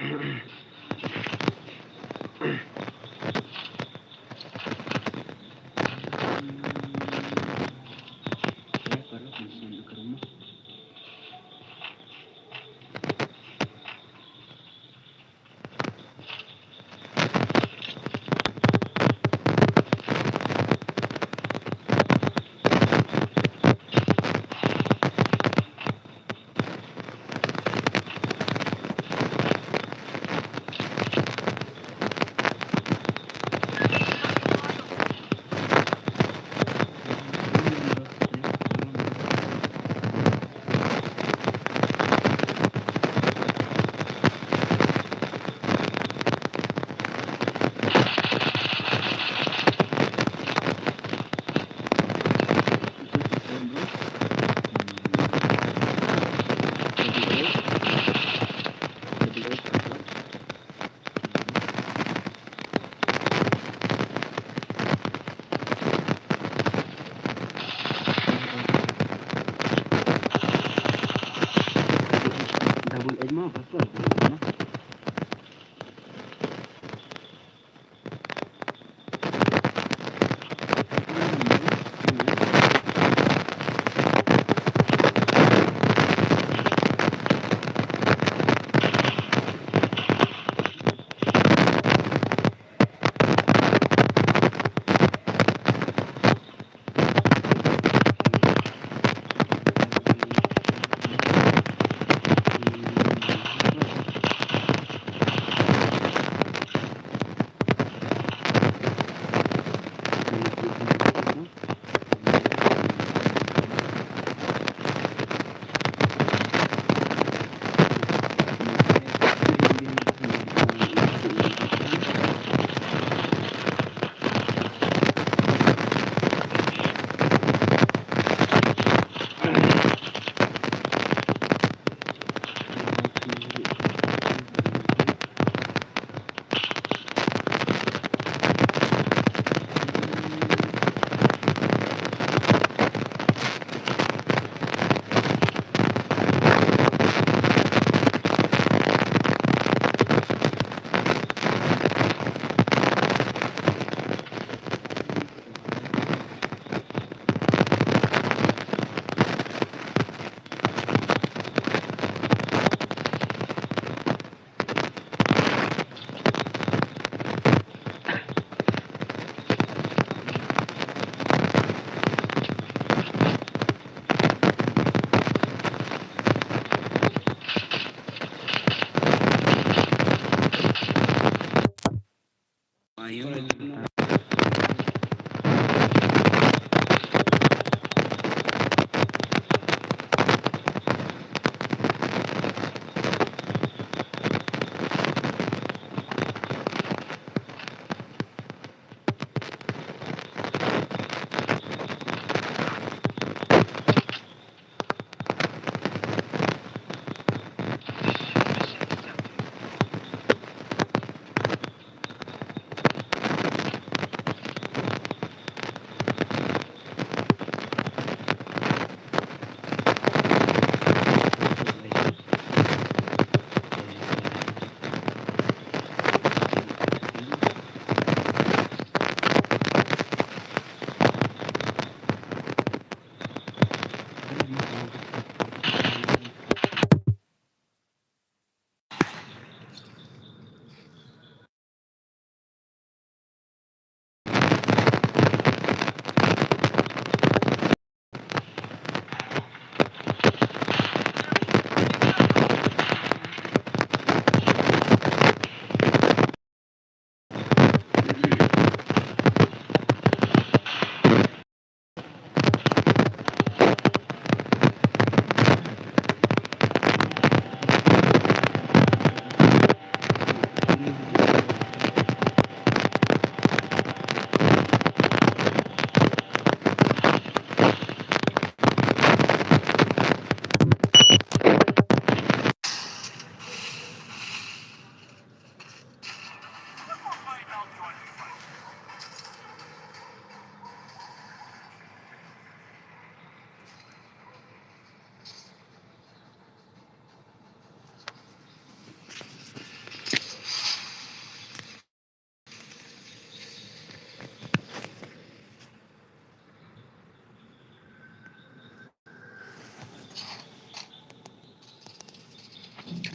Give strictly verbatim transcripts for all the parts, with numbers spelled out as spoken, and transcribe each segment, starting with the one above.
Double edge ma, first class double edge ma.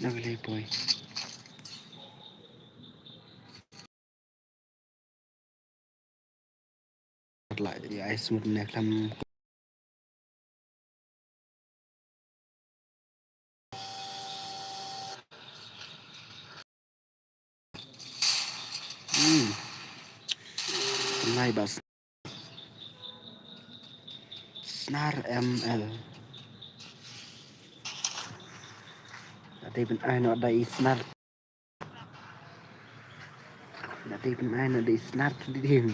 Na ka lei poi. Lah, ya, ai smooth ne klam. Hmm. Nai bas. Snar M L. Ate bin ai no dai snar. Ate bin ai no dai snar tu di dim.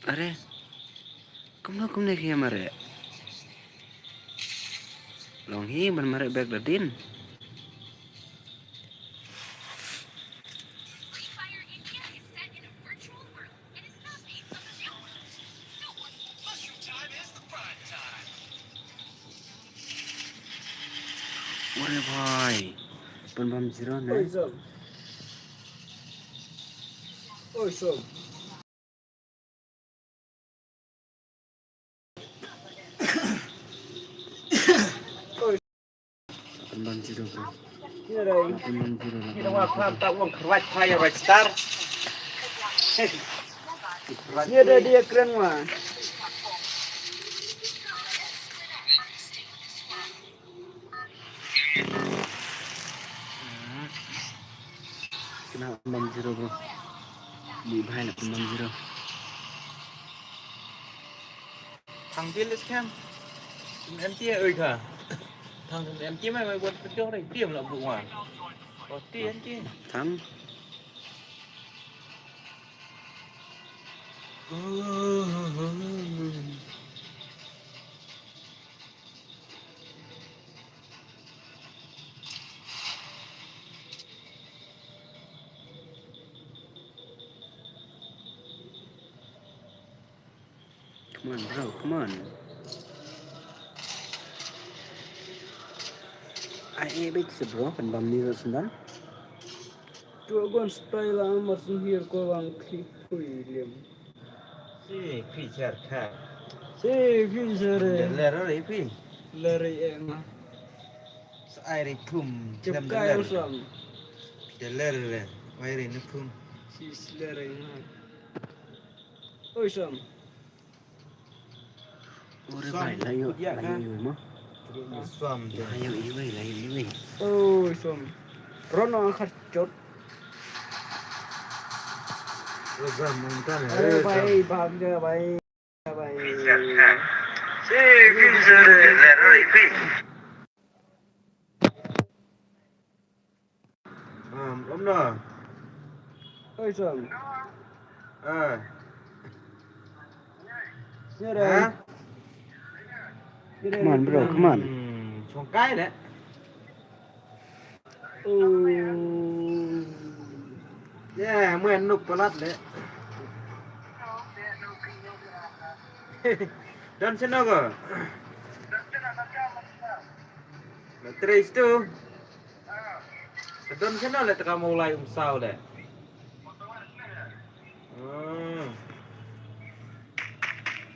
Are. Kumno kumne ki mareh. Long hi ban mareh bek da din. Ore bhai. Pynbam zero ne. Oi, Sam. Oi, Sam. Pynbam zero bro. Pynbam zero. Ïa da dia kren wa. Kena pynbam zero bro. Di bhai na pynbam zero. Thang bil is kam. Em ti oi ka. Thang em ti mai mai buat kerja rai ti am la bu wan. Oh ti em ti. Thang. Come on, bro, come on. Ai, eh, bit se bro, kan bam ni ro sendal. Tu gon style amar sendiri ko bang klik William. Si feature ka. Si feature. Ler ri phi. Ler ri eh ma. Sa ai ri phum. Cep kai usam. Pi da ler ri. Ai ri ni phum. Si ler ri ma. Oi sam. Ore bai la ïoh, la ïoh iwei mo. Swam. La ïoh iwei, la ïoh iwei. Oi swam. Rono khat chot. Oi swam, mungtan. Oi bai, bam ga bai. Bai. Si, kin sere, le roi pi. Um, om na. Oi, Sam. Ah. Sini dah. Ha? Come on, bro, come on. Hmm, chongkai le. Oh. Ya, muen nuk palat le. Don sino ko? Tres tu. Ka don shano le, te ka mawlai um saw le. Hmm.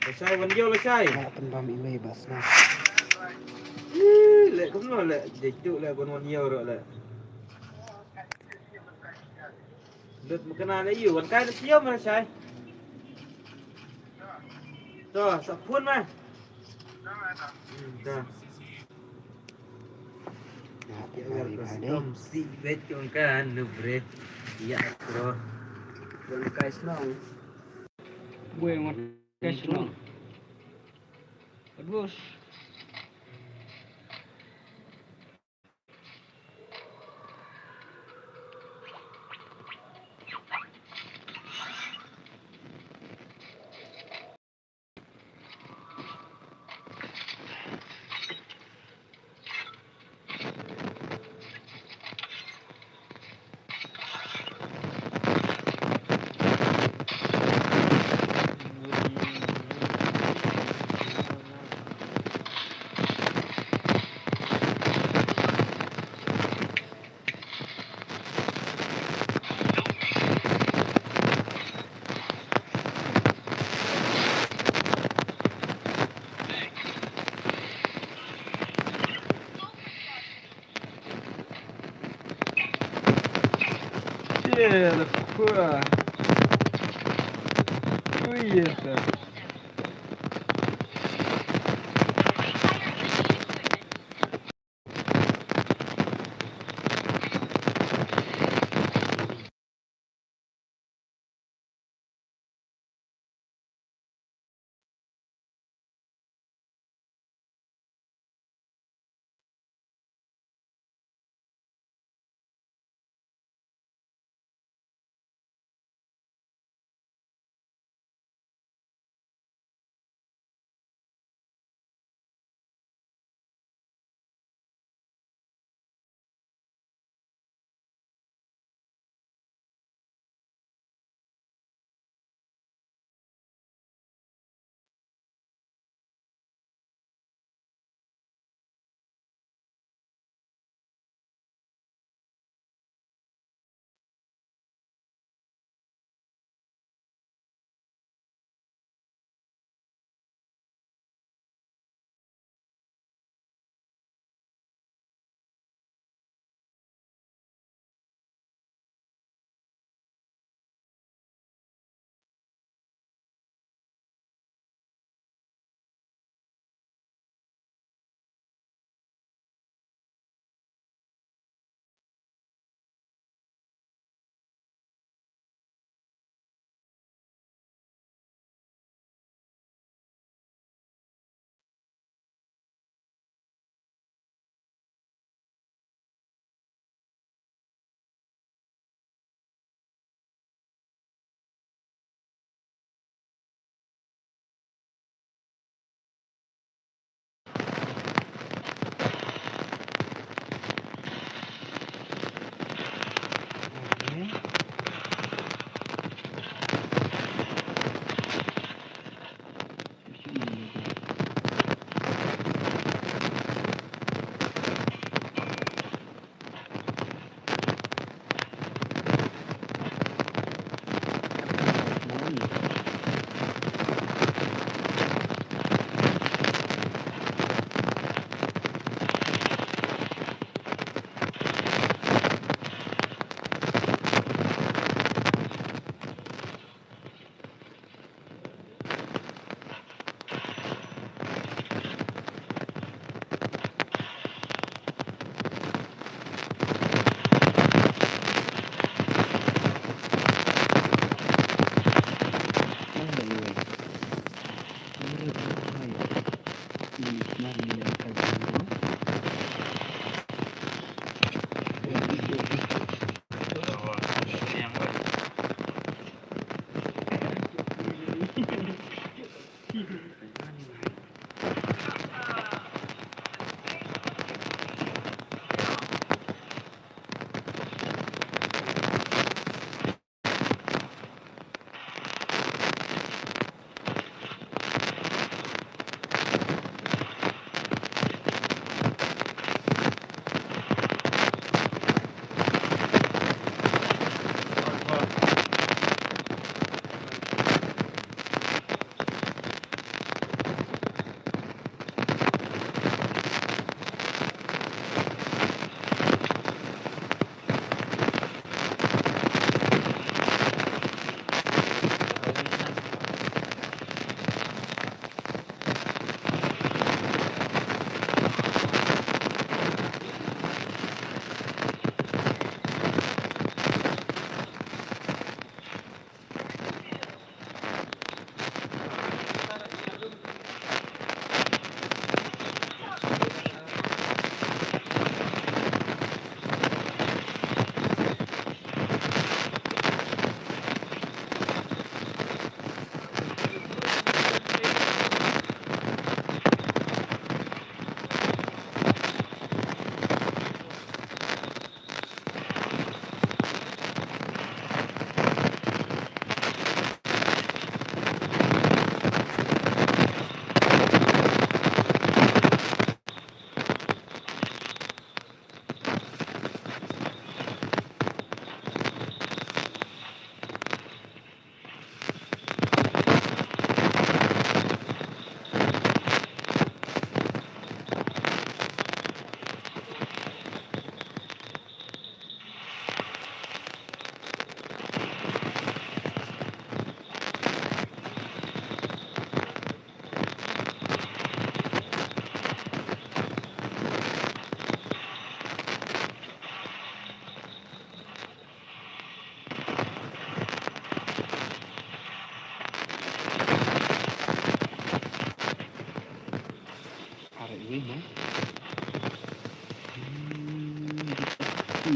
Lashai wan ïew lashai. Ba pynbam iwei ba sna. Ih, le kumno le, jai tu le ban wan ïew ro le. Lut mkena le ïew wan kai le siew ma lashai. To, sa phone ma. Hmm, to. Ïa wer custom si bet kong ka nu bre. Ïa kro. Kong kai snong. Gue ngot kai snong. Bagus. Yeah, the poor. Oh, yes, sir.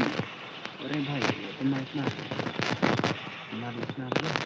अरे भाई, ये तो मार, मार। मार, मार, मार।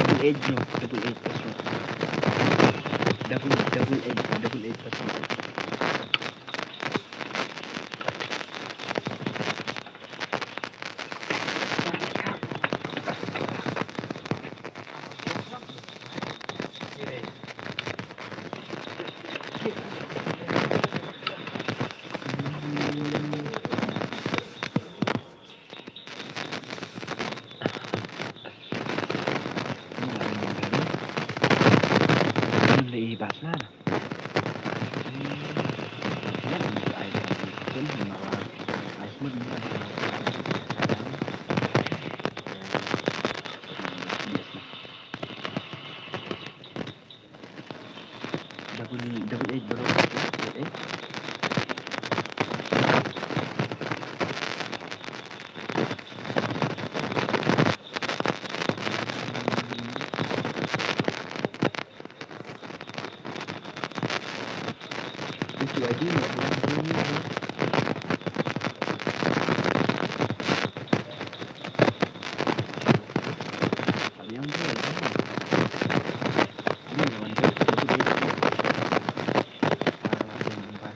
Double eight, bro. Double eight, that's right. Double, double eight, bro. Double eight, that's right. Double, double eight, bro. Double eight. Itu aja nggak boleh, bro. Tapi yang tu, ini lawan double eight. Ah, yang empat.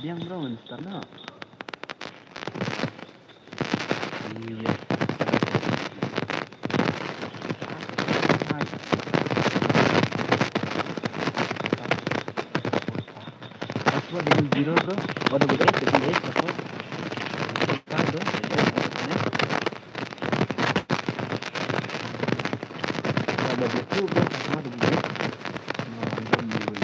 Biang bro, ngan start noh. Iya. Password double zero bro. Oh, double eight, double eight password. Double eight, double eight. Double two bro, password double eight. Nah, double eight.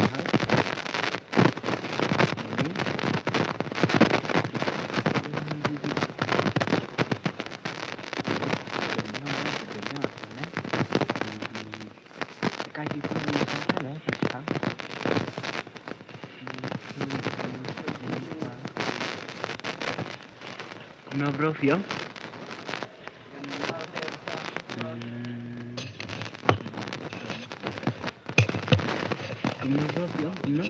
Kumno bro, Fiong? Hmm. Kumno bro, Fiong? Kumno?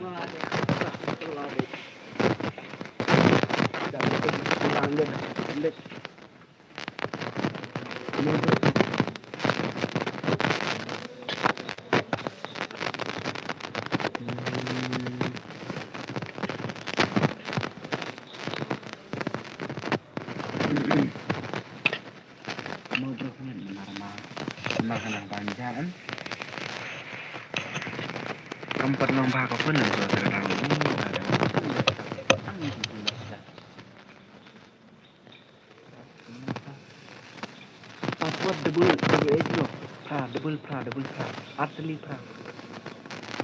Mo bro, ngan namar ma, namar ka nang ban ja em. Kam pat nang ba ka pun nang bro, ka nang. Password double, double eight bro. Phra, double phra, double phra. Artylli phra.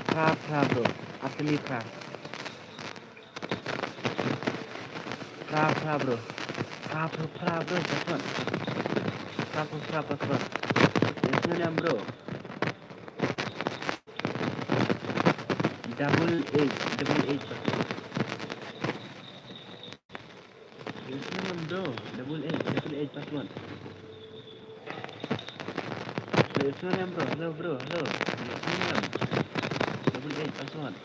Phra, phra bro. Artylli phra. Phra, phra bro. Phra, phra, phra bro. Password. Phra, phra, phra password. Username bro. Double eight, double eight password. Username bro, double eight, double eight password. Username bro, hello bro, hello. Username, double eight password.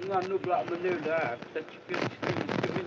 Nga nu bla menu da, ta chicken, chicken, chicken.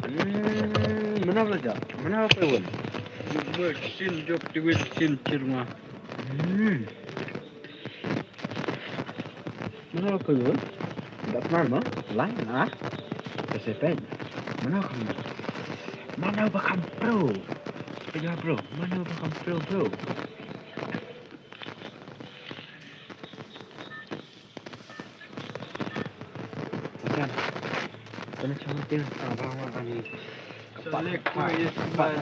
Hmm, mano la ja? Mano ka wan? Jok ber sin, jok tiwit sin, chirma. Hmm. Mano ka wan? Dak man ma? Lai na. Ka sepen. Mano ka wan? Mano ba kam pro? Pejah pro. Mano ba kam pro, pro? Kan. Kena cantik, abang, abang ni. Selek, koi, yes, koi.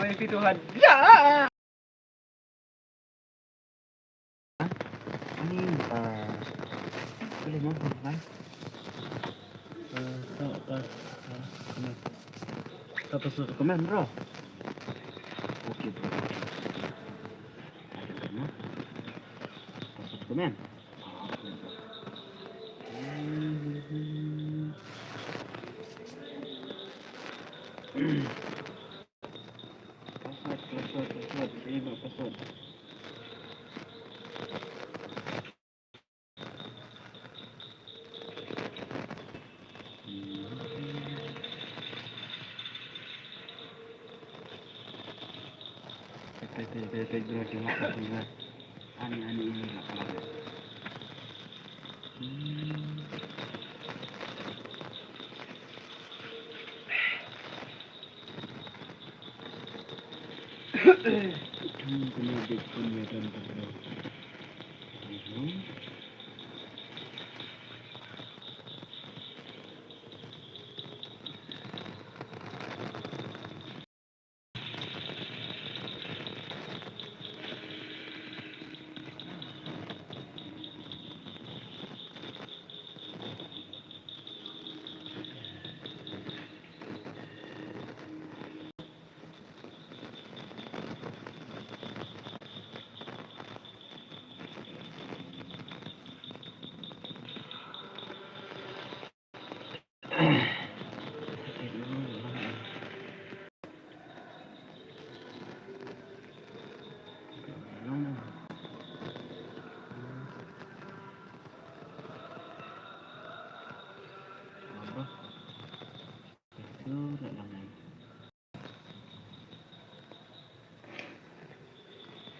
Oi, itu ada. Ani, ah, boleh mau, kan? Eh, tak, tak, tak, komen. Tak pasal komen, bro. Okey, bro. Ada komen. Pasal komen. Password, password, password. Saya nak password. Pek, pek, pek, pek, pek, bro, tengok, tengok. Ani, ani, ini nak keluar. Hmm. Kamu kena dekat medan, bro. Mhm.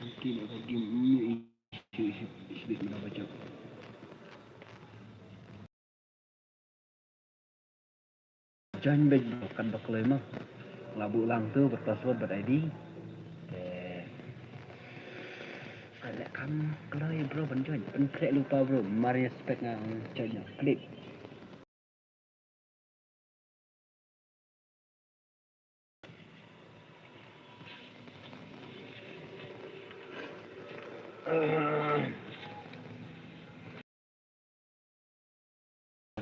Nanti nak bagi ni, isu, isu, isu, isu, isu. Join beit bro, kan ba kloi mo. Nga la buh lang tu bad password bad I D. Te kan leh kam kloi bro ban join. Pynkhreh lypa bro, mar respect nga join ïa klik.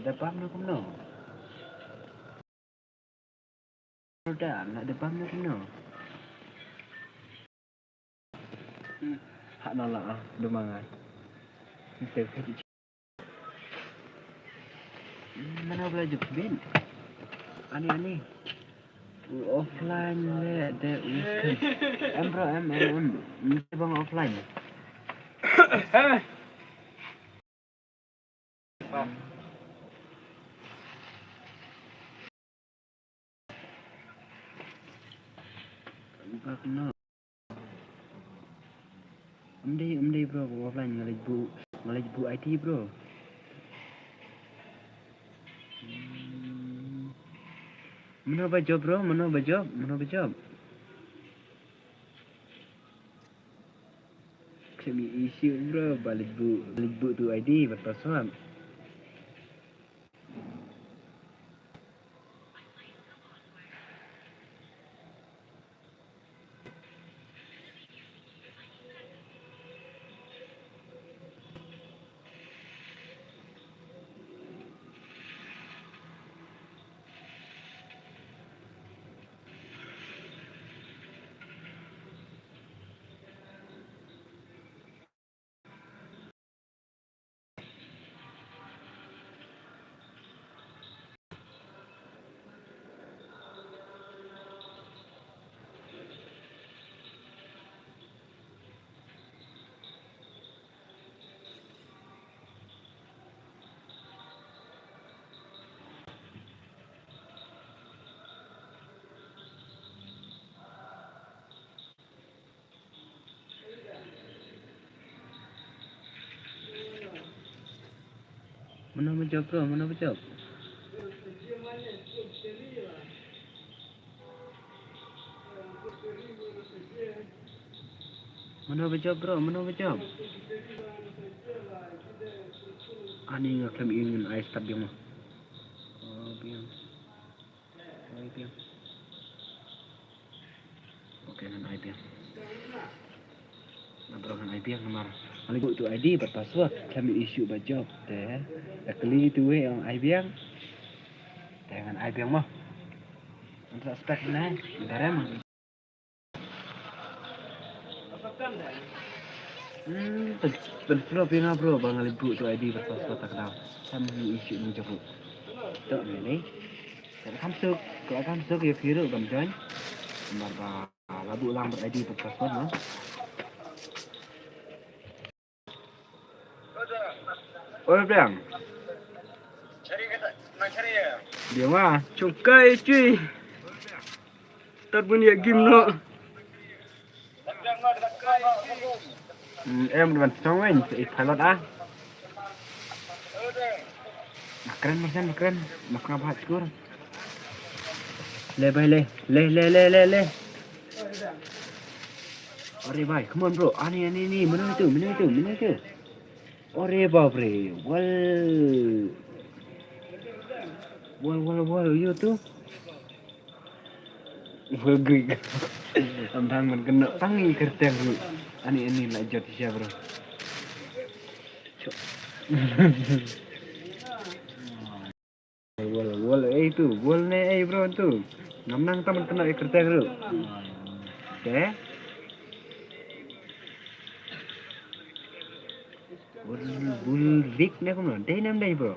Da bam na kumno? Da, na da bam na kumno? Hmm, ha no la, ah, da ma nga. Nte ka ji. Hmm, mana bela jep bin. Ani, ani. Offline le de weekend. Em bro, em, em, em. Nte bang offline. Bak no. Em dei, em dei bro, offline nga leit buh, nga leit buh I D bro. Hmm. Mano ba jop bro, mano ba jop, mano ba jop. Khlem ïohi shuh bro, ba leit buh, ba leit buh tu I D bad password. Mano ba jop bro, mano ba jop? Mano ba jop bro, mano ba jop? Ani nga khlem ïohi ngan ai start biang mo. Oh, biang. Ai biang. Okay, ngan ai biang. Nga bro ngan ai biang namar nga leit buh tu I D bad password, khlem ïohi shuh ba jop te. Te kylli tu wei ong ai biang. Te ngan ai biang mo. Ngan sa spek ne, ngan darem. Hmm, pyn, pynflow ïa nga bro, ba nga leit buh tu I D bad password ta ka daw. Khlem ïohi shuh ba jop ruh. To ne ne. Ka la kham suk, ka la kham suk ïa phi ruh ban join. Namar ba la buh lang bad I D bad password mo. Oi, Brian. Dia ma, chungkai cui. Tad bun ïa game noh. Hmm, em ban chong wen, i pilot ah. Kren, kren, kren. Mas ngap hat skur. Le bai le, le, le, le, le, le. Are bai, come on bro. Ani, ani, ani, mano itu, mano itu, mano itu. Are bapre, wal. Wal, wal, wal, yo tu. Wal gui. Am thang man kena tangi kerteng tu. Ani, ani la jot siya bro. Chok. Wal, wal, eh tu, wal ne, eh bro tu. Ngam nang taman kena iker teh bro. Te. Wal, wal, rik ne kumno. Dei nam dei bro.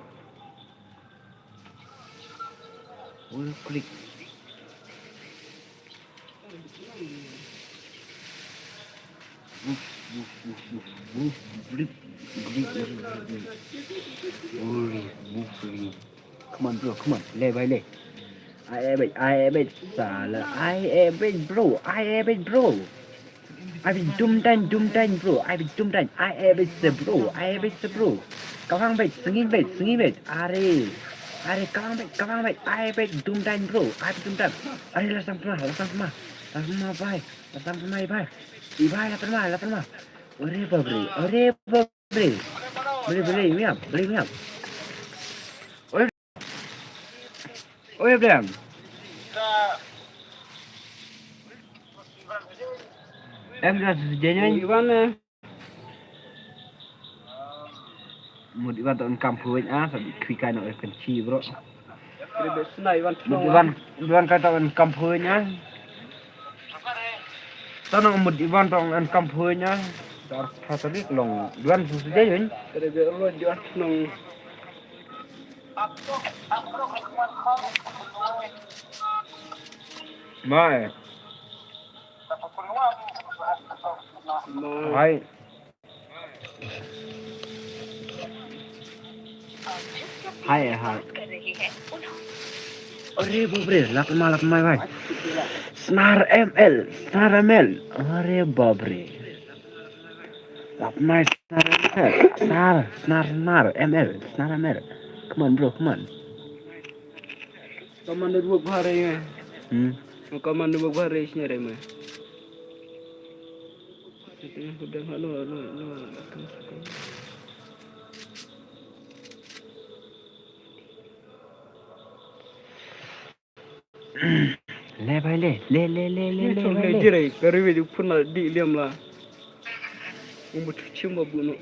Wal klik. Woof, woof, woof, woof, woof, blip, blip, blip, blip, blip. Oi, woof, woof. Come on, bro, come on. Le, bhai, le. I have it, I have it, sala. I have it, bro. I have it, bro. I have it, dum time, dum time, bro. I have it, dum time. I have it, sir, bro. I have it, sir, bro. Kawang bet, singin bet, singin bet. Are. Are, kawang bet, kawang bet. I have it, dum time, bro. I have it, dum time. Are, lasang pernah, lasang pernah. Lasang pernah, bhai. Lasang pernah, bhai. Ih, bhai, lasang pernah, lasang pernah. Ore, babre. Ore, babre. Beli, beli, miam. Beli, miam. Ore. Ore, beli. Em, dah sejenis. Iwan, eh. Mut iwan to en kam phuin a, sa bi kwi kai no kan chi bro. Mut iwan, iwan kai to en kam phuin a. Tano mut iwan to en kam phuin a. Dar phatalik long iwan su sejai yun. Mai. Hai. Hai, hai. अरे बाप रे, लापन मार, लापन मार भाई. Snar M L, Snar M L. अरे बाप रे. लापन मार Snar M L. Snar, Snar, Snar M L, Snar M L. Come on bro, come on. Commander work bahar hai. Hmm. Commander work bahar hai, isne re mai. Le bhai le, le, le, le, le, le, bhai, le. Dire, kari ve ju phun la di liam la. Umbu chim ba bu no.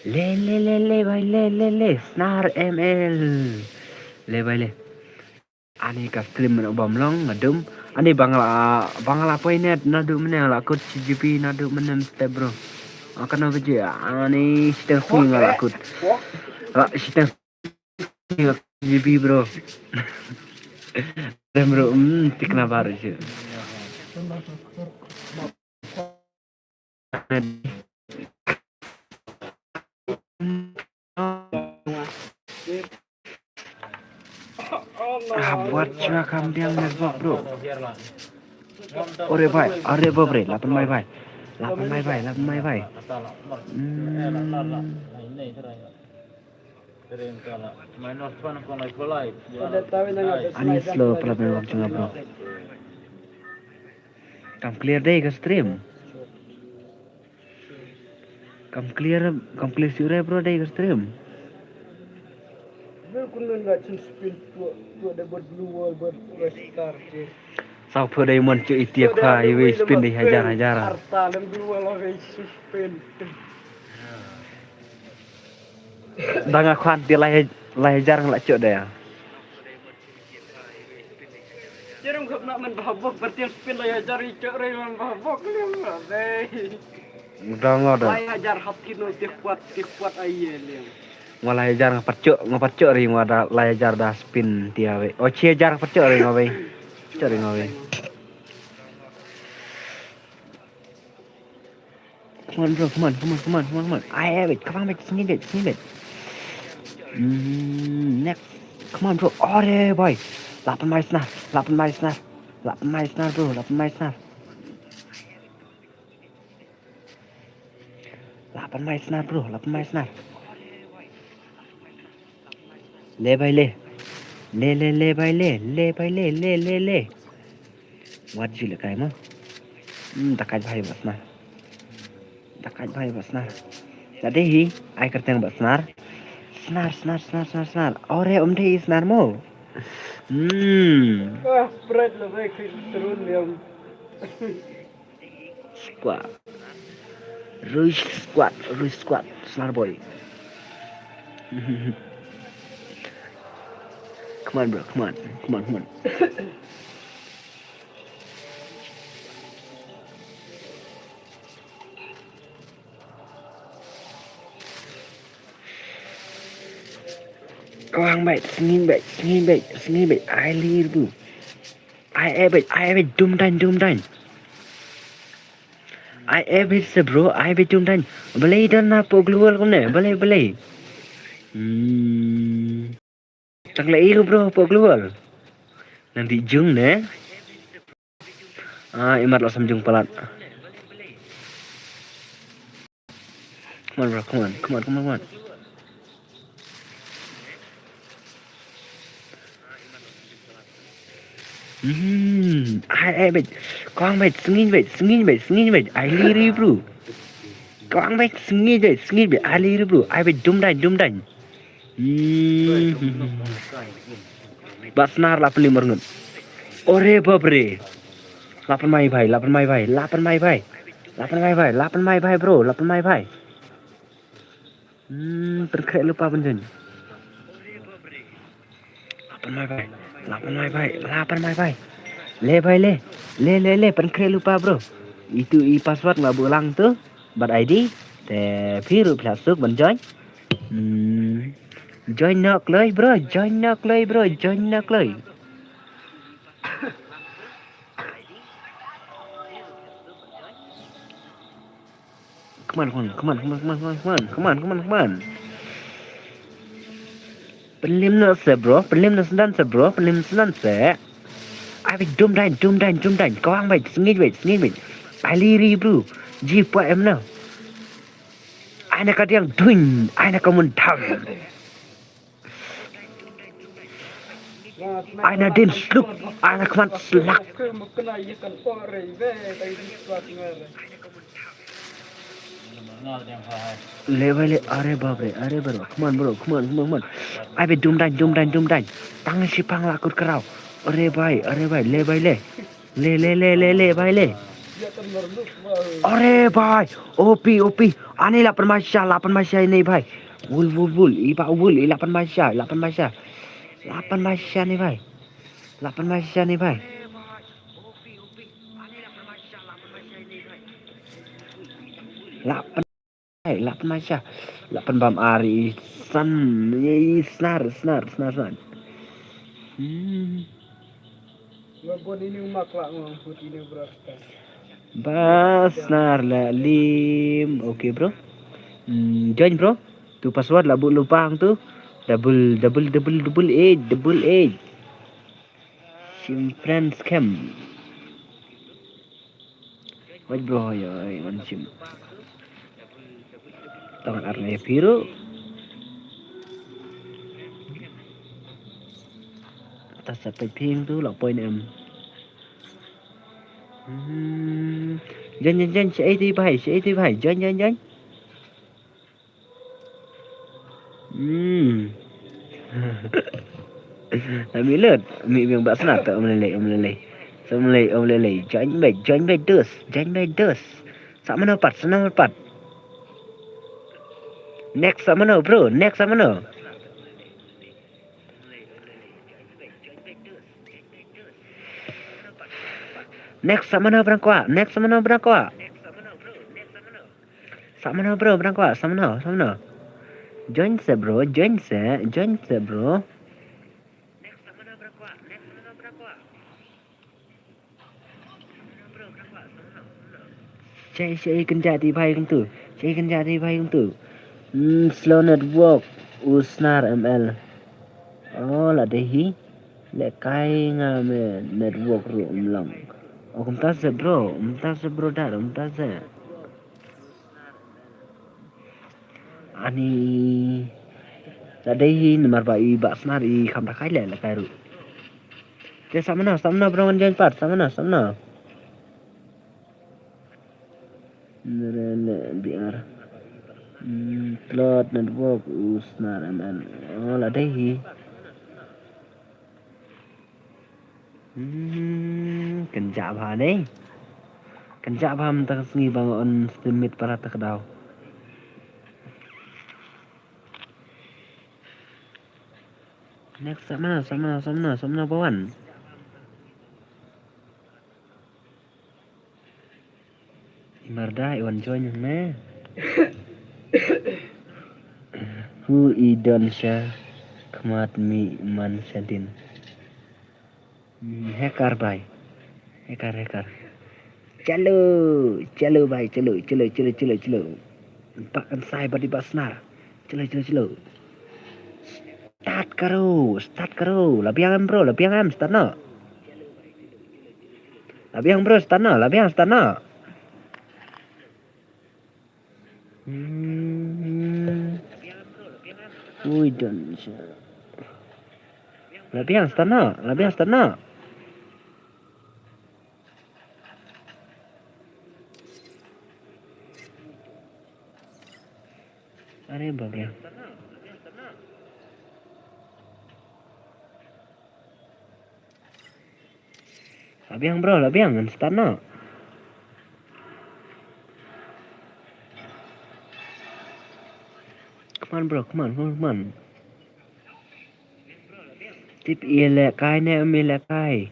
Le, le, le, le, bhai, le, le, le. Snar M L. Le, bhai, le. Ani ka stream na bam long ngadum. Ani bangla, bangla poi net nadu mene la kut C G P nadu mene step bro. Akana beje ani siteng sui nga la kut. La siteng sui nga C G P bro. Dem bro, hmm, tikna baru je. Ah, buat cakap dia network bro. Ore bhai, ore bhai, lapan mai bhai. Lapan mai bhai, lapan mai bhai. Hmm. Ani slow pala network jong nga bro. Kam clear dei ka stream. Kam clear, kam clear shuh re bro dei ka stream. Saw phew diamond shuh itiak pha iwei spin dei hajar hajar. Da nga khwan te lai, lai hajar nga la chok da ïa. Jerung khap na man bhabok bertiang spin lai hajar i chok rei man bhabok liang la dei. Da nga da. Lai hajar hap kino te kwat, te kwat ai ye liang. Nga lai hajar nga pat chok, nga pat chok rei nga da lai hajar da spin tia wei. O chi hajar nga pat chok rei nga wei. Chok rei nga wei. Come on bro, come on, come on, come on, come on, come on. Ai, ai, wait, come on, wait, singin, wait, singin, wait. Mm, next. Come on bro. Ore bhai. Lapan mai snar, lapan mai snar. Lapan mai snar bro, lapan mai snar. Lapan mai snar bro, lapan mai snar. Le bhai le. Le, le, le bhai le, le bhai le, le, le, le. Wat ju le kai mo. Hmm, da kai bhai ba snar. Da kai bhai ba snar. Da dei hi, ai kyrteng ba snar. Snar, snar, snar, snar, snar. Ore um dei snar mo. Hmm. Ah, bright la bhai kai turun liam. Squad. Rush squad, rush squad, snar boy. Come on bro, come on, come on, come on. Kwang bait, sngin bait, sngin bait, sngin bait, ai lir bu. Ai e bait, ai e bait, dum dain, dum dain. Ai e bait se bro, ai bait dum dain. Balei dan na po global kumne, balei, balei. Hmm. Tang le iru bro po global. Nanti jung ne. Ah, imat lo sam jung palat. Come on bro, come on, come on, come on, come on. Hmm, ai, ai, bait. Kong bait, sngin bait, sngin bait, sngin bait. Ai liri bro. Kong bait, sngin bait, sngin bait. Ai liri bro. Ai bait, dum dain, dum dain. Hmm. Ba snar la peli marngut. Ore bapre. Lapan mai bhai, lapan mai bhai, lapan mai bhai. Lapan mai bhai, lapan mai bhai bro, lapan mai bhai. Hmm, pynkhreh lypa ban join. Lapan mai bhai. Lapan mai bhai. Lapan mai bhai. Le bhai le. Le le le pynkhreh lypa bro. Itu i password nga buh lang tu. Bad I D. Te phi ruh phi la suk ban join. Hmm. Join noh kloi bro. Join noh kloi bro. Join noh kloi. Come on, come on, come on, come on, come on, come on, come on, come on, come on. Pynlem noh se bro, pynlem noh sdang se bro, pynlem sdang se. Ai beit dum dain, dum dain, dum dain. Kawang beit, sngi beit, sngi beit. Ai li ri bro. Ji pa em na. Ai na ka diang duin, ai na ka mun tham. Ai na din sluk, ai na khmat slak. Le bhai le, are bap re, are bro, come on bro, come on, come on, come on. Ai beit dum dain, dum dain, dum dain. Tang shi pang la kut krau. Are bhai, are bhai, le bhai le. Le le le le le bhai le. Are bhai. Opi opi. Ani lapan masha, lapan masha ini bhai. Wul wul wul. Iba wul, i lapan masha, lapan masha. Lapan masha ni bhai. Lapan masha ni bhai. Lapan Hai, lapan masha. Lapan bam ari san. Ye, snar, snar, snar, snar. Hmm. Ba snar la lim. Okay, bro. Hmm, join, bro. Tu password la buh lypa hangtu. Double, double, double, double eight, double eight. Shim friends kem. Wait bro, yo, ay, wan shim. Tang ar ne piro. Ta sa pe ping tu la point em. Hmm. Jan, jan, jan, si ai ti bhai, si ai ti bhai, jan, jan, jan. Hmm. Ami lut, ami biang ba sna ta um lele, um lele. Sa um lele, um lele. Join back, join back dus, join back dus. Sa mano pat, sa mano pat. Next sa mano bro, next sa mano. Next sa mano brang kwa, next sa mano brang kwa. Sa mano bro, brang kwa, sa mano, sa mano. Join se bro, join se, join se bro. Chai chai kynja ti bhai kumtu. Chai kynja ti bhai kumtu. Hmm, slow network u snar M L. Oh, la dei hi. Le kai nga me network ruh um long. Oh, kumta se bro, kumta se bro dar, kumta se. Ani. La dei hi namar ba i ba snar i kham da kai le la kai ruh. Te sa mano, sa mano bro ngan join pat, sa mano, sa mano. Nere le B R. Hmm, plot network u snar M L. Oh, la dei hi. Hmm, kynja bha ne. Kynja bha mynta ka sngi ba nga on stream mid para ta ka daw. Next sa mano, sa mano, sa mano, sa mano ba wan. I marda i wan join hangne. Hu i don sha khmat mi man sha din. Hmm, hacker bhai. Hacker, hacker. Chalo, chalo bhai, chalo, chalo, chalo, chalo, chalo. Pak kan sai badi ba snar. Chalo, chalo, chalo. Start karo, start karo. La biang em bro, la biang em, start noh. La biang bro, start noh, la biang, start noh. Hmm. Ui, don sha. La biang, start noh, la biang, start noh. Are bap re. La biang bro, la biang ngan start noh. Come on, bro, come on, come on, come on. Tip ïalehkai ne ym ïalehkai.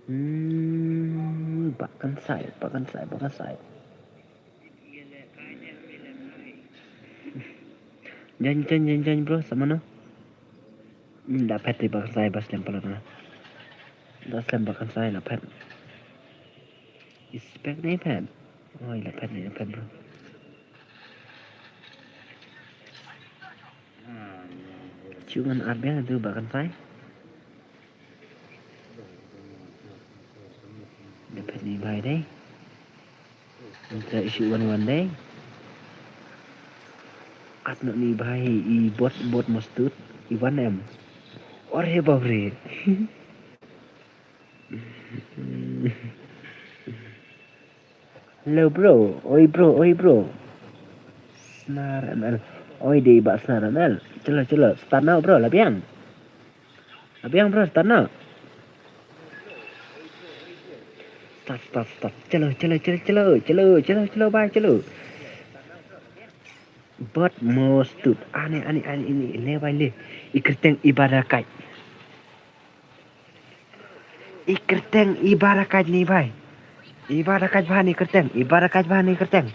Hmm, Bah Kansai, Bah Kansai, Bah Kansai. Jan, jan, jan, jan, bro, sa mano? Hmm, la phet ïa Bah Kansai, ba slem palat na. La slem Bah Kansai, la phet. Respect ne phet. Oi, la phet ne, la phet, bro. Shu ngan ar biang tu Bah Kansai. Dapat ni bhai dei. Minta issue wan wan dei. At no ni bhai i bot bot mostut i wan em. Ore babre. Hello bro, oi bro, oi bro. Snar M L. Oi dei ba Snar M L. Chalo chalo, start now bro, la biang. La biang bro, start now. Start, start, start. Chalo, chalo, chalo, chalo, chalo, chalo, chalo, bhai, chalo. Bot mostut. Ani, ani, ani, ani. Le bhai le. I kyrteng i barakai. I kyrteng i barakai ni bhai. I barakai bha ni kyrteng. I barakai bha ni kyrteng.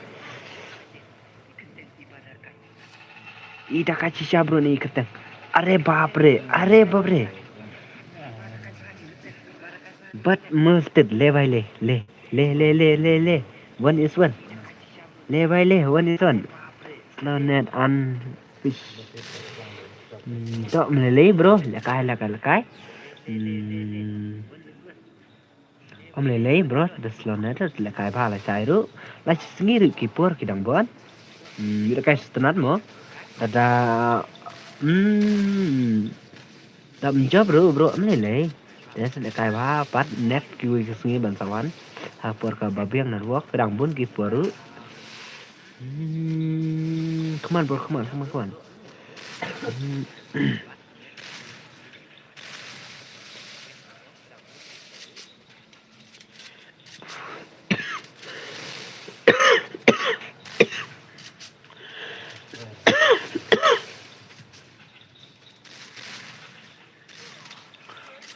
I dakai shisha bro ni kyrteng. Are bapre, are bapre. But mustard le bhai le, le, le, le, le, le, le. One is one. Le bhai le, one is one. Slow net and fish. Hmm, to mlele bro, lekai, lekai, lekai. Hmm. Ym lei lei bro, da slow net, da lehkai bha la shai ruh. La shi sngi ruh ki por ki dang bun. Hmm, lehkai sngewtynnat mo. Da da, hmm, da ym jop ruh bro, ym lei lei. Da sa lehkai bha pat next kiwei ki sngi ban sa wan. Ha por kaba biang network, ka dang bun ki por ruh. Hmm, come on bro, come on, come on, come on. Hmm.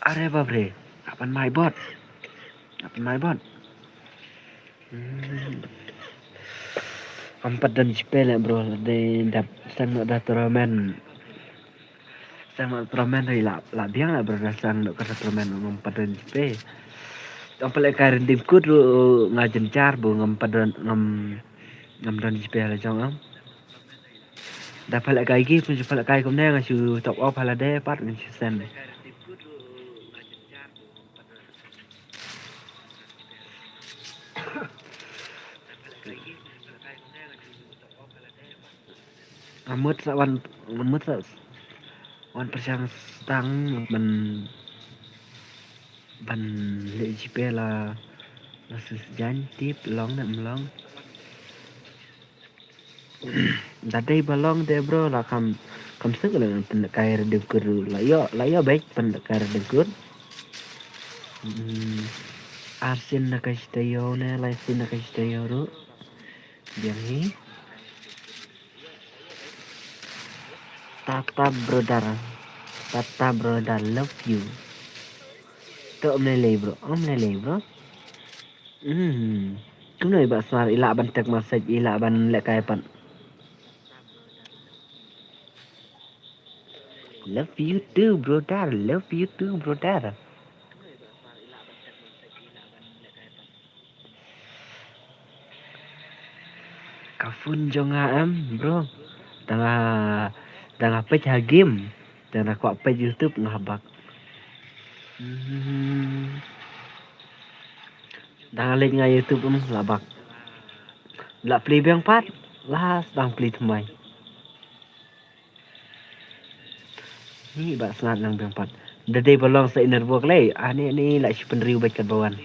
Are bapre, kapan mai bot? Kapan mai bot? Hmm. Ym pat don jipe leh bro, dei dap seng noh da tournament. Seng noh tournament ri la, la biang la bro, da seng noh ka tournament ngam pat don jipe. Ym pat lehkai redeem code ruh nga jynjar bro, ngam pat don, ngam, ngam don jipe la jong am. Da pat lehkai gift, da pat lehkai kumne nga shu top up ha lade pat nga shu send. Nga mut sa wan, nga mut sa wan pyrshang stang ban, ban leh jipe la, la shisha jan tip long ne ym long. Da dei ba long de bro la kam, kam suk la pynlehkai redeem code ruh la ïoh, la ïoh beit pynlehkai redeem code. Hmm. Ar sien na ka shi taïew ne, lai sien na ka shi taïew ruh. Biang hi. Tata brother. Tata brother, love you. To ym lei lei bro, ym lei lei bro. Hmm. Kumno i Bah Snar, i lah ban text message, i lah ban lehkai pat. Love you too, brother. Love you too, brother. Ka phone jong nga em, bro. Tang nga, tang nga peit ha game. Tang nga kwah peit YouTube nga bak. Hmm. Tang nga leit nga YouTube em la bak. La plie biang pat. La sdang plie thymmai. Ni Bah Snar nang biang pat. Da dei ba long sa i network lei. Ani ni la shi pynriew beit kat ba wan.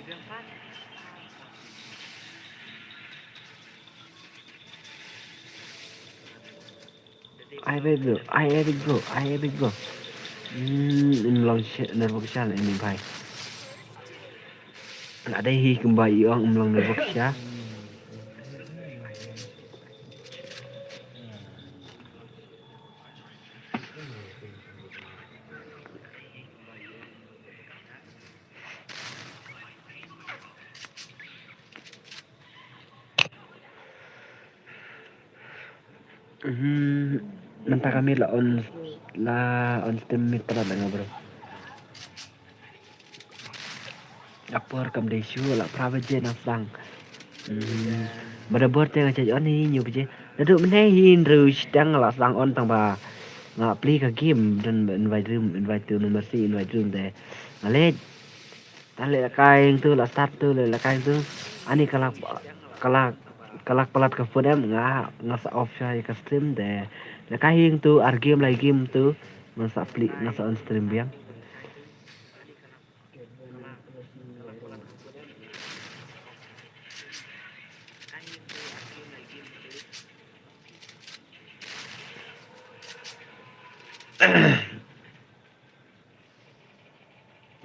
Ai beit bro, ai beit bro, ai beit bro. Hmm, im long network sha la ini bhai. La dei hi kumba i ong im long network sha. Hmm, mynta ka miet la on, la on stream miet palat la nga bro. Ka por kam dei shuh, la phra baje nang sdang. Hmm, ba da bor te nga check on hi hynñiew baje. Naduh mynne hi hynriew shiteng la sdang on tang ba nga plie ka game don invite room, invite to number three invite room te nga leit. Te leh lehkai hangtu, la start tu, leh lehkai hangtu. Ani ka la, ka la, ka la palat ka phone em, nga, nga sa off sha ïa ka stream te. Lehkai hangtu, ar game lai game tu, nga sa plie, nga sa on stream biang.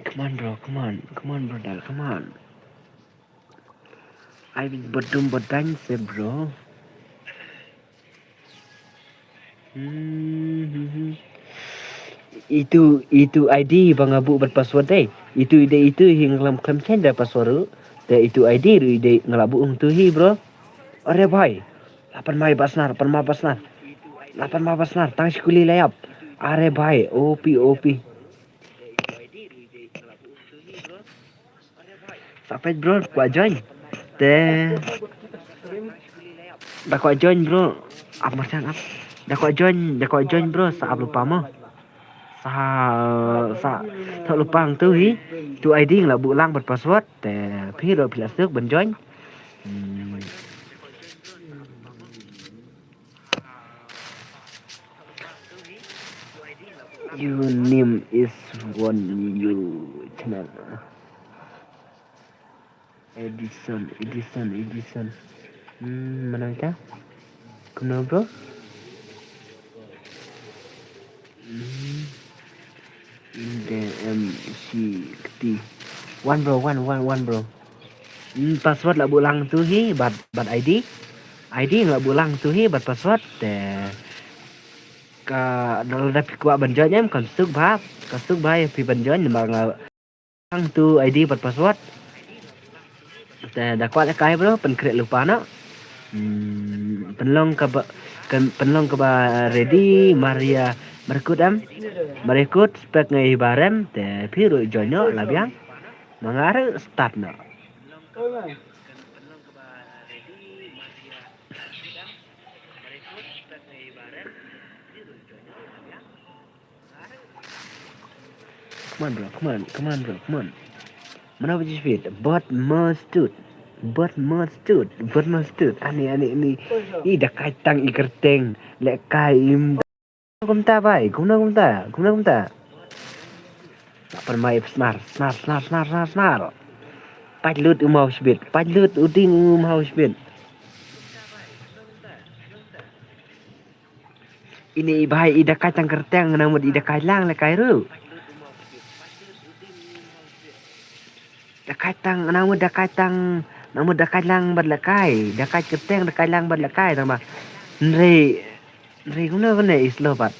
Come on, bro, come on, come on, brother, come on. Ai bit badum badang se, bro. Hmm, hmm, hmm. Itu, itu I D ba nga buh bad password dei. Itu dei, itu hi nga khlem, khlem change da password ruh. Te itu I D ruh dei nga la buh hangtu hi, bro. Are bhai. La pan mai ba snar, pan mai ba snar. La pan mai ba snar, tang shi kuli la ïap. Are bhai, O P, O P. Sa peit bro, kwah join. Te da kwah join bro. Ap marjan ap. Da kwah join, da kwah join bro, sa ap lypa mo. Sa, sa thoh lypa hangtu hi. Tu I D nga la buh lang bad password. Te phi ruh phi la suk ban join. Hmm. Your name is one your channel. Edison, Edison, Edison. Hmm, mana kita? Kumno bro? Hmm. In the M C T. One bro, one, one, one bro. Hmm, password la buh lang tu hi, bad, bad I D. I D la buh lang tu hi, bad password. Te ka, da lada phi kwah ban join em, kan suk bha, kan suk bha ïa phi ban join, namar nga lang tu I D bad password. Te da kwah lehkai bro, pynkhreh lypa noh. Hmm, pynlong kaba, kan, pynlong kaba ready, Maria, Markut em. Markut, spek ngai barem, te phi ruh join noh, la biang. Ma nga ruh start noh. Come on, bro. Come on. Come on, bro. Come on. Mana ba jisfit? Bot mustard. Bot mustard. Bot mustard. Ani, ani, ani. I da kai tang i kerteng. Lehkai im. Kumta bai. Kumna kumta. Kumna kumta. Pan mai snar. Snar, snar, snar, snar, snar. Pait lut u mau shbit. Pait lut u ding u mau shbit. Ine i bhai i da kai tang kerteng na mut i da kai lang lehkai ruh. Da kai tang na mut da kai tang na mut da kai lang bad lehkai. Da kai kerteng da kai lang bad lehkai tang ba. Hynrei, hynrei kumno kumne i slow bad.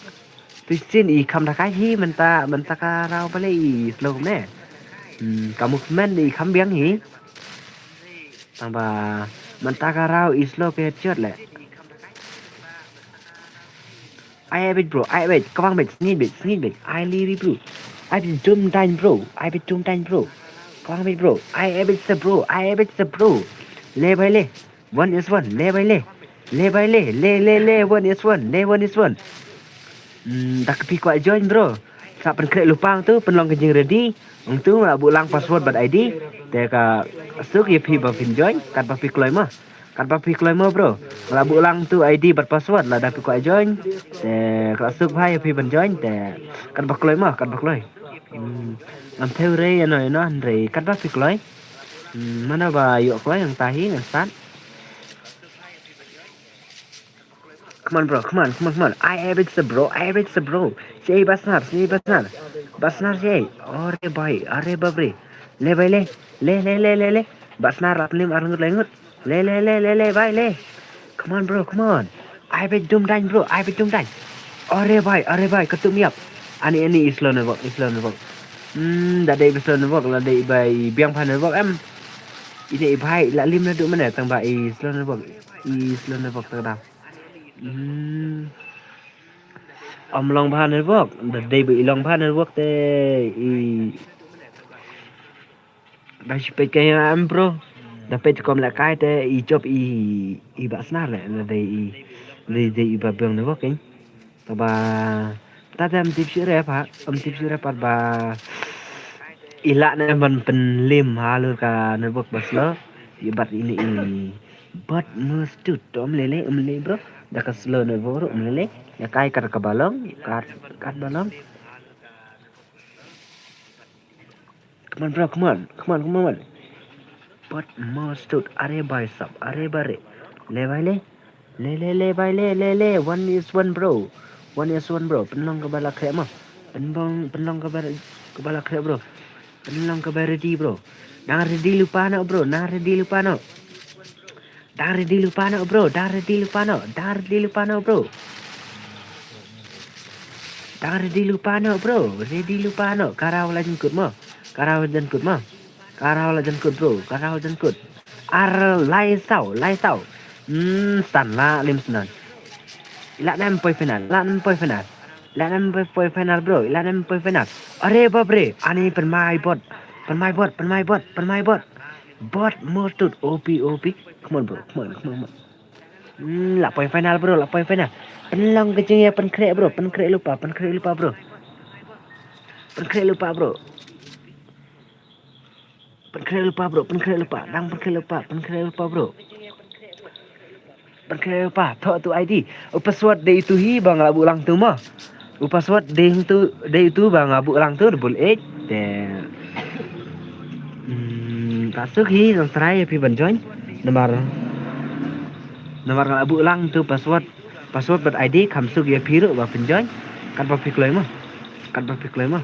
Tu sien i kham da kai hi mynta, mynta ka rau bale i slow kumne. Hmm, ka movement i kham biang hi. Tang ba mynta ka rau i slow ka headshot leh. Ai ai beit bro, ai ai beit, ka bang beit, sngi beit, sngi beit, ai liri bro. Ai beit dum dain bro, ai beit dum dain bro. Ka bang beit bro, ai ai beit sa bro, ai ai beit sa bro. Le bai le, one is one, le bai le. Le bai le, le le le, one is one, le one is one. Hmm, da ka phi kwah join bro. Sa pynkhreh lypa hangtu, pynlong ka jing ready. Hangtu nga la buh lang password bad I D. Te ka suk ïa phi ba phin join, katba phi kloi mo. Katba phi kloi mo bro. Nga la buh lang tu I D bad password lada phi kwah join. Te ka suk bha ïa phi ban join. Te katba kloi mo, katba kloi. Hmm, ngam thew re ïano ïano hynrei katba phi kloi. Hmm, mano ba ïoh kloi hangta hi ngan start. Come on, bro. Come on, come on, come on. Ai ai beit sa bro, ai ai beit sa bro. Shei ba snar, shei ba snar. Ba snar shei. Are bai, are bapre. Le bai le. Le le le le le. Ba snar la plim ar ngut le ngut. Le le le le le bai le. Come on bro, come on. Ai beit dum dain bro, ai beit dum dain. Are bai, are bai, ka tum ïap. Ani ani i slow network, i slow network. Hmm, da dei i slow network, la dei bai biang pha network em. Ine i bhai la lim naduh mynne tang ba i slow network. I slow network tang da. Hmm. Ym long bha network, da dei ba i long bha network te i da shi peit ka ïa em bro. Da peit kom la kai te i jop i i ba snar le da dei i dei dei i ba biang network in. Taba ta te ym tip shi re pha, ym tip shi re pat ba i lah ne ban pynlim halor ka network ba slow. I bat ini i bat must to tom lele um le bro. Da ka slow network um lele. Ya kai kat ka balong, kat kat balong. Come on bro, come on, come on, come on. But must to are bai sap, are bare. Le bai le. Le le le bai le le le. One is one bro. One is one bro. Pynlong ka bala khreh ma. Pynlong pynlong ka bala ka bala khreh bro. Pynlong ka bala ready bro. Nang ready lupa no bro. Nang ready lupa no. Dang ready lupa no bro. Dang ready lupa no. Dang ready lupa no bro. Dang ready lupa no bro. Ready lupa no. Karaw la jengkut mo. Karaw jengkut mo. Karaw la jengkut bro. Karaw jengkut. Ar lai saw, lai saw. Hmm, san la lim snan. Ila nem poi final, ila nem poi final. Ila nem poi poi final bro, ila nem poi final. Are bapre, ani pen mai bot. Pen mai bot, pen mai bot, pen mai bot. Bot motut O P O P. Come on bro, come on, come on, come on. Hmm, la poi final bro, la poi final. Pen long ke jing ya pen krek bro, pen krek lupa, pen krek lupa bro. Pen krek lupa bro. Pen krek lupa bro, pen krek lupa, dang pen krek lupa, pen krek lupa bro. Pen krek lupa, thoh tu I D. U password dei tu hi bang la bu lang tu mo. U password dei tu dei tu bang la bu lang tu double eight. Te. Hmm, ka suk hi dang try ya phi ban join. Namar namar la bu lang tu password password bad I D kam suk ya phi ru ba pynjoin. Kat ba phi kloi mo. Kat ba phi kloi mo.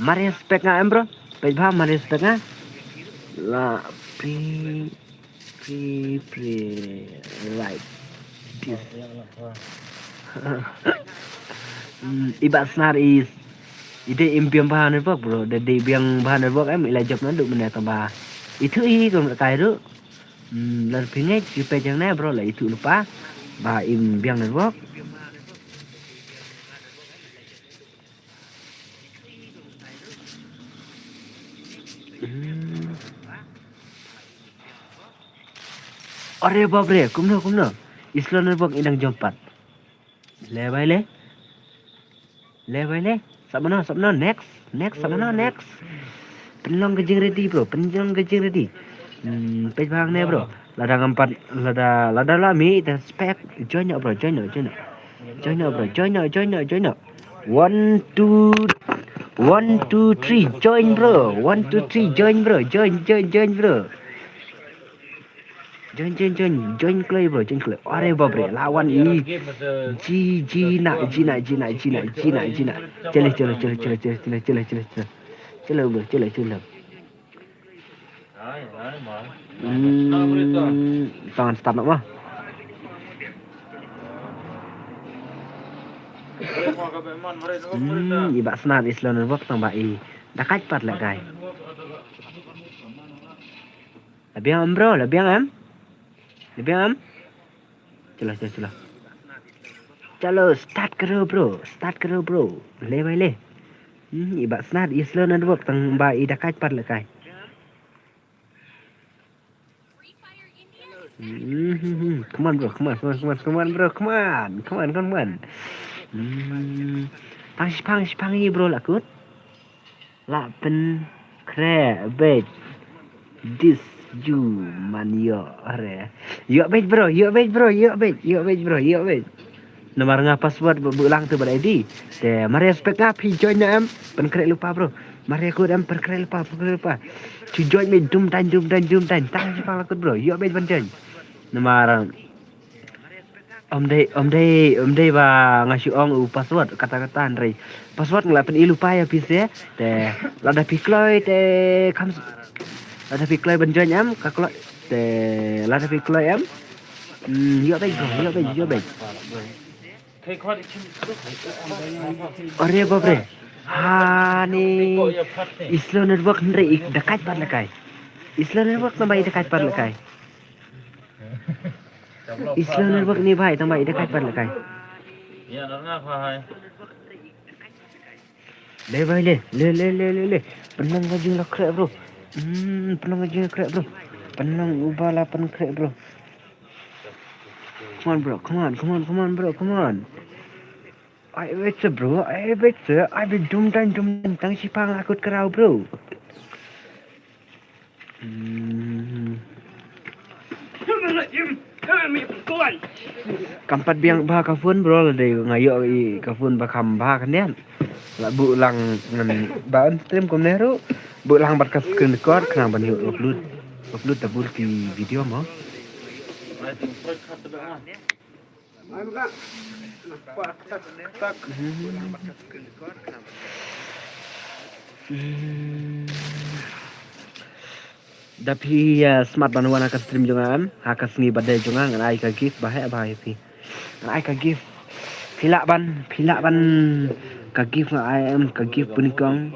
Mari spek nga em bro. Peit bha mari spek nga. La pri pri pri right. This. Hmm, iba snar is ide impiam bha ne bok bro. Dei biang bha ne bok em ila jop na du mene tamba. Itu i kum kai du. Hmm, la pingej ki peit jang ne bro la itu lupa. Ba im biang ne bok. Hmm. Are bapre, kumno kumno. Islo network idang jompat. Le bai le. Le bai le. Samano samano next. Next samano next. Penlong ke jing ready bro, penlong ke jing ready. Hmm, pej bang ne bro. Lada ngampat lada lada lami dan spek join bro, join join. Join up bro, join up, join up, join up. One, two, one, two, three. Join bro. One, two, three. Join bro. Join, join, join bro. Join, join, join, join kloi bro, join kloi. Are bapre, lawan i. Ji, ji na, ji na, ji na, ji na, ji na, ji na. Chale, chale, chale, chale, chale, chale, chale, chale. Chale bro, chale, chale. Hmm, tangan start nok mah. Hmm, iba snar islo network tang ba i. Dakat pat lekai. Labiang em bro, labiang em. Labiang em. Chalo, chalo, chalo. Chalo, start karo bro, start karo bro. Le bai le. Hmm, iba snar islo network tang ba i dakat pat lekai. Hmm, hmm, hmm. Come on bro, come on, come on, come on, come on bro, come on, come on, come on. Hmm. Pang shi pang shi pang i bro lakut. La pen kre bej. This you man yo are. Yo bej bro, yo bej bro, yo bej, yo bej bro, yo bej. Namar nga password bu lang tu bad I D. Te mare spek nga phi join na em. Pen kre lupa bro. Mare kut em pen kre lupa, pen kre lupa. Chu join me dum dan dum dan dum dan. Tang chu pang lakut bro. Yo bej ban join. Namar Om dei, om dei, om dei ba nga shu ong u password kata kata hynrei password nga la pyn-i lypa ïa phi se te lada phi kloi te kham lada phi kloi ban join em ka kloi te lada phi kloi em. Hmm, ïoh beit bro, ïoh beit, ïoh beit. Are bapre. Ha ni. Slow network hynrei i da kait pat lehkai. Slow network namar i da kait pat lehkai. Slow network ni bhai, tang bhai, ida kai pat la kai. Ïa, nar nga pha hai. Le bhai le, le, le, le, le, le. Pynlong ka jingla khreh, bro. Hmm, pynlong ka jingla khreh, bro. Pynlong uba la pynkhreh, bro. Come on, bro. Come on, come on, come on, bro. Come on. Ai wait seh, bro. Ai wait seh. Ai wait, dum dan, dum dan. Tang shipang la kut karaw, bro. Hmm. Kam pat biang bha ka phone, bro, la dei nga ïoh i ka phone ba kham bha khyndiat. La buh lang ngan ba on stream kumne ruh. Buh lang bad ka screen record khnang ban ïoh upload. Upload double ki video mo. Hmm. Da phi, ah, smat ban wan ha ka stream jong nga em, ha ka sngi birthday jong nga ngan ai ka gift ba heh ba ïa phi. Ngan ai ka gift. Phi lah ban, phi lah ban ka gift nga ai em, ka gift banyngkong.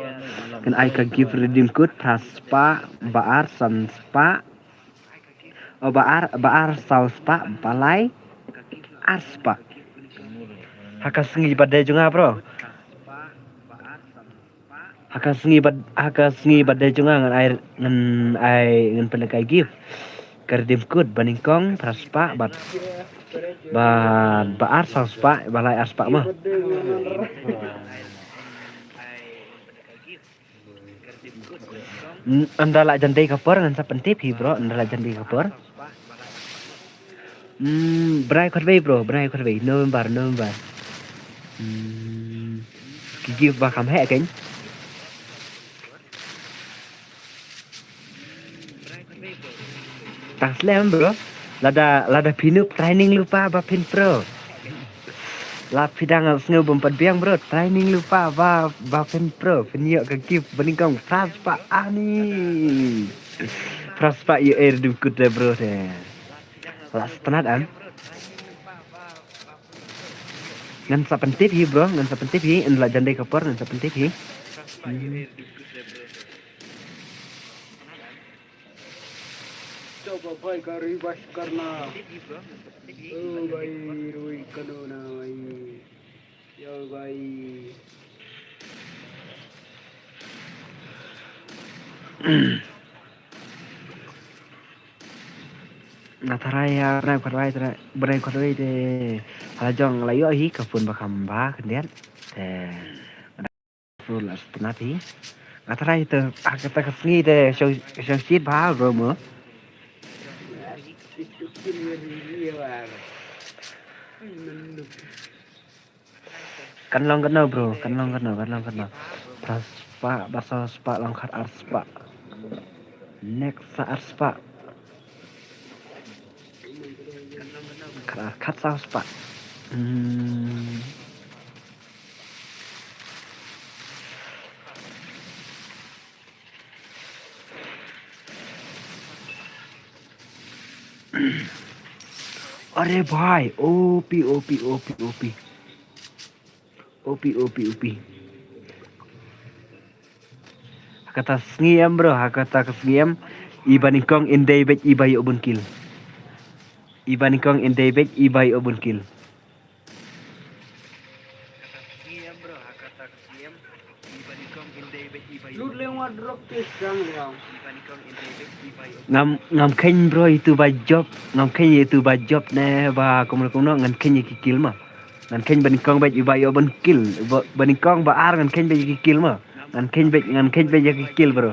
Ngan ai ka gift redeem code phra spah, ba ar san spah. Oh, ba ar, ba ar saw spah, ba lai ar spah. Ha ka sngi birthday jong nga, bro. Ha ka sngi bad, ha ka sngi birthday jong nga ngan ai, ngan ai, ngan pynlehkai gift. Ka redeem code banyngkong phra spah bad, bad ba ar saw spah, ba lai ar spah mo. N-, ynda la jan dei ka por ngan sa pyntip hi, bro, ynda la jan dei ka por. Hmm, bnai khatwei, bro, bnai khatwei, November, November. Hmm, ki gift ba kham heh kein. Tang slem, bro. Lada, lada phin ym training lypa ba phin pro. La phi dang sngew bym pat biang, bro. Training lypa ba, ba phin pro. Phin ïoh ka gift banyngkong phra spah ani. Phra spah ïoh ei redeem code de, bro, de. La sngewtynnat em. Ngan sa pyntip hi, bro, ngan sa pyntip hi, ynda la jan dei ka por ngan sa pyntip hi. Hmm. Coba bhai ka reverse karna. Oh bhai, rui kano na bhai. Yo bhai. Nga tharai ha bnai khatwei, tharai bnai khatwei te ha la jong la ïoh hi ka phone ba kham bha khyndiat. Te phone la sngewtynnat hi. Nga tharai te ha kata ka sngi te show, show shit bha, bro, mo. Kan long katno, bro, kan long katno, kan long katno. Phra spah, ba saw spah, long khat ar spah. Next sa ar spah. Khat ar, khat saw spah. Hmm. Are bhai, O P, O P, O P, O P. O P, O P, O P. Ha kata sngi em, bro, ha kata ka sngi em. I ba nyngkong in dei beit i ba ïoh bun kill. I ba nyngkong in dei beit i ba ïoh bun kill. Ngam, ngam kheiñ bro itu ba jop, ngam kheiñ itu ba jop ne ba kumno kumno, ngan kheiñ ïa ki kill ma. Ngan kheiñ ba nyngkong beit i ba ïoh bun kill, ba, ba nyngkong ba ar ngan kheiñ beit ïa ki kill ma. Ngan kheiñ beit, ngan kheiñ beit ïa ki kill bro.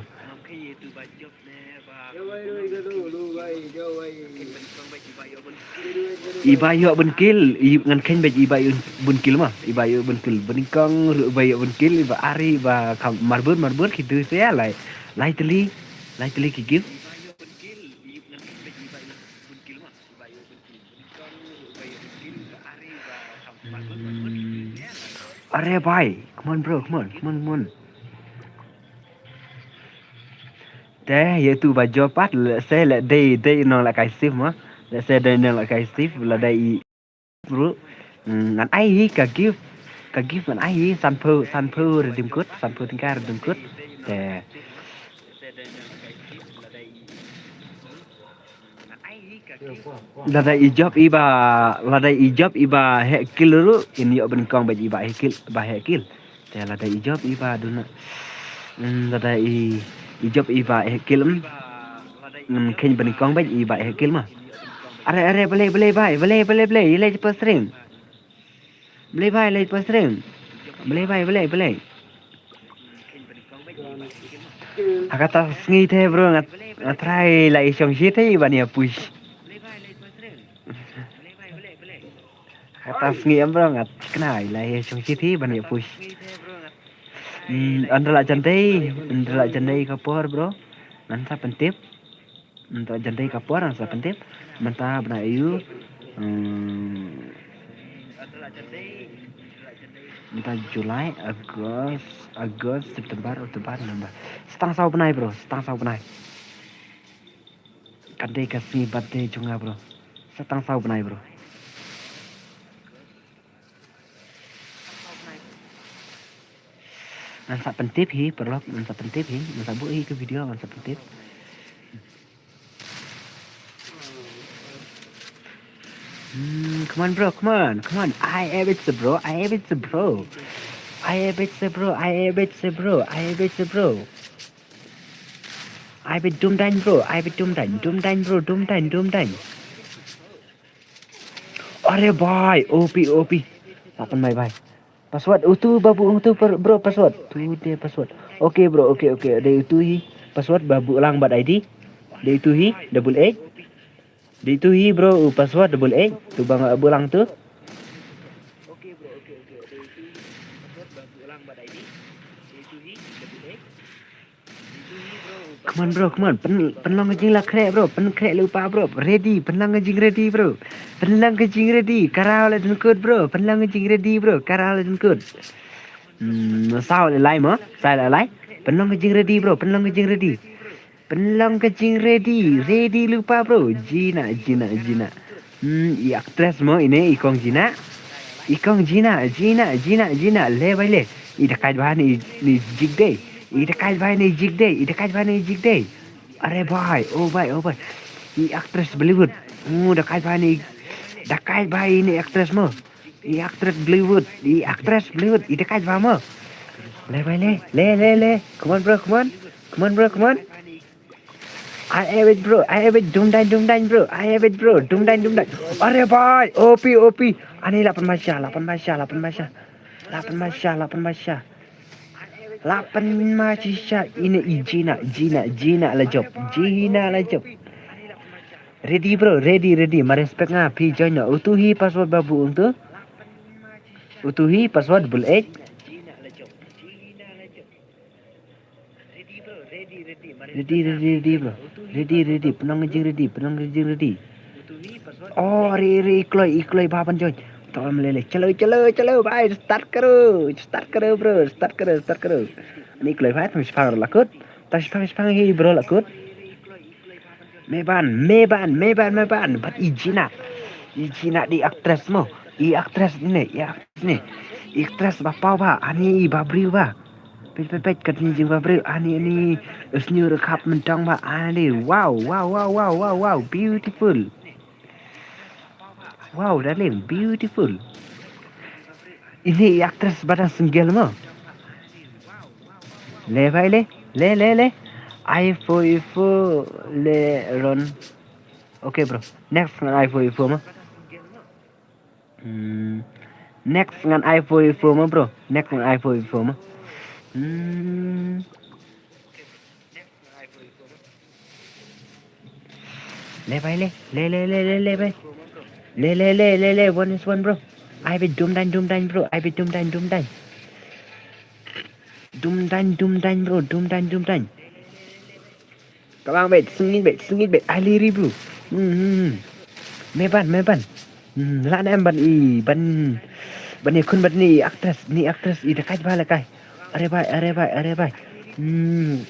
I ba ïoh bun kill, i ngan kheiñ beit i ba ïoh bun kill ma. I ba ïoh bun kill. Ba nyngkong ruh ba ïoh bun kill, i ba ar i ba kham marbud, marbud ki tu se ïa lai. Lai tylli, lai tylli ki gift. Hmm. Are bhai, come on bro, come on, come on, come on. Te ïa tu ba jop pat, lehse leh dei, dei nong leh kai sif ma. Lehse dei nong leh kai sif, la dei i bro. Hmm, ngan ai hi ka gift. Ka gift ngan ai hi sanphew, sanphew redeem code, sanphew tyngka redeem code. Te. Lada i jop i ba, lada i jop i ba heh kill ruh, in ïoh banyngkong bad i ba heh kill, ba heh kill. Te lada i jop i ba duna, mm, lada i, i jop i ba heh kill, mm, mm, khein banyngkong bad i ba heh kill ma. Are, are, balei, balei, bai, balei, balei, balei, i leit pasring. Balei bai, leit pasring. Balei bai, balei, balei. Ha kata sngi te bro, nga, nga trai la i shong shi te ban ïa push. Ha kata sngi em bro, nga kena la i shong shi te ban ïa push. Hmm, ynda la jan dei, ynda la jan dei ka por bro. Ngan sa pyntip. Mynta jan dei ka por ngan sa pyntip. Mynta bnai aiu? Hmm, mynta July, August, August, September, October, November. Sa tang saw bnai bro, sa tang saw bnai. Kan dei ka sngi birthday jong nga bro. Sa tang saw bnai bro. Ngan sa pyntip hi, paralok, ngan sa pyntip hi, ngan sa buh hi ka video, ngan sa pyntip. Hmm, come on bro, come on, come on. I have it bro, I have it bro. I have it bro, I have it bro, I have it bro. I bet dum dang bro, I bet dum dang, dum dang bro, dum dang, dum dang. Are bai, O P, O P. Lapan mai bai. Password, utu babu, utu per-, bro, password. Tu dia password. Oke bro, oke, oke. Dei utu hi. Password babu lang bad I D. Dei utu hi, double eight. Dei utu hi bro, u password double eight. Tu bang babu lang tu. Come on bro, come on. Pyn, pynlong ka jingla khreh bro, pynkhreh lypa bro. Ready, pynlong ka jing ready bro. Pynlong ka jing ready, karaw la dun kut bro. Pynlong ka jing ready bro, karaw la dun kut. Hmm, saw la lai mo, saw la lai. Pynlong ka jing ready bro, pynlong ka jing ready. Pynlong ka jing ready, ready lypa bro. Jina, jina, jina. Hmm, i actress mo ine i kong Jina. I kong Jina, Jina, Jina, Jina. Le bai le. I dakai ba ni, ni jig dei. I dakai ba ni jig dei. I dakai ba ni jig dei. Are bai, oh bai, oh bai. I actress Bollywood. Oh, dakai ba ni. Dakai ba ni actress mo. I actress Bollywood. I actress Bollywood. I dakai ba mo. Le bai le. Le, le, le. Come on bro, come on. Come on bro, come on. I have it bro, I have it, dum dang, dum dang bro, I have it bro, dum dang, dum dang. Are bai, O P, O P. Ani lapan masha, lapan masha, lapan masha. Lapan masha, lapan masha. Lapan masha, ine i Jina, Jina, Jina la jop, Jina la jop. Ready bro, ready, ready. Ma respect nga, phi join na. Utu hi password babu utu. Utu hi password bul ek. Ready, ready, ready bro. Ready, ready. Pynlong ka jing ready, pynlong ka jing ready. Oh, re, re, i kloi, i kloi ba ban join. To am lele. Chalo, chalo, chalo, bhai. Start karo. Start karo bro. Start karo, start karo. Ni kloi bhai, tam shipang la kut. Tam shipang, shipang hi bro la kut. Meban, meban, meban, meban. But i Jina. I Jina di actress mo. I actress ne, i actress ne. I actress ba paw ba, ani i ba briew ba. Peit, peit, peit, katni jing ba briew, ani, ani, sniu rekap mentang ba, ani, wow, wow, wow, wow, wow, wow, beautiful. Wow, darling, beautiful. Ini i actress ba dang single mo. Le, bai, le, le, le, le. Ai fo, i fo, le, ron. Okay, bro. Next ngan ai fo, i fo mo. Hmm. Next ngan ai fo, i fo mo, bro. Next ngan ai fo, i fo mo. Hmm. Le bai le. Le, le, le, le, le bai. Le, le, le, le, le. One is one, bro. Ai bai dum dang, dum dang, bro. Ai bai dum dang, dum dang. Dum dang, dum dang, bro. Dum dang, dum dang. Ka bang bai, sngewbha bai, sngewbha bai. Ai le ri, bro. Hmm, hmm, hmm. Me ban, me ban. Hmm, la ne em ban i, ban, ban i khun ban ni actress, ni actress i dakai ba le kai. Are bai, are bai, are bai. Hmm.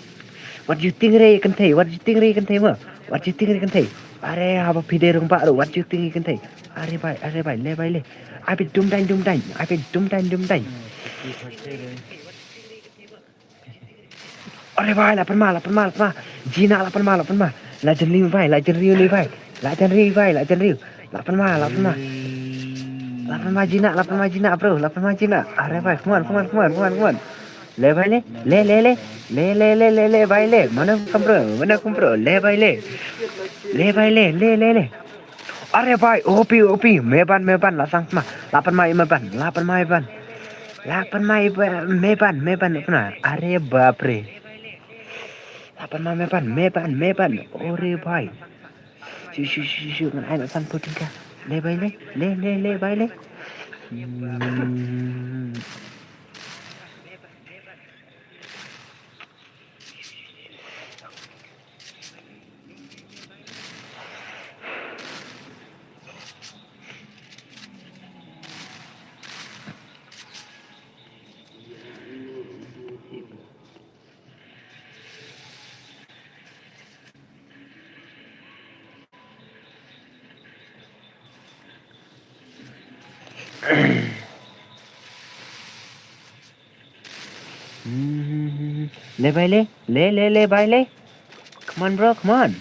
What do you think re kynthei? What do you think re kynthei mo? What do you think re kynthei? Are haba phi dei rung ba ro, what do you think re kynthei? Are bai, are bai, le bai le. Ai bai dum dang, dum dang. Ai bai dum dang, dum dang. Are bai, la pynma, la pynma, la pynma. Jina la pynma, la pynma. La jin liu bai, la jin liu ni bai. Lah jan ri bhai, lah jan ri. Lah pynma, lah pynma. Lah pynma jina, lah pynma jina, bro. Lah pynma jina. Are bhai, come on, come on, come on, come on, come on. Le bhai le, le, le, le. Le, le, le, le, le, bhai le. Mana kum bro, mana kum bro. Le bhai le. Le bhai le, le, le, le. Are bhai, opi, opi. Meban, meban, lah sang pynma. Lah pynma i meban, lah pynma i ban. Lah pynma i ba-, meban, meban, pynma. Are bapre. Lah pynma meban, meban, meban. Ore bhai. Shu, shu, shu, shu, ngan ai na san putin ka. Le bhai le, le, le, le bhai le. Hmm. Hmm, le bhai le, le, le, le bhai le. Come on bro, come on.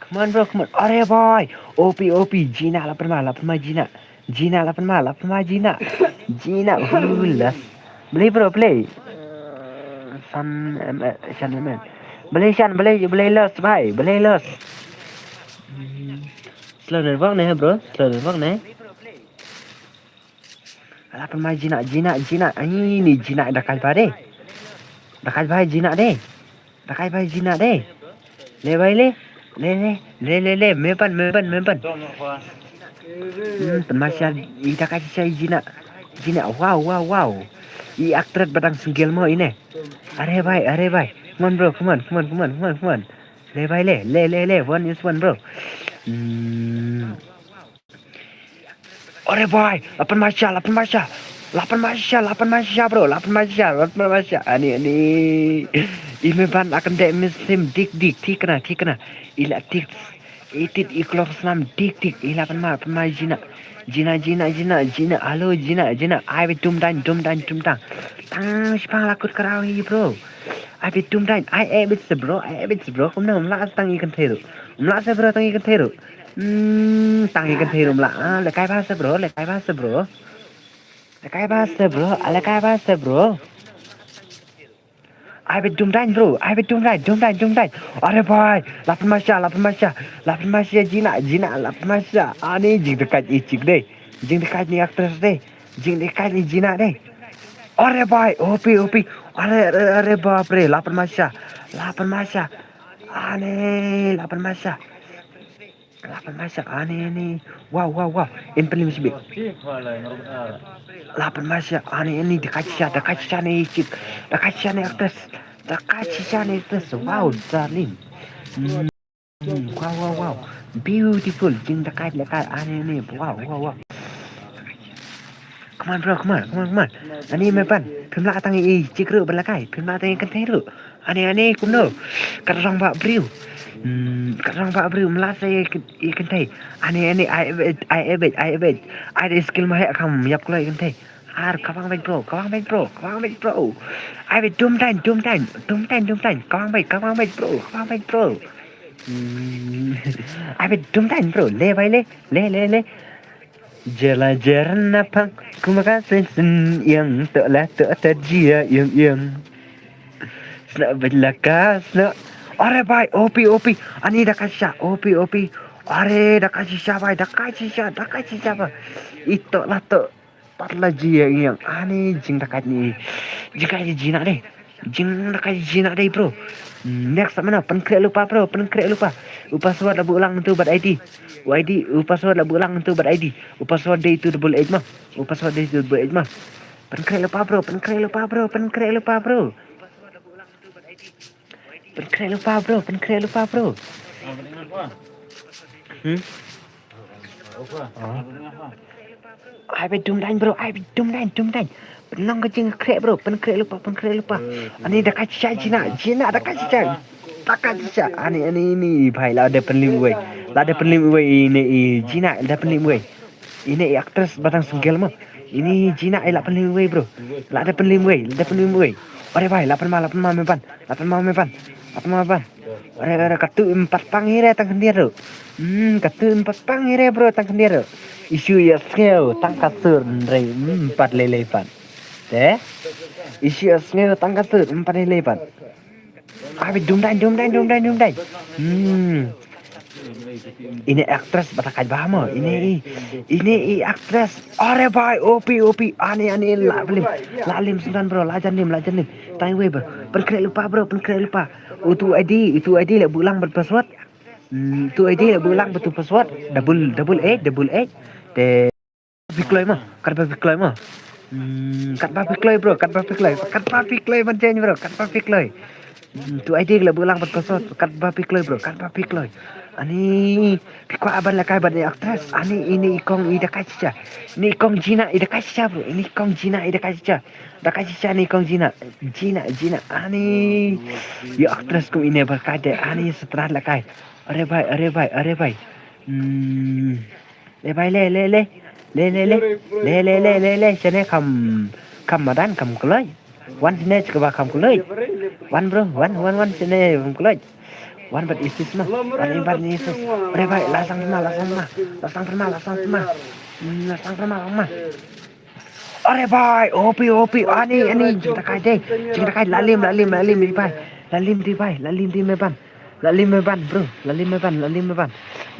Come on bro, come on. Are bhai. Opi, opi. Jina lah pynma, lah pynma jina. Jina lah pynma, lah pynma jina. Jina, hula. Balei bro, balei? San M L, san M L. Balei san, balei, balei los bhai, balei los. Hmm. Slow network ne bro, slow network ne. Lah pynma jina, jina, jina. Ai ni jina da kai bhai de. Da kai bhai jina de. Da kai bhai jina de. Le bhai le. Le, le, le, le, le. Meban, meban, meban. Hmm, pynma sha i da kai sha jina. Jina, wow, wow, wow. I actress ba dang single mo ine. Are bhai, are bhai. Come on bro, come on, come on, come on, come on, come on. Le bhai le, le, le, le. One is one bro. Hmm. Are bhai, lah pynma sha, lah pynma sha. Lah pynma sha, lah pynma sha bro, lah pynma sha, lah pynma sha. Ani, ani. I meban akan dek mynsiem dik dik, thikna, thikna. I la tik. I tit i klok snam dik dik. I la pynma, pynma jina. Jina, jina, jina, jina. Alo, jina, jina. Ai beit dum dang, dum dang, dum dang. Tang shipang la kut karaw hi bro. Ai beit dum dang. Ai e beit se bro, ai e beit se bro. Kumno, mla tang i kynthei ruh. Mla se bro, tang i kynthei ruh. Hmm, tang i kynthei ruh mla. Ah, le kai ba se bro, le kai ba se bro. Le kai ba se bro, ah, le kai ba se bro. Ai beit dum dang bro, ai beit dum dang, dum dang, dum dang. Are bhai, lah pynma sha, lah pynma sha. Lah pynma sha jina, jina, lah pynma sha. Ani jingdakait i chik de. Jingdakait ni actress de. Jingdakait ni jina de. Are bhai, opi, opi. Are, are, are bapre, lah pynma sha. Lah pynma sha. Ani, lah pynma sha. Lah pynma sha, ani, ani. Wow, wow, wow. In pynlip shibit. Lah pynma sha, ani, ani. Da kai sha, da kai sha ne i chik. Da kai sha ne actress. Da kai sha ne actress. Wow, darling. Hmm, wow, wow, wow. Beautiful. Jingdakait lehkai, ani, ani. Wow, wow, wow. Come on bro, come on, come on, come on. Ani meban, phim lah tang i chik ruh ban lehkai, phim lah tang i kynthei ruh. Ani, ani, kumno. Kat rangbah briew. Hmm, kat rangbah briew, mla se i kynthei. Ani, ani, ai e beit, ai e beit, ai e beit. Ai da skill ma heh kam ïap kloi i kynthei. Ar, kawang beit bro, kawang beit bro, kawang beit bro. Ai beit dum dang, dum dang, dum dang, dum dang. Kawang beit, kawang beit bro, kawang beit bro. Hmm. Ai beit dum dang bro, le bhai le, le, le, le. Jela jer na pang, kuma ka sen sen yang, to la to ta jia yang yang. Sna bela ka sna. Are bhai, opi, opi. Ani da kai sha, opi, opi. Are da kai sha bhai, da kai sha, da kai sha bhai. Ito la to. Pat la jia yang yang. Ani jingdakait ni. Jingdakait jina de. Jingdakait jina de bro. Next mana pynkhreh lypa bro, pynkhreh lypa. U password la buh lang tu bad I D. U I D, u password la buh lang tu bad I D. U password de tu double eight ma. U password de tu double eight ma. Pynkhreh lypa bro, pynkhreh lypa bro, pynkhreh lypa bro. Pynkhreh lypa bro, pynkhreh lypa bro. Hmm? Ai beit dum dang bro, ai beit dum dang, dum dang. Pynlong ka jingkhreh bro, pynkhreh lypa, pynkhreh lypa. Ani da kai sha jina, jina da kai sha. Da kai sha. Ani, ani ni bhai la da pynlip wei. La da pynlip wei ini i jina da pynlip wei. Ini i actress ba dang single ma. Ini jina i la pynlip wei bro. La da pynlip wei, la da pynlip wei. Are bhai, la pynma, la pynma meban. La pynma meban. Pat ma ban. Ore, ore, katu im pat pang ire tang khyndiat ruh. Hmm, katu im pat pang ire bro tang khyndiat ruh. Isu ya sngeo tang kasur nre, hmm, pat lele pat. Te? Isu ya sngeo tang kasur, hmm, pat lele pat. Abi dum dai, dum dai, dum dai, dum dai. Hmm. Ine actress bata kaj ba mo. Ine i, ine i actress. Are bhai, opi, opi. Ani, ani, la lim. La lim sngewdon bro, la jan lim, la jan lim. Tang wei bro. Pynkhreh lypa bro, pynkhreh lypa. Utu I D, utu I D la bulang bad password. Hmm, tu I D la bulang bad tu password. Double, double eight, double eight. Te phi kloi ma, katba phi kloi ma. Hmm, katba phi kloi bro, katba phi kloi. Katba phi kloi ban jen bro, katba phi kloi. Hmm, tu I D la bulang bad password, katba phi kloi bro, katba phi kloi. Ani, phi kwah ban lehkai bad ine i actress. Ani, ine i kong i da kai shisha. Ine i kong Jina i da kai shisha bro, ine i kong Jina i da kai shisha. Da kai shisha ine i kong Jina. Jina, Jina. Ani, i actress kum ine ba kai de. Ani, sngewtynnat lehkai. Are bhai, are bhai, are bhai. Hmm. Le bhai le, le, le. Le, le, le. Le, le, le, le, le. Shane kham, kham madan, kham kloi. Wan shane chka ba kham kloi. Wan bro, wan, wan, wan shane kham kloi. Wan bad isis ma. Wan i bad ni isis. Are bhai, la sang ma, la sang ma. La sang ma, la sang ma. Hmm, la sang ma, la sang ma. Are bhai, opi, opi, ani, ani, jingtakai de. Jingtakai, la lim, la lim, la lim, di bhai. La lim, di bhai, la lim, di me ban. La lim me ban, bro. La lim me ban, la lim me ban.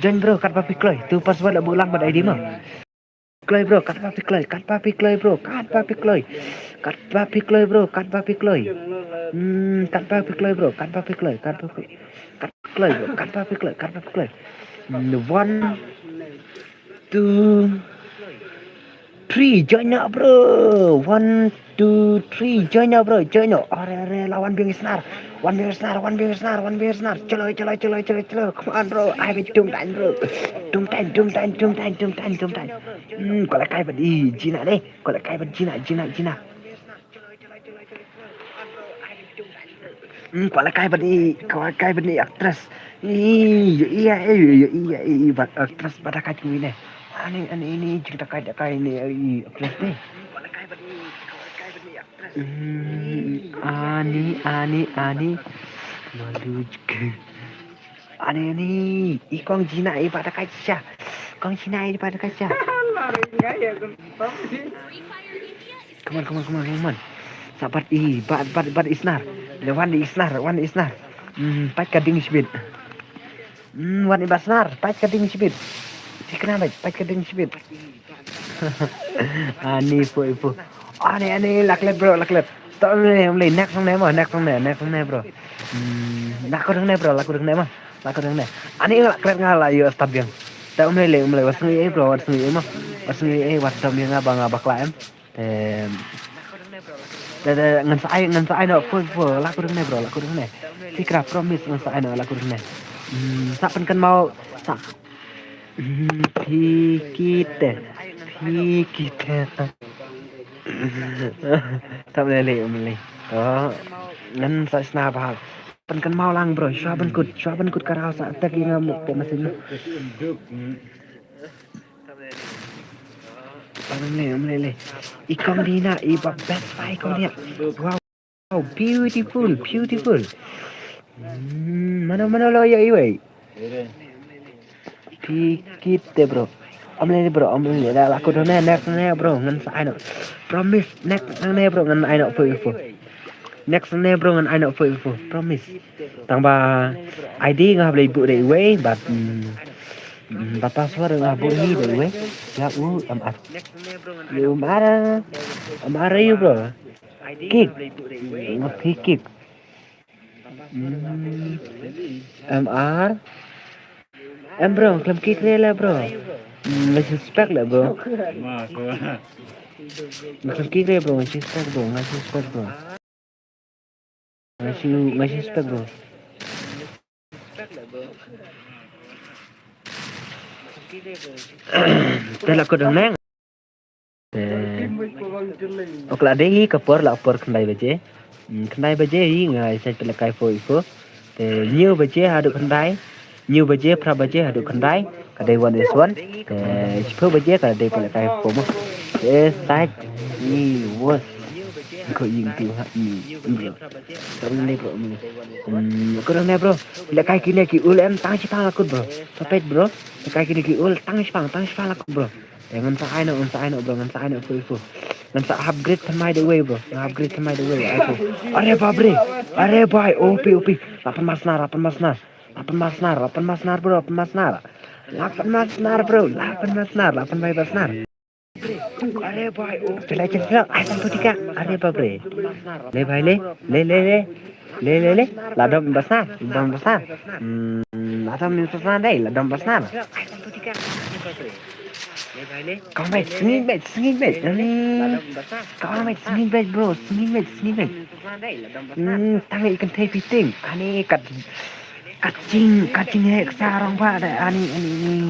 Join, bro, katba phi kloi. Tu password la bulang bad I D mo. Kloi, bro, katba phi kloi, katba phi kloi, bro, katba phi kloi. Katba phi kloi, bro, katba phi kloi. Hmm, katba phi kloi, bro, katba phi kloi, katba phi kloi, bro, katba phi kloi, katba phi kloi. Hmm, one, two, three, join up, bro. One, two, three, join up, bro, join up. Are, are, la wan biang i Snar. Wan biang i Snar, wan biang i Snar, wan biang i Snar. Chalo, chalo, chalo, chalo, chalo. Come on, bro. Ai, wei, tum tan, bro. Tum tan, tum tan, tum tan, tum tan, tum tan. Hmm, ko la kai bad i Jina de. Ko la kai bad Jina, Jina, Jina. Hmm, ko la kai bad i, ko la kai bad i actress. I, yo, iya, eh, yo, iya, eh, i bad actress bad da kai kum ine. Ani, ani, ini jingtakai, takai ini, i actress ni. Hmm, ani, ani, ani. Malu juga. Ani, ani. I kong Jina, i bad da kai shisha. Kong Jina, i bad da kai shisha. Come on, come on, come on, come on. Sa bad i, bad, bad, bad i Snar. Le wan i Snar, wan i Snar. Hmm, pat ka ding shibit. Hmm, wan i bad Snar, pat ka ding shibit. Sikna bad, pat ka ding shibit. Ani, fu, fu. Ani, ani, la klet, bro, la klet. To, um, le, um, le, next song ne mo, next song ne, next song ne, bro. Hmm, la kut ne, bro, la kut ne mo. La kut ne. Ani, la klet nga la ïoh start biang. To, um, le, le, um, le, wat sngi, eh, bro, wat sngi, eh, mo. Wat sngi, eh, wat dom biang nga ba nga bakla em. Te, te, te, ngan sa ai, ngan sa ai noh, fu, fu, la kut ne, bro, la kut ne. Sikra promise ngan sa ai noh, la kut ne. Hmm, sa pynkynmaw, sa Hmm, phi kite, phi kite. Tam lele, um, lele. To, ngan sa shna bha. Pynkynmaw lang, bro. Shwa ban kut, shwa ban kut ka raw sa attack ïa nga mo, te masin mo. Tam lele, um, lele. I kong Dina, i ba best fight kong Dina. Wow. Wow, beautiful, beautiful. Hmm, mano, mano lo ïa iwei. Phi kite, bro. Ym lei, bro, ym lei. Da la kut ne, next ne, bro, ngan sa ai noh. Promise, next ne, bro, ngan ai noh fu fu. Next ne, bro, ngan ai noh fu fu. Promise. Tang ba I D nga hap leit buh da iwei, bad, hmm, hmm, bad password nga hap buh hi da iwei. Ïa u M R. Ïa u M R. M R ïa u, bro. Kick. Nga phi kick. Hmm. M R. Em, bro, khlem kick re la, bro. Hmm, nga suspect la, bro. Nga khlem kick re, bro, nga suspect, bro, nga suspect, bro. Nga shu, nga suspect, bro. Te la kut hangne. Te, ok, la dei hi ka por, la por khyndai baje. Hmm, khyndai baje hi nga ïa sait pynlehkai fu fu. Te hynñiew baje haduh khyndai. Hynñiew baje, phra baje haduh khyndai. Ka dei one is one. Te shiphew baje ka dei pynlehkai fu mo. Te sait i was. Ko ïing ti ha ni, bro. Tang ne, bro, ni. Hmm, ko ne, bro. Lehkai kine ki ul em tang shipang la kut, bro. Sapet, bro. Lehkai kine ki ul tang shipang, tang shipang la kut, bro. Eh, ngan sa ai noh, ngan sa ai noh, bro, ngan sa ai noh, full, full. Ngan sa upgrade thymmai the way, bro. Ngan upgrade thymmai the way. Ai, bro. Are bapre. Are bhai, O P, O P. Lapan masnar, lapan masnar. Lapan masnar, lapan masnar, bro, lapan masnar. Lapan masnar, bro, lapan masnar, lapan bai masnar. Are bhai, O P. Pela chen pela, ai, satu tiga. Are bapre. Le bhai, le, le, le, le. Le, le, le. La dom basnar, dom basnar. Hmm, la dom basnar dai, la dom basnar. Kong beit, sngin beit, sngin beit. Hmm. Kong beit, sngin beit, bro, sngin beit, sngin beit. Hmm, tang i kynthei fitting. Ani kat, kat jing, kat jing he ksa rong ba da ani, ani, ani.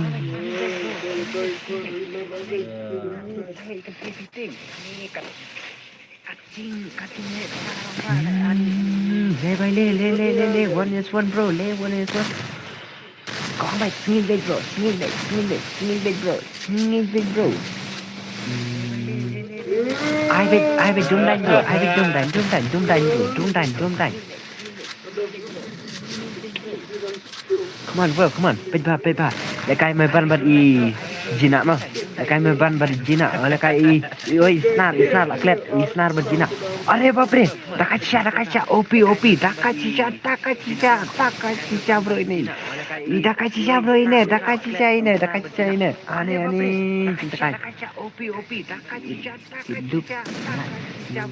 Hmm, le bhai, le, le, le, le, le, one is one, bro, le, one is one. Kong beit, sngin beit, bro, sngin beit, sngin beit, sngin beit, bro, sngin beit, bro. Hmm. Ai beit, ai beit, dum dang, bro, ai beit, dum dang, dum dang, dum dang, bro, dum dang, dum dang. Come on, bro, come on. Peit bha, peit bha. Lehkai me ban bad i Jina ma. Lehkai me ban bad i Jina. Lehkai i, i, oi, i Snar, i Snar la klet, i Snar bad Jina. Are bapre. Da ka shisha, da ka shisha. O P, O P. Da ka shisha, da ka shisha, da ka shisha, bro, ine. I da ka shisha, bro, ine, da ka shisha ine, da ka shisha ine. Ani, ani, jing da ka. Hidup. Da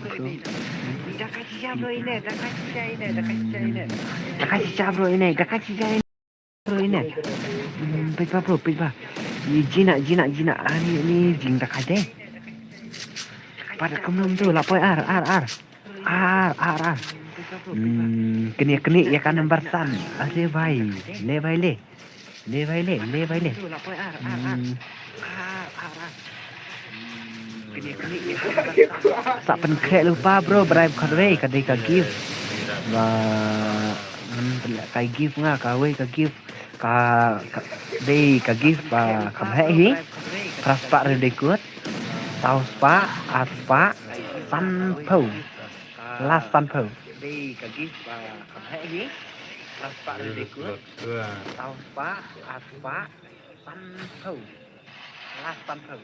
ka shisha, bro, ine, da ka shisha ine. Bro, ine. Hmm, peit bha, bro, peit bha. Ni Jina, Jina, Jina. Ani, ani, jing da ka de. Pat kumno tu, la poi ar, ar, ar. Ar, ar, ar. Hmm, kane, kane, ïa ka number san. Are bhai. Le bhai, le. Le bhai, le, le bhai, le. Hmm. Sa pynkhreh lypa, bro, brai khatwei, ka dei ka gift. Ba, hmm, ka gift nga, kawei ka gift. Ka, ka, dei ka gift ba kham heh hi. Phra spah ruh dei kut. Saw spah, ar spah, sanphew. Last sanphew. Dei ka gift ba kham heh hi. Phra spah ruh dei kut. Saw spah, ar spah, sanphew. Last sanphew.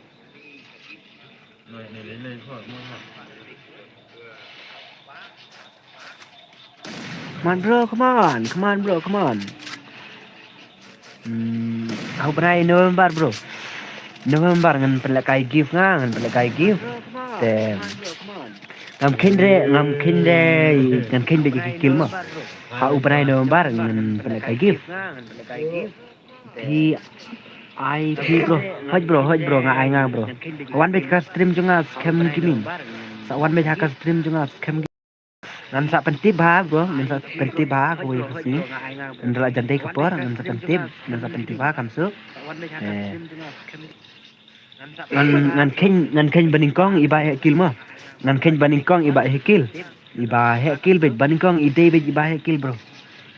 Come on, bro, come on. Come on, bro, come on. Hmm, ha u bnai November, bro. November ngan pynlehkai gift nga, ngan pynlehkai gift. Te ngam kheiñ re, ngam kheiñ re, ngan kheiñ beit ïa ki kill mo. Ha u bnai November ngan pynlehkai gift. Phi ai phi, bro. Hoj, bro, hoj, bro, nga ai nga, bro. Wan beit ka stream jong nga Skhem Gaming. Sa wan beit ha ka stream jong nga Skhem Gaming. Ngan sa pyntip bha, bro, ngan sa pyntip bha kawei ka sngi. Ngan la jan dei ka por, ngan sa pyntip, ngan sa pyntip bha kam suk. Eh. Ngan, ngan kheiñ, ngan kheiñ ba nyngkong i ba heh kill mo. Ngan kheiñ ba nyngkong i ba heh kill. I ba heh kill beit, ba nyngkong i dei beit i ba heh kill, bro.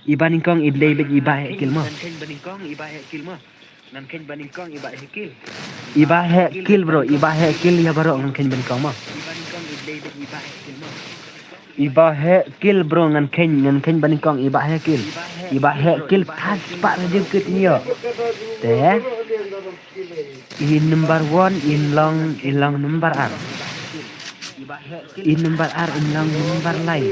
I ba nyngkong i dei beit i ba heh kill mo. I ba heh kill, bro, i ba heh kill ïa baroh ngan kheiñ ba nyngkong mo. I ba heh kill, bro, ngan kheiñ, ngan kheiñ ba nyngkong i ba heh kill. I ba heh kill phra spah ruh dei kut ïoh. Te i number one in long, in long number ar. I number ar in long number lai.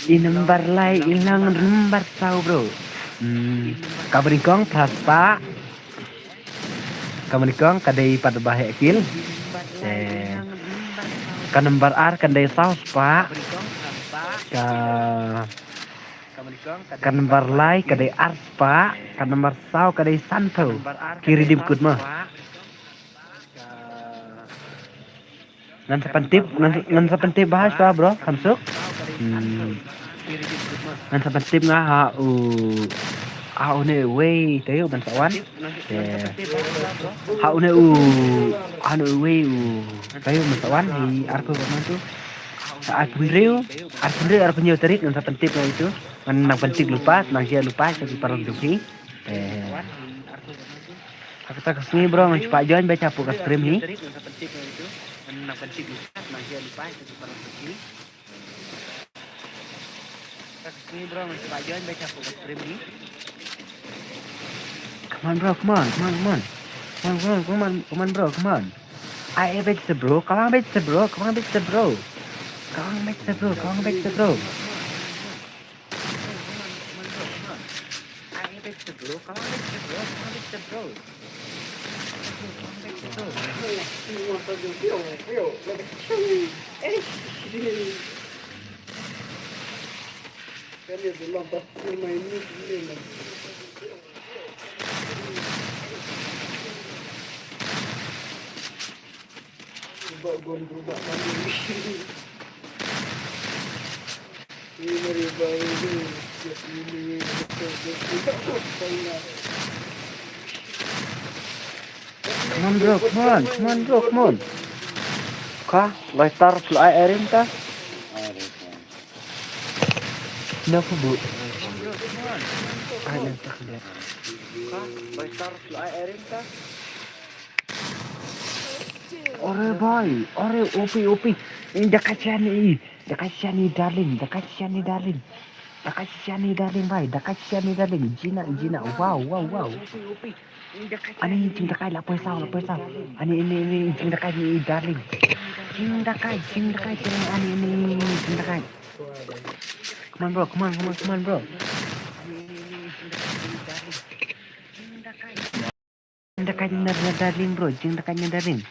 I number lai in long number saw, bro. Hmm. Ka ba nyngkong phra spah. Ka ba nyngkong ka dei pat ba heh kill. Eh. Ka number ar ka dei saw spah. Ka, ka number lai ka dei ar spah. Ka number saw ka dei sanphew. Ki redeem code mo. Ngan sa pyntip, ngan, ngan sa pyntip bha shuwa, bro, kham suk. Hmm. Ngan sa pyntip nga ha u, ha une uwei, te u ban sa wan. Te ha une u, ha une uwei u, te u ban sa wan, hi arphew ba man tu. Sa arphew hynriew, arphew hynriew, arphew hynñiew tarik, ngan sa pyntip nga itu. Ngan nang pyntip lypa, nang share lypa, sa ki paralok jong phi. Te Ha kata ka sngi, bro, ngan shu pah join beit hapoh ka stream hi. Nang kan sik ni, nang siap ni pai, satu parang kecil. Kat sini, bro, masih baca, baca aku stream ni. Come on, bro, come on, come on, come on. Come on, come on, come on, come on, bro, come on. I bet the bro, come on, bet the bro, come on, bet the bro. Come on, bet the bro, come on, bet the bro. I bet the bro, come on, bet the bro, come on, bet the bro. Come on, bro, come on, come on, bro, come on. Ka, lighter, plu ai erin ta. Na fu bu. Ai, na fu bu. Ka, lighter, plu ai erin ta. Ore bhai, ore opi opi. Ini dekat sini, dekat sini darling, dekat sini darling. Dekat sini darling bhai, dekat sini darling. Jinak, jinak, wow, wow, wow. Ani jingdakai la poi saw, la poi saw. Ani ini, ini jingdakai ni darling. Jingdakai, jingdakai, jing ani ini jingdakai. Come on bro, come on, come on, come on bro. Jingdakai na, na darling bro, jingdakai na darling.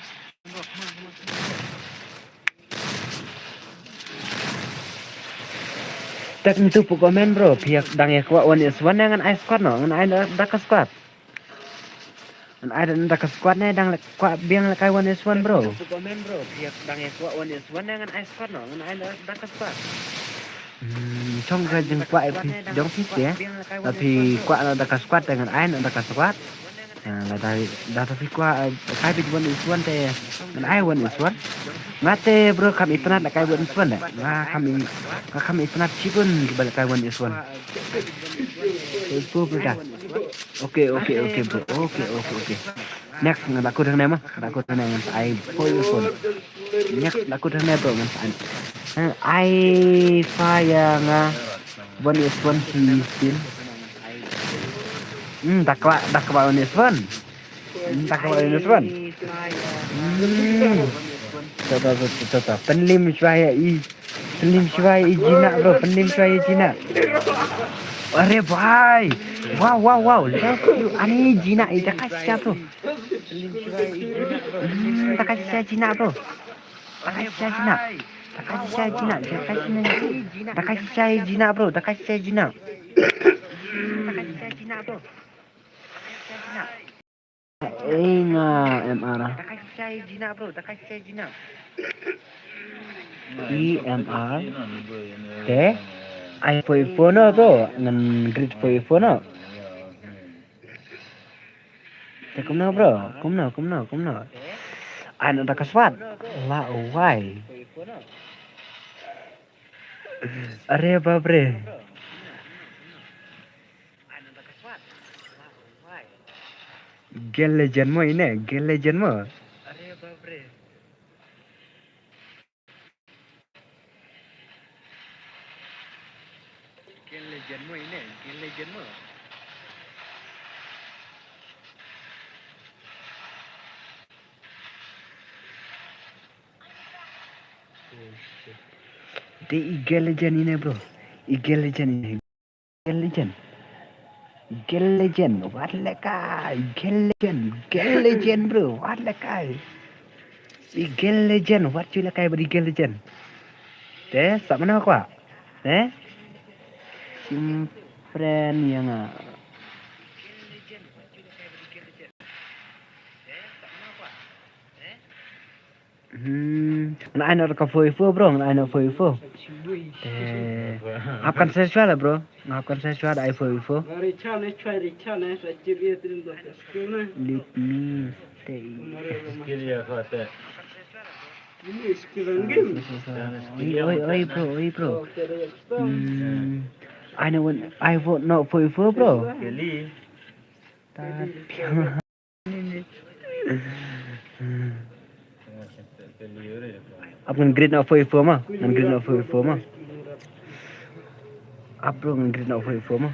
Tak ntu pu komen bro, phi dang ïa kwah one is one ne ngan ai squad no, ngan ai da ka squad. Ngan ai da ka squad ne dang kwah biang la kai one is one bro. Hmm, chong ka jingkwah phi jong phi te. La phi kwah na da ka squad te ngan ai na da ka squad. Ah, lada, lada phi kwah, eh, kai beit one is one te ngan ai one is one. Nga te bro kam itynnad la kai one is one de. Nga kam i, nga kam itynnad shibun kiba la kai one is one. Te bro, bro da. Okay, okay, okay bro. Okay, okay, okay. Next nga da kut hangne ma, da kut hangne ngan ai four is one. Next da kut hangne bro ngan ai. Eh, ai fa ïa nga one is one hi sin. Hmm, da kwah, da kwah one is one. Hmm, da kwah one is one. Hmm. To, to, to, to, to, to. Pynlim shuwa ïa i. Pynlim shuwa ïa i jinak bro, pynlim shuwa ïa i jinak. Are bhai. Wow, wow, wow. Let's go. Ani jinak i da ka shisha bro. Hmm, da ka shisha jinak bro. Da ka shisha jinak. Da ka shisha jinak. Da ka shisha jinak bro. Da ka shisha jinak. Ei nga M R. E M R. Te ai four four no bro. Ngan greet four four no. Te kumno bro? Kumno, kumno, kumno? Ai na da ka squad. La wai. Are bapre. Gel legend mo ine, gel legend mo. Gel legend mo ine, gel legend mo. Te i gel legend ine bro. I gel legend ine. Gel legend. Gel legend. Wat lekai. Gel legend. Gel legend bro. Wat lekai. I gel legend. Wat ju lekai bad i gel legend. Te, sa mano kwah? Te? Sim friend ïa nga. Hmm, ngan ai noh ka four four bro, ngan ai noh four four. Eh, hap kan sa shuwa la bro, hap kan sa shuwa da ai four four. Let me stay. Oi, oi, oi bro, oi bro. Hmm, ai noh, ai vote noh four four bro. Ta piang. Ap ngan grid na four four ma. Ngan grid na four four ma. Ap bro ngan grid na four four ma.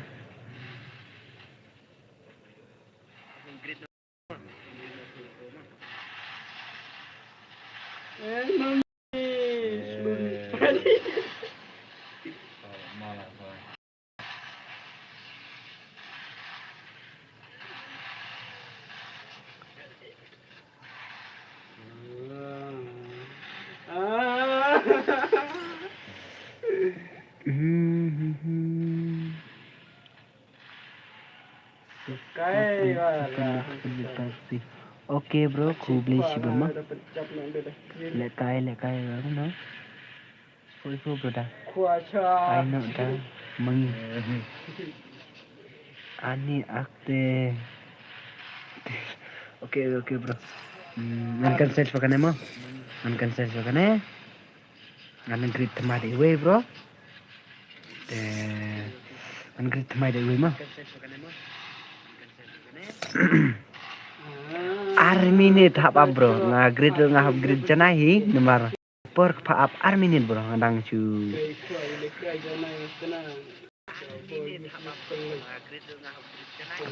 Okay bro, khublei shibun ma. Lekai lekai bro no. Four four bro da. Ai no da. Mangi. Ani akte. Okay okay bro. Hmm, ngan cancel shuwa kane mo. Ngan cancel shuwa kane. Ngan grid thymmai da iwei bro. Te ngan grid thymmai da iwei mo. Ar minit hap ap bro. Nga grid nga hap grid janai hi namar por ka pha ap ar minit bro nga dang shu.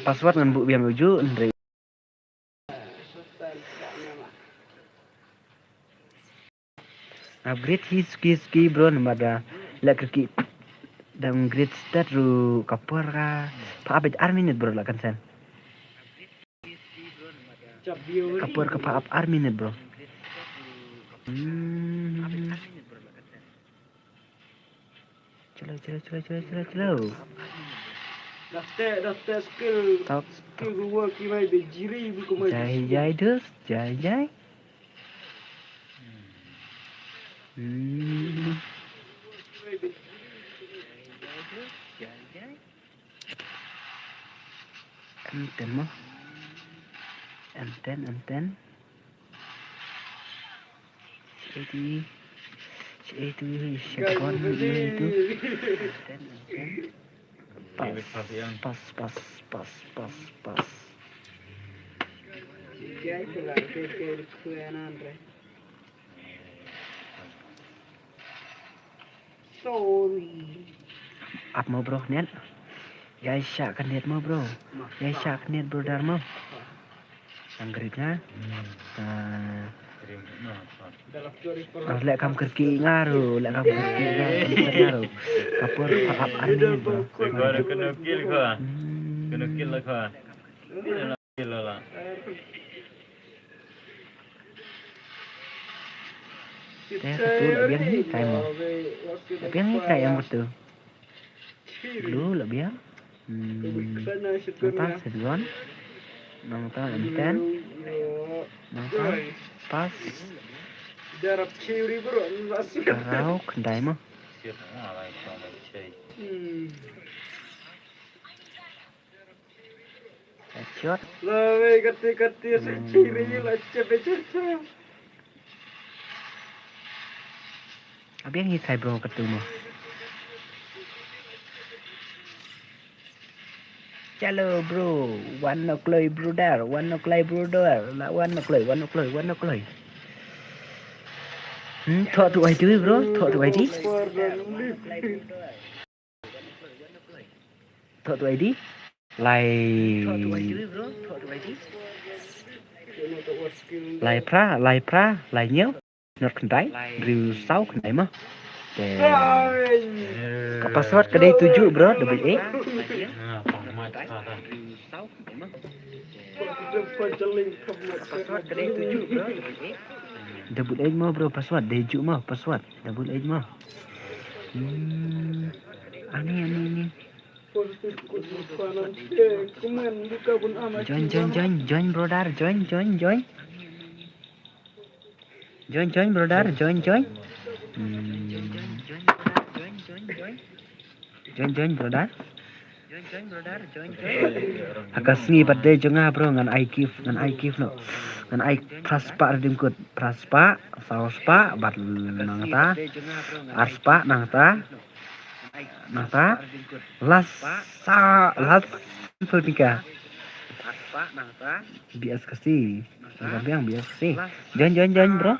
Password ngan buh biang uju hynrei. Upgrade hi suki suki bro namar da leh ka ki dang upgrade stat ruh ka por ka pha ap ar minit bro la kan sen. Ka por ka pha ap ar minit bro. Hmm. Chalo chalo chalo chalo chalo chalo. Dah teh dah teh skill. Tok. Skill gua ki mai bejiri bi ku mai. Jai jai dus jai jai. Hmm. Em ten mo. Em ten em ten. Shady. Shady shakon itu. Em ten em ten. Pas pas pas pas pas pas. Sorry. Ap mo bro net. Yai shah ka net mo bro. Yai shah ka net bro dar mo. Sang grid nga. Ah. Leh kam kyrki nga ruh, leh kam kyrki nga ruh. Ka por pha ap ar minit bro. Kena kill kha. Hmm. Kena kill la kha. Kill la. Te katu la biang hi kai mo. La biang hi kai em katu. Glu la biang. Hmm. Nangta Sedion. Nangta Enten. Nangta pas. Karau khyndai mo. Hmm. Headshot. La wei kati kati sa chiri la chepe chepe. Abiang hi thai bro katu mo. Chalo bro, wan no kloi brother, wan no kloi brother, la wan no kloi, wan no kloi, wan no kloi. Hmm, thok tu I D bro, thok tu I D. Thok tu I D. Lai. Lai phra, lai phra, lai hynñiew. Nor khyndai, hynriew saw khyndai mo. Te. Ka password ka dei tujuh bro, double eight. Double eight mo bro, password dei juh mo, password double eight mo. Hmm. Ani ani ani. Join join join join brother, join join join. Join join brother, join join. Hmm. Join join brother. Ha ka sngi birthday jong nga bro ngan ai gift, ngan ai gift noh. Ngan ai phra spah redeem code, phra spah, saw spah bad nangta ar spah nangta. Nangta last sa last simple tingka. B S Khasi. Nangta biang B S Khasi. Join join join bro.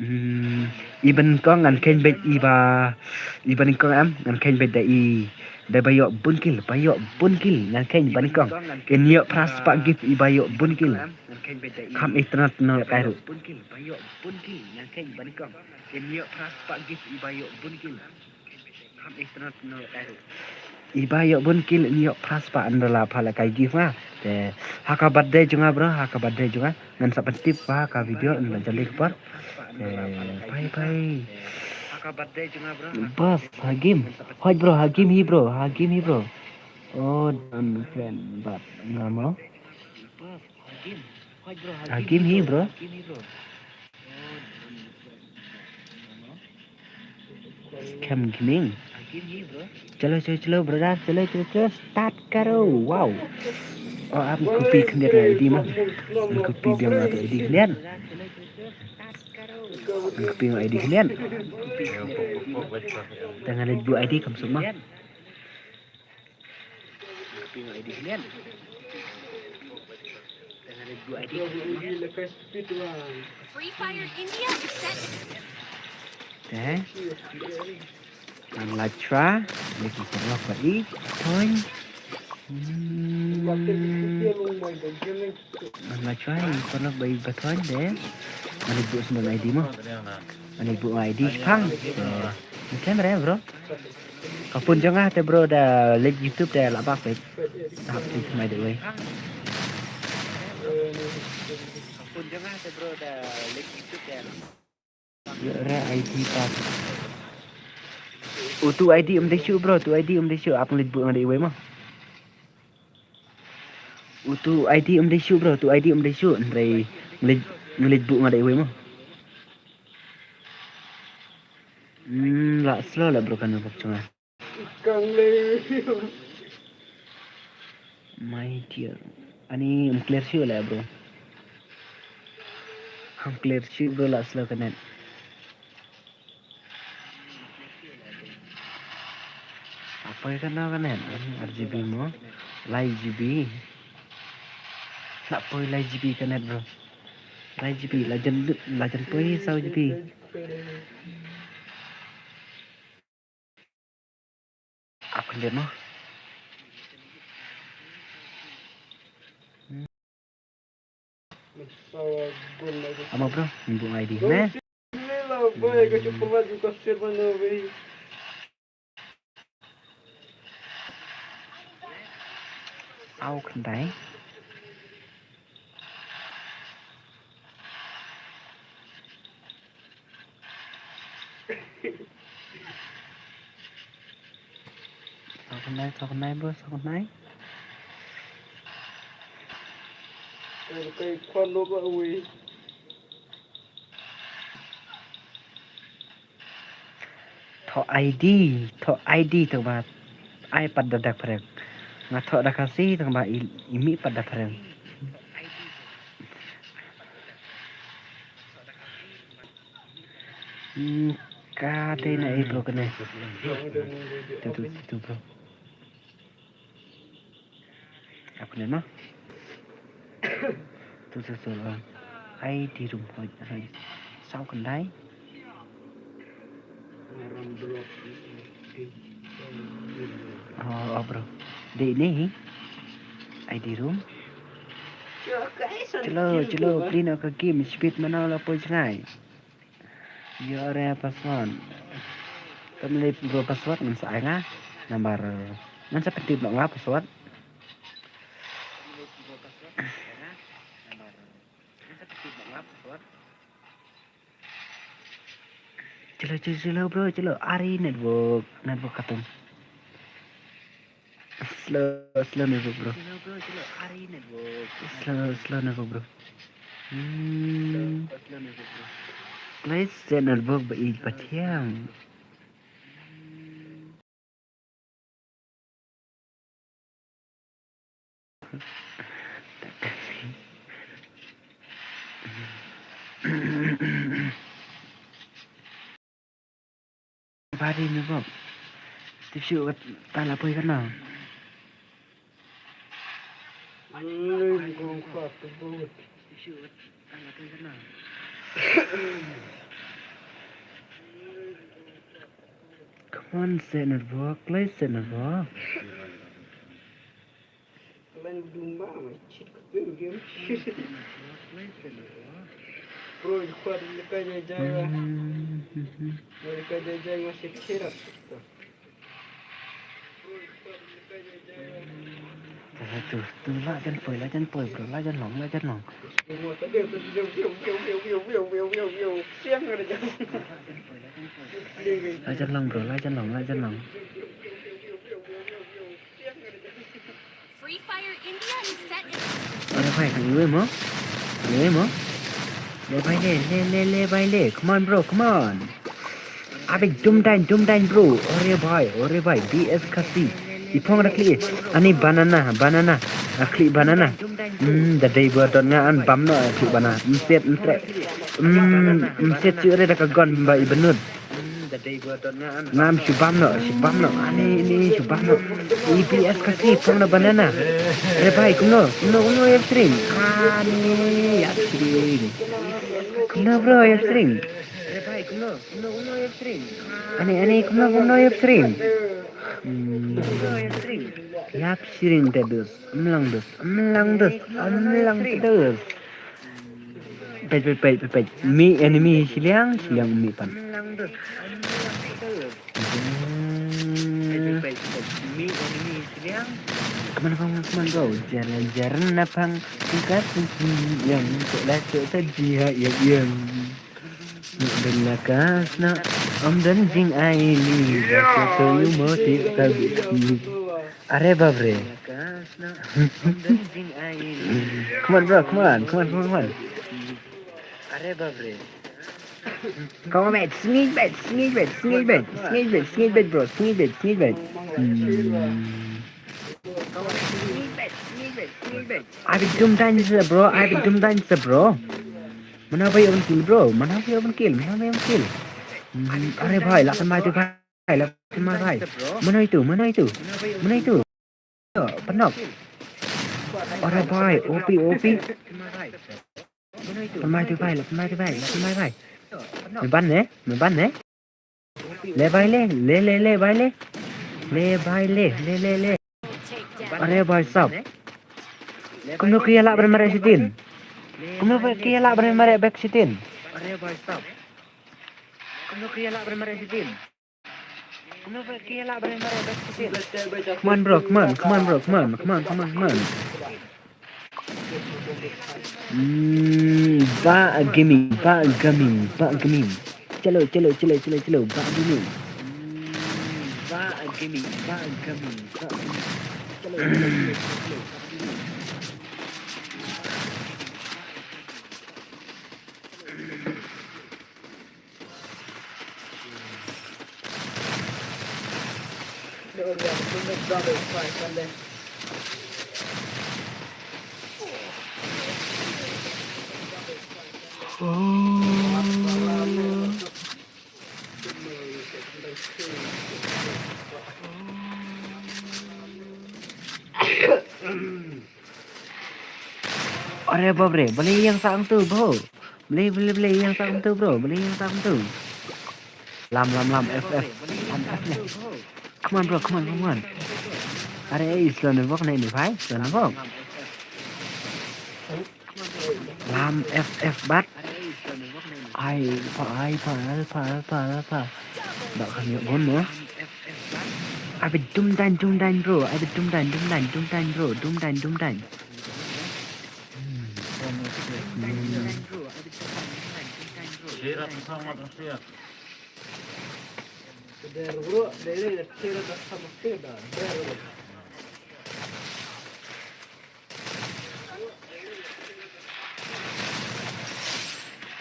Hmm, i ba nyngkong ngan kheiñ beit i ba, i ba nyngkong em, ngan kheiñ beit da i, da ba ïoh bun kill, ba ïoh bun kill, ngan kheiñ ba nyngkong. Kin ïoh phra spah gift i ba ïoh bun kill. Kham itynnad noh lehkai ruh. I ba ïoh bun kill in ïoh phra spah, ynda la pha lehkai gift nga. Te ha ka birthday jong nga bro, ha ka birthday jong nga ngan sa pyntip ha ka video, ynda jali ka por. Te bye bye. Bas, ha game. Hoi bro, ha game hi bro, ha game hi bro. Oh, done friend, but nga mo. Ha game hi bro. Scam gaming. Chalo chalo chalo brother, chalo chalo chalo, start karo. Wow. Oh, ap copy khyndiat nga I D ma. Ap copy biang nga tu I D khyndiat. Ap copy nga I D khyndiat. Tang nga leit buh I D kam suk ma. Free Fire India is set. Te ngan la try, leit ïa ki paralok ba i bathon. Hmm. Ngan la try ïa ki paralok ba i bathon te ngan leit buh sendon I D mo. Ngan leit buh nga I D shipang. Te ngan camera bro. Ka phone jong nga te bro da leit YouTube te la bak peit. Hap tu mai de wei. Ka phone jong nga te bro da leit YouTube te la bak. Ïoh re I D pass. Utu I D um dei shuh bro, tu I D um dei shuh, ap leit buh nga de wei mo. Utu I D um dei shuh bro, tu I D um dei shuh, hynrei leit, leit buh nga de wei mo. Hmm, la slow la bro kan bak jong nga. My dear. Ani um clear shuh la bro. Um clear shuh bro, la slow ka net. Apoi ka no ka net. Ar G B mo. Lai G B. La poi lai G B ka net bro. Lai G B, la jan, la jan poi saw G B. Ap khyndiat mo. Amo bro, ngan buh I D ne. Saw khyndai. Saw khyndai, saw khyndai bro, saw khyndai. Thoh I D, thoh I D tang ba ai pat da dak phreng. Nga thoh da Khasi tang ba i, i mih pat da phreng. Hmm, ka dei na i bro kane. Tu tu tu bro. Apa nama? Tu tu tu. Ai di room hoi hoi. Saw khyndai. Oh, oh bro. Dei ne hi. Ai di room. Chalo chalo, play noh ka game, speed mano la poi jngai. Ïoh re password. Te mynta bro password ngan sa ai nga. Nambar ngan sa pyntip noh nga password. Chalo chalo chalo bro, chalo, ari network, network katong. Slow, slow network bro. Slow, slow network bro. Hmm. Kloi se network ba i pathiang. Bari ni bok. Tip shu kat tala poi kana. Hmm, kong khat tu bok. Come on, Senor Bok, play Senor Bok. Klan dumba ma chit kpin game. Bro, ikhwan leka jai jai. Leka jai jai ma chit khirat. Tu, tu, la jan poi, la jan poi, bro, la jan long, la jan long. La jan long, bro, la jan long, la jan long. Free Fire India is set in. Ore bhai, kang iwe mo? Iwe mo? Le bhai le, le, le, le bhai le. Come on, bro, come on. Abi dum dain, dum dain, bro. Ore bhai, ore bhai, B S Khasi. Ipong rakli. Ani banana, banana. Akli banana. Hmm, da dei bor dot nga an bam no akli banana. Mset, mtre. Hmm, mset chu re da ka gon ba i benut. Ngam shibam no, shibam no. Ani, ni shibam no. E B S Khasi, pong na banana. Re bhai, kumno, kumno, kumno yap sring. Ani, yap sring. Kumno bro, yap sring. Ani, ani, kumno, kumno yap sring. Hmm. Yap sring te dus, mlang dus, mlang dus, mlang dus. Peit, peit, peit, peit, peit. Mi enemy shiliang, shiliang mi pan. Come on, come on, come on, go. Jaran, jaran na pang. Buka sisi yang tu lah tu saja yang yang. Nak bela kas nak. Om dan jing ai ni. Dah tu tu you mau tik tak. Are bapre. Come on, bro, come on, come on, come on, come on. Come on, mate, sneak bet, sneak bet, sneak bet, sneak bet, sneak bet, bro, sneak bet, sneak bet. Hmm. Abi dum dain sa, bro, abi dum dain sa, bro. Mana ba yoh kill, bro? Mana ba yoh kill? Mana ba yoh kill? Hmm, are bhai, la kan mai tu bhai. Hai, la pynmai bhai. Mano itu? Mano itu? Mano itu? Yo, penok. Ora bhai, O P, O P. Pynmai tu bhai, la pynmai tu bhai, la pynmai bhai. Me ban ne? Me ban ne? Le bhai le, le, le, le bhai le. Le bhai le, le, le, le. Are bhai sab. Kumno ki ïalap ban mareh shitin? Kumno ki ïalap ban mareh bek shitin? Are bhai sab. Kumno ki ïalap ban mareh shitin? Come on, bro, come on, come on, bro, come on, come on, come on, come on. Mm, ba gaming, ba gaming, ba gaming. Chalo, chalo, chalo, chalo, chalo, ba gaming. Mm, ba gaming, ba gaming, ba gaming. Chalo, chalo, chalo, chalo, chalo, ba gaming. Are bapre, balei ïeng sa kumtu, bro? Balei, balei, balei ïeng sa kumtu, bro? Balei ïeng sa kumtu? Lam, lam, lam, F F. Lam F F. Come on, bro, come on, come on. Are, eh, slow na bok, na ini, bhai, slow na bok. Lam F F bat. Ai, pa, ai, pa, al, pa, al, pa, al, pa. Dak kan yuk gun, ya. Abi dum dain, dum dain, bro. Abi dum dain, dum dain, dum dain, bro. Dum dain, dum dain. Hmm. Hmm.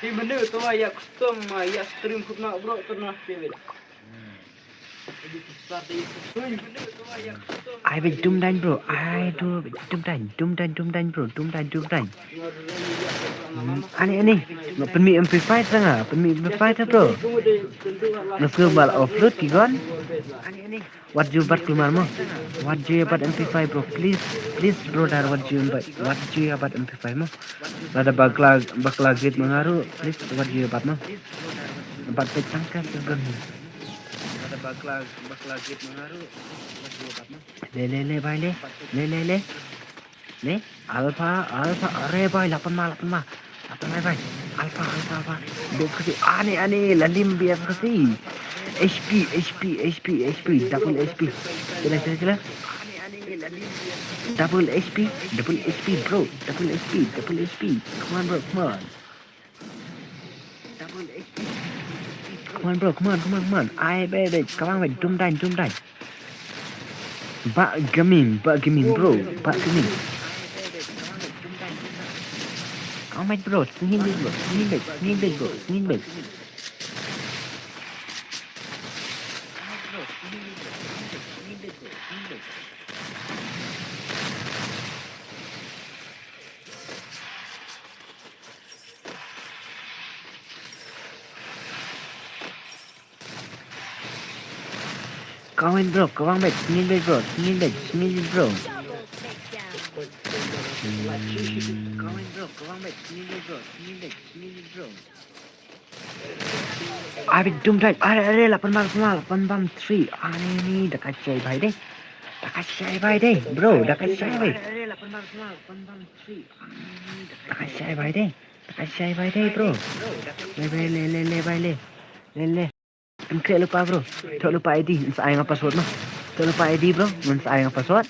Hi menu tu ya custom ya stream khut nak bro tu nak pivit. Ai bet dum dain bro, ai du dum dain, dum dain, dum dain bro, dum dain, dum dain. Hmm, ani, ani. Nga pynmih M P five sa nga, pynmih M P five sa, bro. Nga sngew ba la offload ki gun. Wat ju bat kumar mo. Wat ju bat M P five, bro. Please, please, brother, wat ju bat, wat ju bat M P five mo. Lada bakla, bakla gate ma nga ruh, please, wat ju bat mo. Bat peit tang ka gun. Lada bakla, bakla gate ma nga ruh, please, wat ju bat mo. Le, le, le, bhai, le. Le, le, le. Le, Alpha, Alpha, अरे भाई, la pynma, la pynma. La pynma, bhai. Alpha, Alpha, Alpha. Bia Khasi, ani, ani, la lim Bia Khasi. H P, H P, H P, H P, double H P. Kila, kila, kila. Double H P, double H P, bro. Double H P, double H P. Come on, bro, come on. Come on, bro, come on, come on, come on. Ai, be, be, come on, be, dum dang, dum dang. Ba gaming, ba gaming, bro, ba gaming. Come on, bro, singin bej, bro, singin bej, singin bej, bro, singin bej. Kawin bro, kawang bet, singil bet bro, singil bet, singil bet bro. Hmm. Abi dum dai, are are lapan bam, lapan bam, lapan bam three. Ani ni da ka chai bai deh. Da ka chai bai deh, bro, da ka chai bai. Da ka chai bai deh. Da ka chai bai deh, bro. Le bai le le le bai le. Le le. Pynkhreh lypa bro. Thoh lypa I D, ngan sa ai nga password noh. Thoh lypa I D bro, ngan sa ai nga password.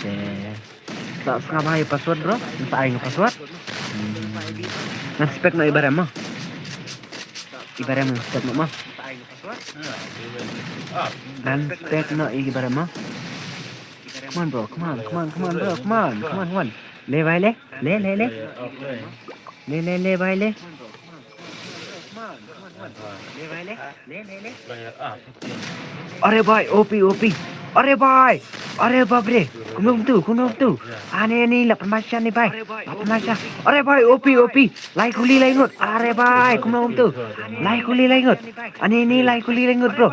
Eh. Sa sngap ha i password bro, ngan sa ai nga password. Hmm. Ngan spek noh i barem mo. I barem ngan spek noh mo. Ngan spek noh i barem mo. Come on bro, come on, come on, come on bro, come on, come on, come on. Le bai le, le le le. Le le le bai le. Are bai, O P, O P. Are bai. Are bapre. Kumno tu, kumno tu. Ani ni lapan macam ni bai. Lapan macam. Are bai, O P, O P. Lai kuli lai ngut. Are bai, kumno tu. Lai kuli lai ngut. Ani ni lai kuli lai ngut bro.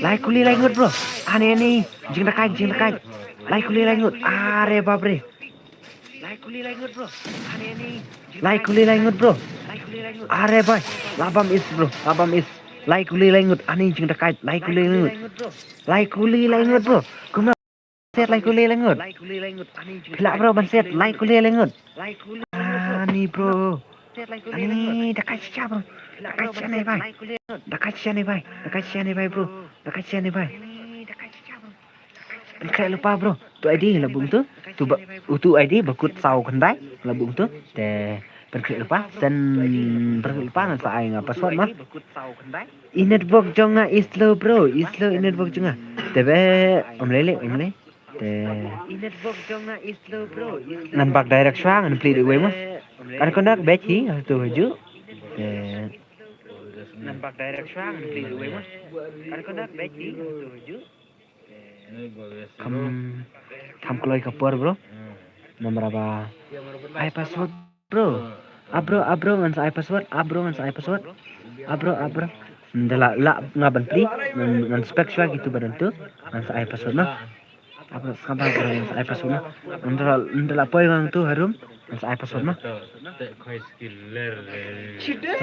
Lai kuli lai ngut bro. Ani ni jing dakai, jing dakai. Lai kuli lai ngut. Are bapre. Lai kuli lai ngut bro. Are bai. Labam is bro. Labam is. Lai kuli lai ngut. Ani jing dakai. Lai kuli lai ngut. Lai kuli lai ngut bro. Kumno set lai kuli lai ngut. Phi lah bro ban set lai kuli lai ngut. Ani bro. Ani dakai sha bro. Dakai sha ni bai. Dakai sha ni bai. Dakai sha ni bai bro. Dakai sha ni bai. Pynkhreh lypa bro. Tu I D la bung tu. Tu ba, utu I D ba kut saw khyndai la bung tu. Te pynkhreh lypa, send pynkhreh lypa ngan sa ai nga password mo. I network jong nga i slow bro, i slow i network jong nga. Te be, um lei lei, um lei. Te ngan back direct shuwa, ngan plie da uwei mo. Kan konak bek hi, ha tu haju. Te ngan back direct shuwa, ngan plie da uwei mo. Kan konak bek hi, ha tu haju. Kham, kham kloi ka por bro. Namar ba ai password bro. Ah bro, ah bro ngan sa ai password. Ah bro ngan sa ai password. Ah bro, ah bro. Nda la, la nga ban plie. Ngan, ngan spek shuwa kitu ba don tu. Ngan sa ai password mo. Ah bro, sngap bha bro, ngan sa ai password mo. Nda la, nda la poi ngan tu harum. Ngan sa ai password mo. Sa,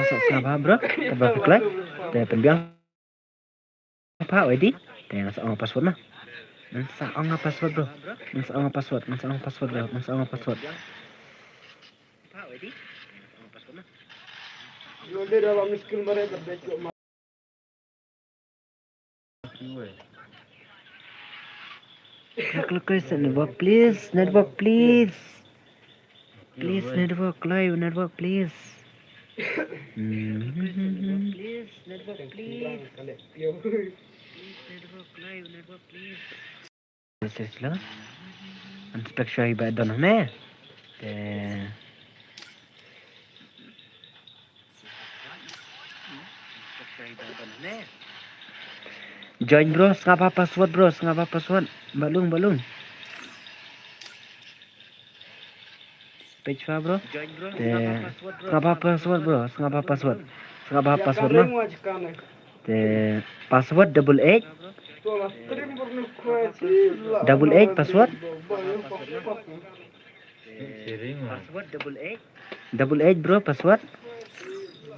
sa, sngap bha bro. Kaba phi kloi. Te pynbiang. Pha, wei di. Te ngan sa ong password mo. Ngan sa ong password bro. Ngan sa ong password, ngan sa ong password bro. Ngan sa ong password. Network, please, network, please. Please, network, kloi, network, please. Hmm. Please, network, please. Please, network, kloi, network, please. Message lo. Ngan spek shuwa i ba don ne. Te. Join bro, sngap bha password bro, sngap bha password. Balung, balung. Page fa bro. Te sngap bha password bro, sngap bha password. Sngap bha password ma. Te password double eight. Double eight password. Double eight bro password.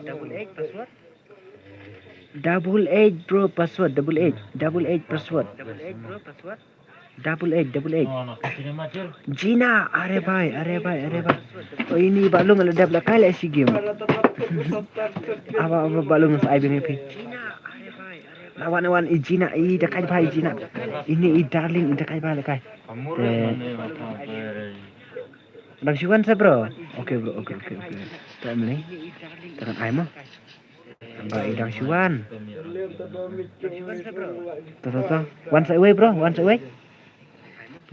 Double eight password. Double eight bro password. Double eight. Double eight password. Double eight, double eight. Jina, are bhai, are bhai, are bhai. Oh, ini balung la dep la kai la si game. Aba aba balung sa ai bini pi. Lawan wan i Jina i da kai bhai Jina. Ini i darling i da kai bhai la kai. Dang siwan sa bro. Okay bro, okay okay okay. Tak meli. Tangan ai mo. Ba i dang siwan. To to to. One side way bro, one side way.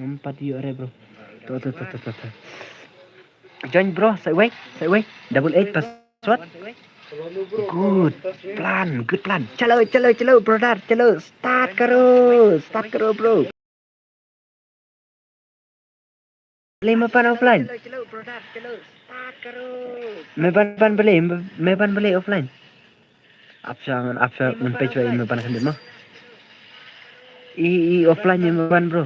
Empat yu are bro. To to to to to. Join bro, side way, side way. Double eight password. Good plan, good plan. Chalo chalo chalo brother, chalo. Start karo, start karo bro. Play me pan offline. Me pan pan play, me pan play offline. Apsa ngan apsa ngan page wa me pan kan dima. I i offline me pan bro.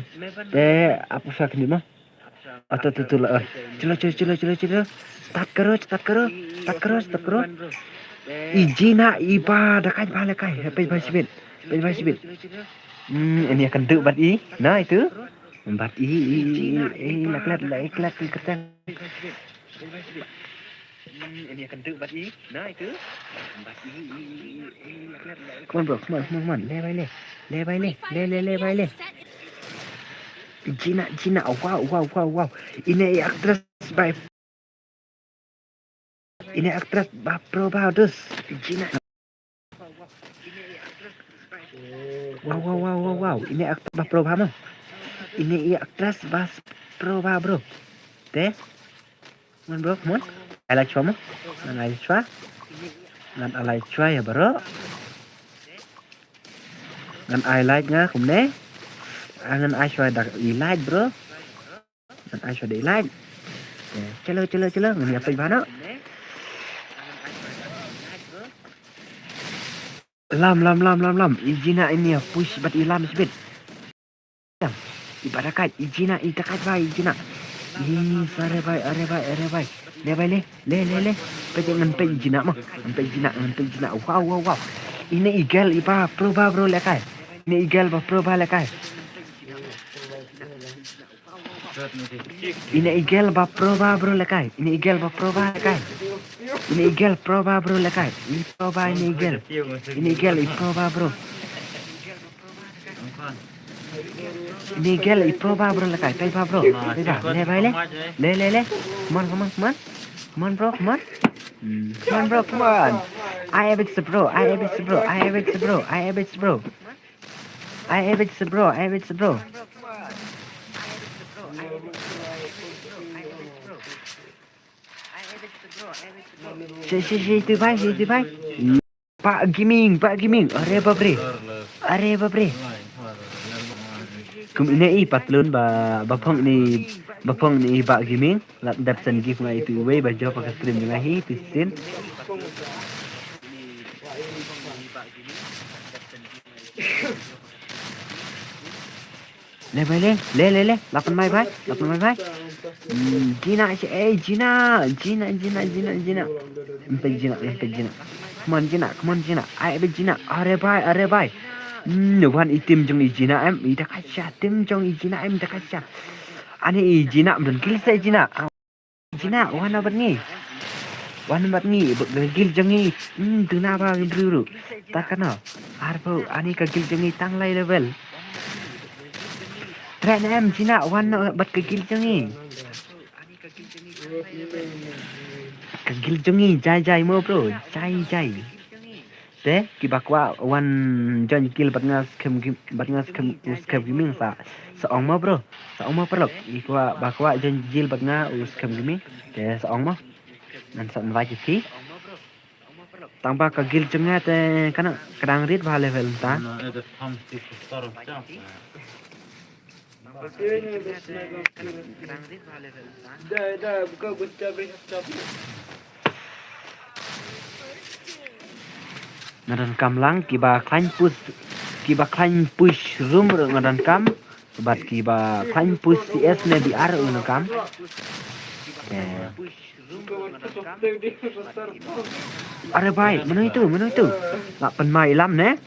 Te apsa kan dima. Ata tu tu la. Chalo chalo chalo chalo chalo. Start karo, start karo, start karo, start karo. I Jina i ba da kai ba la kai. Page ba sibit. Page ba sibit. Hmm, ini akan duk bat i. Nah itu. Bat i i i i laklat la iklat i kertang. Come on bro, come on, come on, come on. Le bai le. Le bai le. Le le le bai le. Jina Jina, wow wow wow wow. Ini actress by Ini actress ba pro ba dus. Jina. Wow wow wow wow wow. Ini actress ba pro ba mo. Ini i actress ba pro ba bro. Te. Mon bro, mon. Ai like chwa mo. Ngan ai like chwa. Ngan ai like chwa ya bro. Ngan ai like nga kumne. Ngan ai chwa dak i like bro. Ngan ai shuwa da i like. Chalo chalo chalo ngan ïa peit bha noh. Lam lam lam lam lam. I Jina ini ïa push bad i lam sibit. I ba da kait i Jina i da kait bha i Jina. I sa re bai are bai are bai. Le bai le le le le. Peit ngan peit i Jina ma. Ngan peit i Jina ngan peit i Jina. Wow wow wow. Ini i gel i ba pro ba bro le kai. Ini i gel ba pro ba le kai. Ini i gel ba pro ba bro le kai. Ini i gel ba pro ba le kai. Ini i gel pro ba bro le kai. Ini pro ba ini i gel. Ini i gel i pro ba bro. Ini i gel i pro ba bro le kai. Peit ba bro. Peit ba. Le bai le. Le le le. Come on come on come on. Come on bro come on. Come on bro come on. I have it bro. I have it bro. I have it bro. I have it bro. I have it bro. I have it bro. Shi shi shi tu bai shi tu bai. Ba gaming ba gaming. Are bapre. Are bapre. Kum ine i patlun ba ba phong ni ba phong ni ba gaming. Lap dap sen gift ngai tu wei ba jop ka stream ngai hi tu sin. Le bai le le le le. Lapan mai bai lapan mai bai. Hmm, Jina shi eh Jina Jina Jina Jina Jina. Empat Jina empat Jina. Come on Jina come on Jina. Ai empat Jina. Are bai are bai. Hmm, wan itim jong i Jina em. Ida kacha tim jong i Jina em ida kacha. Ani i Jina mdon gil sa i Jina. Jina wan na bat ngi. Wan na bat ngi ba gil jong ngi. Hmm, duna ba gil bru. Takano. Arbo ani ka gil jong ngi tang lai level. Tren em Jina wan na bat ka gil jong ngi. Ka gil jong ngi jai jai mo bro. Jai jai. Te kiba kwah wan join guild bad nga skhem gim bad nga skhem u skhem gaming sa sa ong mo bro sa ong mo paralok i kwah ba kwah join guild bad nga u skhem gaming te sa ong mo ngan sa invite ki tang ba ka guild jong nga te kana kadang rit ba level ta. Nga donkam lang kiba khlaiñ push, kiba khlaiñ push room ruh nga donkam. Bad kiba khlaiñ push C S ne B R ruh nga donkam. Okay. Are bhai, mano itu, mano itu? Lah pynmai lam ne?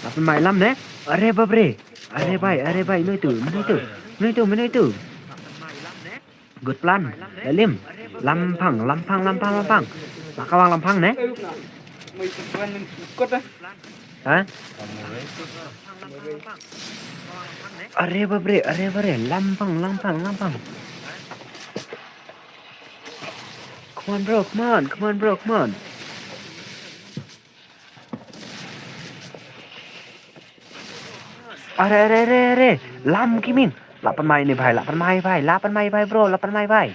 Lah pynmai lam ne? Are bapre. Are bhai, are bhai, mano itu, mano itu? Mano itu, mano itu? Good plan. Lalim. Lam phang, lam phang, lam phang, lam phang. Lah kawang lam phang ne? Ha? Are bapre, are bapre. Lam phang, lam phang, lam phang. Come on, bro, come on, come on, bro, come on. Are, are, are, are. Lam ki min. Lah pynmai ne bhai, lah pynmai bhai, lah pynmai bhai, bro, lah pynmai bhai.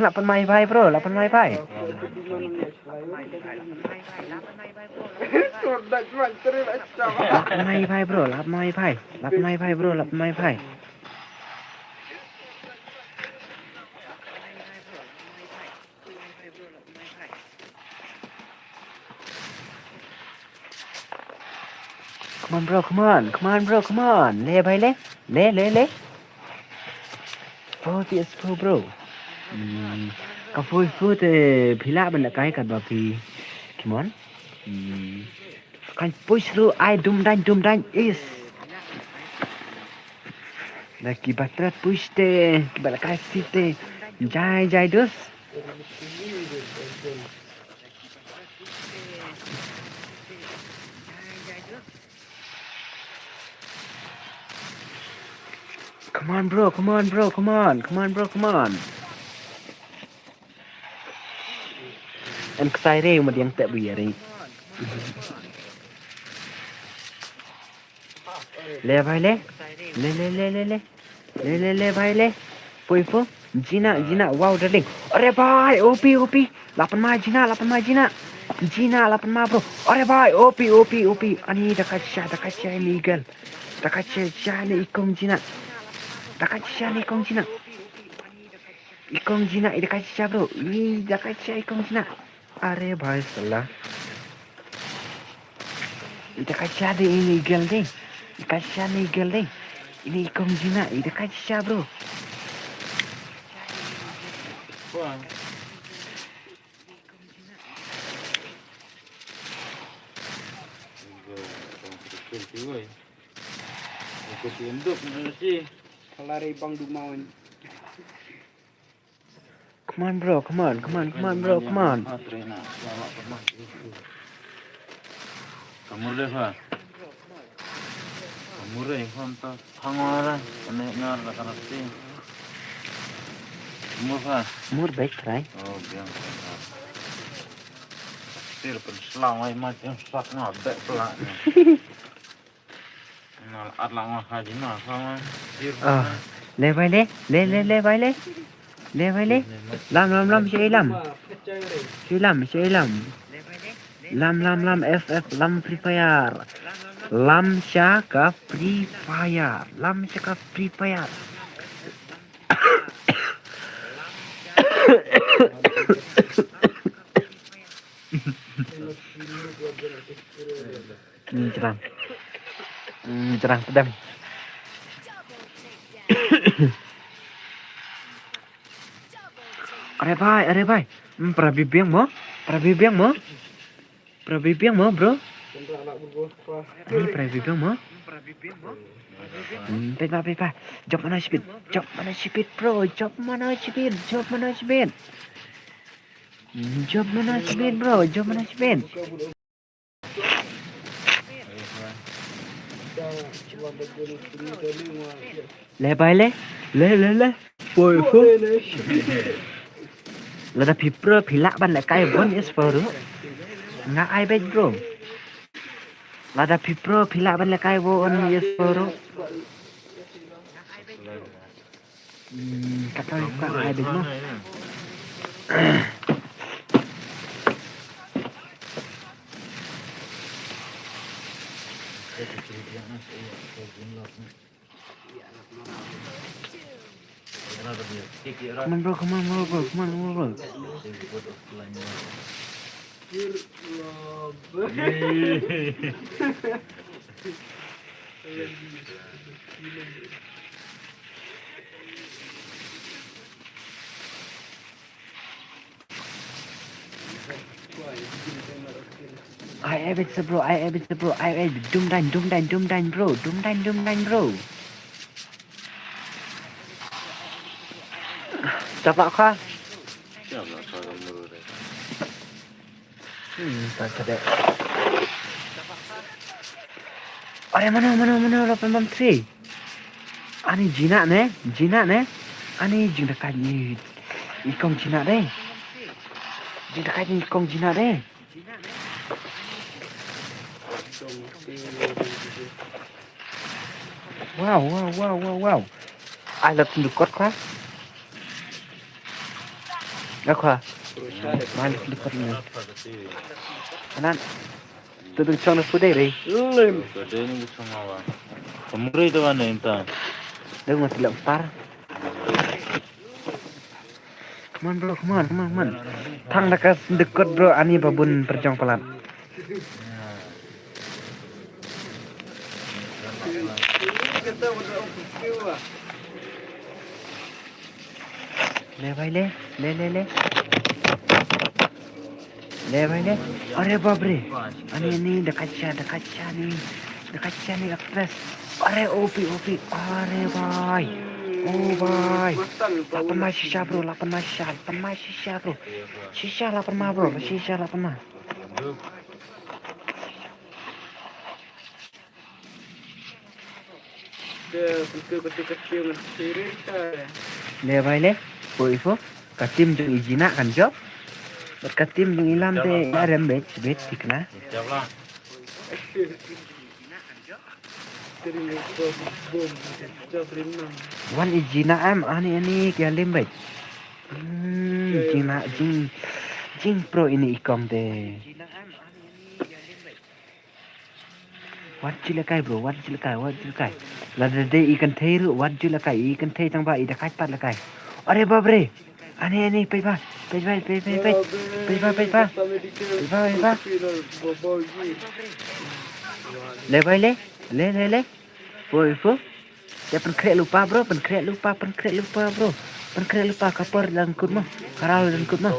Lah pynmai bhai, bro, lah pynmai bhai. Lah pynmai bhai, bro, lah pynmai bhai. Lah pynmai bhai, bro, lah pynmai bhai. Come on, bro, come on, come on, bro, come on. Le bhai le. Le, le, le. Four V S four, bro. Hmm. Ka four V S four te phi lah ban lehkai katba phi. Come on. Hmm. Kan push ruh ai dum dang, dum dang is. Da kiba threat push te, kiba lehkai site. Jai, jai dus. Come on, bro, come on, bro, come on. Come on, bro, come on. Em ksai re, ma diang te bu yari. Le bhai le. Le, le, le, le, le. Le, le, le, bhai le. Poi po. Jina, jina. Wow, darling. Are bhai, O P, O P. Lah pynmai jina, lah pynmai jina. Jina, lah pynmai, bro. Are bhai, O P, O P, O P. Ani da ka sha, da ka sha ni girl. Da ka sha, sha ni i kong jina. Da ka sha ni i kong jina. I kong jina, i da ka sha, bro. I da ka sha i kong jina. Are bhai sala. I da ka sha de ini girl de. I ka sha ni girl de. Ini i kong jina, i da ka sha, bro. Kalari bang dumawan. Come on, bro, come on, come on, come on, bro, come on. Kamur deh, ha. Kamur deh, ha, ta. Hang on, ha. Kane ngar la kana ti. Kamur, ha. Mur baik, try. Oh, biang, ha. Tir pen selang, ai, macam sak, ngar, baik, pelak, ni. Ah, le bhai le, le, le, le bhai le. Le bhai le. Lam, lam, lam, sha lam. Sha lam, sha lam. Lam, lam, lam, F F, lam Free Fire. Lam sha ka Free Fire. Lam sha ka Free Fire. Ni jerang. Ni jerang pedang. Are bhai, are bhai. Hmm, para bibiang mo? Para bibiang mo? Para bibiang mo, bro? Ni para bibiang mo? Hmm, pepa, pepa. Jump mana speed. Jump mana speed, bro. Jump mana speed. Jump mana speed. Hmm, jump mana speed, bro. Jump mana speed. Le bhai le, le, le, le. Poi fu. Lada phi pro phi lah ban lehkai one is four ruh. Nga ai beit bro. Lada phi pro phi lah ban lehkai one is four ruh. Hmm, kata ka ai beit mo. Come on, bro, come on, bro, bro, come on, come on, bro. I have it, bro. I have it, bro. I have it. Dum dang, dum dang, dum dang, bro. Dum dang, dum dang, bro. Chapa kha. Hmm, ta chade. Are mano, mano, mano, lapan bam three. Ani jina ne, jina ne. Ani jing dekat ni. Ikong jina de. Jing dekat ni ikong jina de. Wow, wow, wow, wow, wow. I love to kot kha. Kha. Man to kot ni. Anan. Tu tu chong na pudai re. Lim. Pudai ni chong awa. Pemuri tu mana inta. Dia mesti lempar. Come on, bro, come on, come on, come on. Thang da ka sendekot, bro, ani babun perjong palat. Le bhai le, le, le, le. Le bhai le. Are bap re. Ani, ani, dekat sha, dekat sha ni. Dekat sha ni, actress. Are, O P, O P. Are bhai. Oh bhai. Lapan ma shisha, bro, lapan ma shisha, lapan ma shisha, bro. Shisha lapan ma, bro, shisha lapan ma. Le bhai le, poi pho, ka team jong i jina kan jop. Bad ka team jong i lam te i rem beit, beit thikna. Wan i jina em, ani, ani ki halim beit. Hmm, jina, jing, jing pro ini ikong te. Wat ju lehkai, bro, wat ju lehkai, wat ju lehkai. Lada dei i kynthei ruh, wat ju lehkai, i kynthei tang ba i da kait pat lehkai. Are bap re. Ani, ani, peit ba, peit ba, peit, peit, peit. Peit ba, peit ba. Peit ba, peit ba. Le bhai le, le, le, le. Poi pho. Te pynkhreh lypa, bro, pynkhreh lypa, pynkhreh lypa, bro. Pynkhreh lypa, ka por dang kut mo. Ka raw dang kut mo.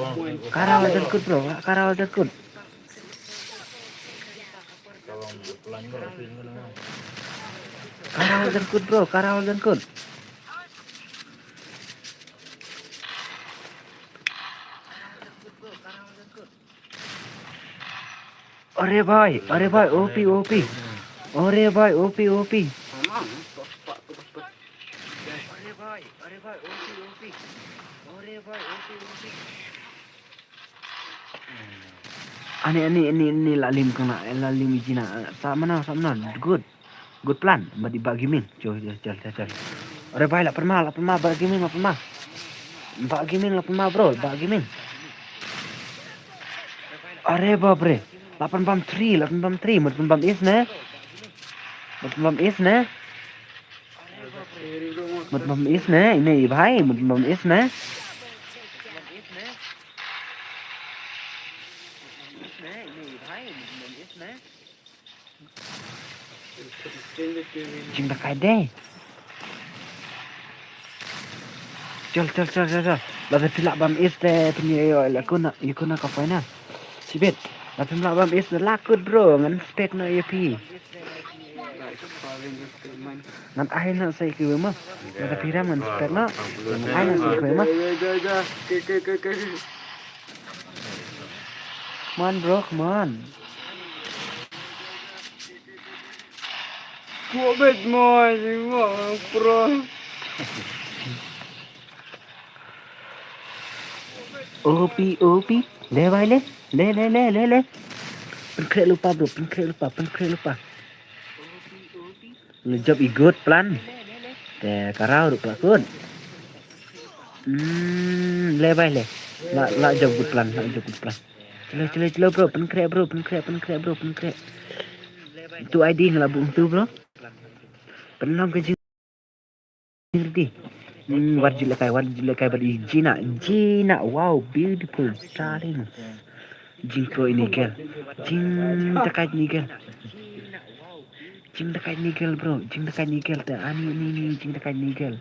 Ka raw dang kut, bro, ka raw dang kut. Ka raw dang kut, bro, ka raw dang kut. Are bhai, are bhai, O P, O P. Are bhai, O P, O P. Are bhai, are bhai, O P, O P. Are bhai, O P, O P. Ani, ani, ani, ani la lim kang na, la lim i jina. Sa mana, sa mana. Good. Good plan. Bad i Bah Gaming. Chol, chol, chol, chol, chol. Are bhai, la pynma, la pynma, Bah Gaming, la pynma. Bah Gaming, la pynma, bro, Bah Gaming. Are bap re. La pynbam three, la pynbam three, mut pynbam ace ne. Mut pynbam ace ne. Mut pynbam ace ne, ine i bhai, mut pynbam ace ne. Jing da kai de. Chol, chol, chol, chol, chol. Lada phi lah bam ace te phin ïoh, ïoh, ïoh, ïa kuna, ïa kuna ka final. Shibit. Lada phim lah bam ace te la kut, bro, ngan spec noh ïa phi. Ngan ai noh sa ïa kiwei mo. Lada phi rem ngan spec noh. Ngan ai noh sa ïa kiwei mo. Come on, bro, come on. Kuat bet mo, mo, bro. O P, O P. Le bhai le. Le, le, le, le, le. Pynkhreh lypa, bro, pynkhreh lypa, pynkhreh lypa. Ngi jop i good plan. Te ka raw ruh ka kut. Hmm, le bhai le. La, la jop good plan, la jop good plan. Chalo, chalo, chalo, bro. Pynkhreh, bro, pynkhreh, pynkhreh, bro, pynkhreh. Tu I D nga la buh tu, bro. Pynlong ka jing ready. Hmm, wat ju lehkai, wat ju lehkai bad i Jina, Jina, wow, beautiful, darling. Jingpro ini girl. Jingdakai ini girl. Jingdakai ini girl, bro. Jingdakai ini girl, te ani ini, ini, jingdakai ini girl.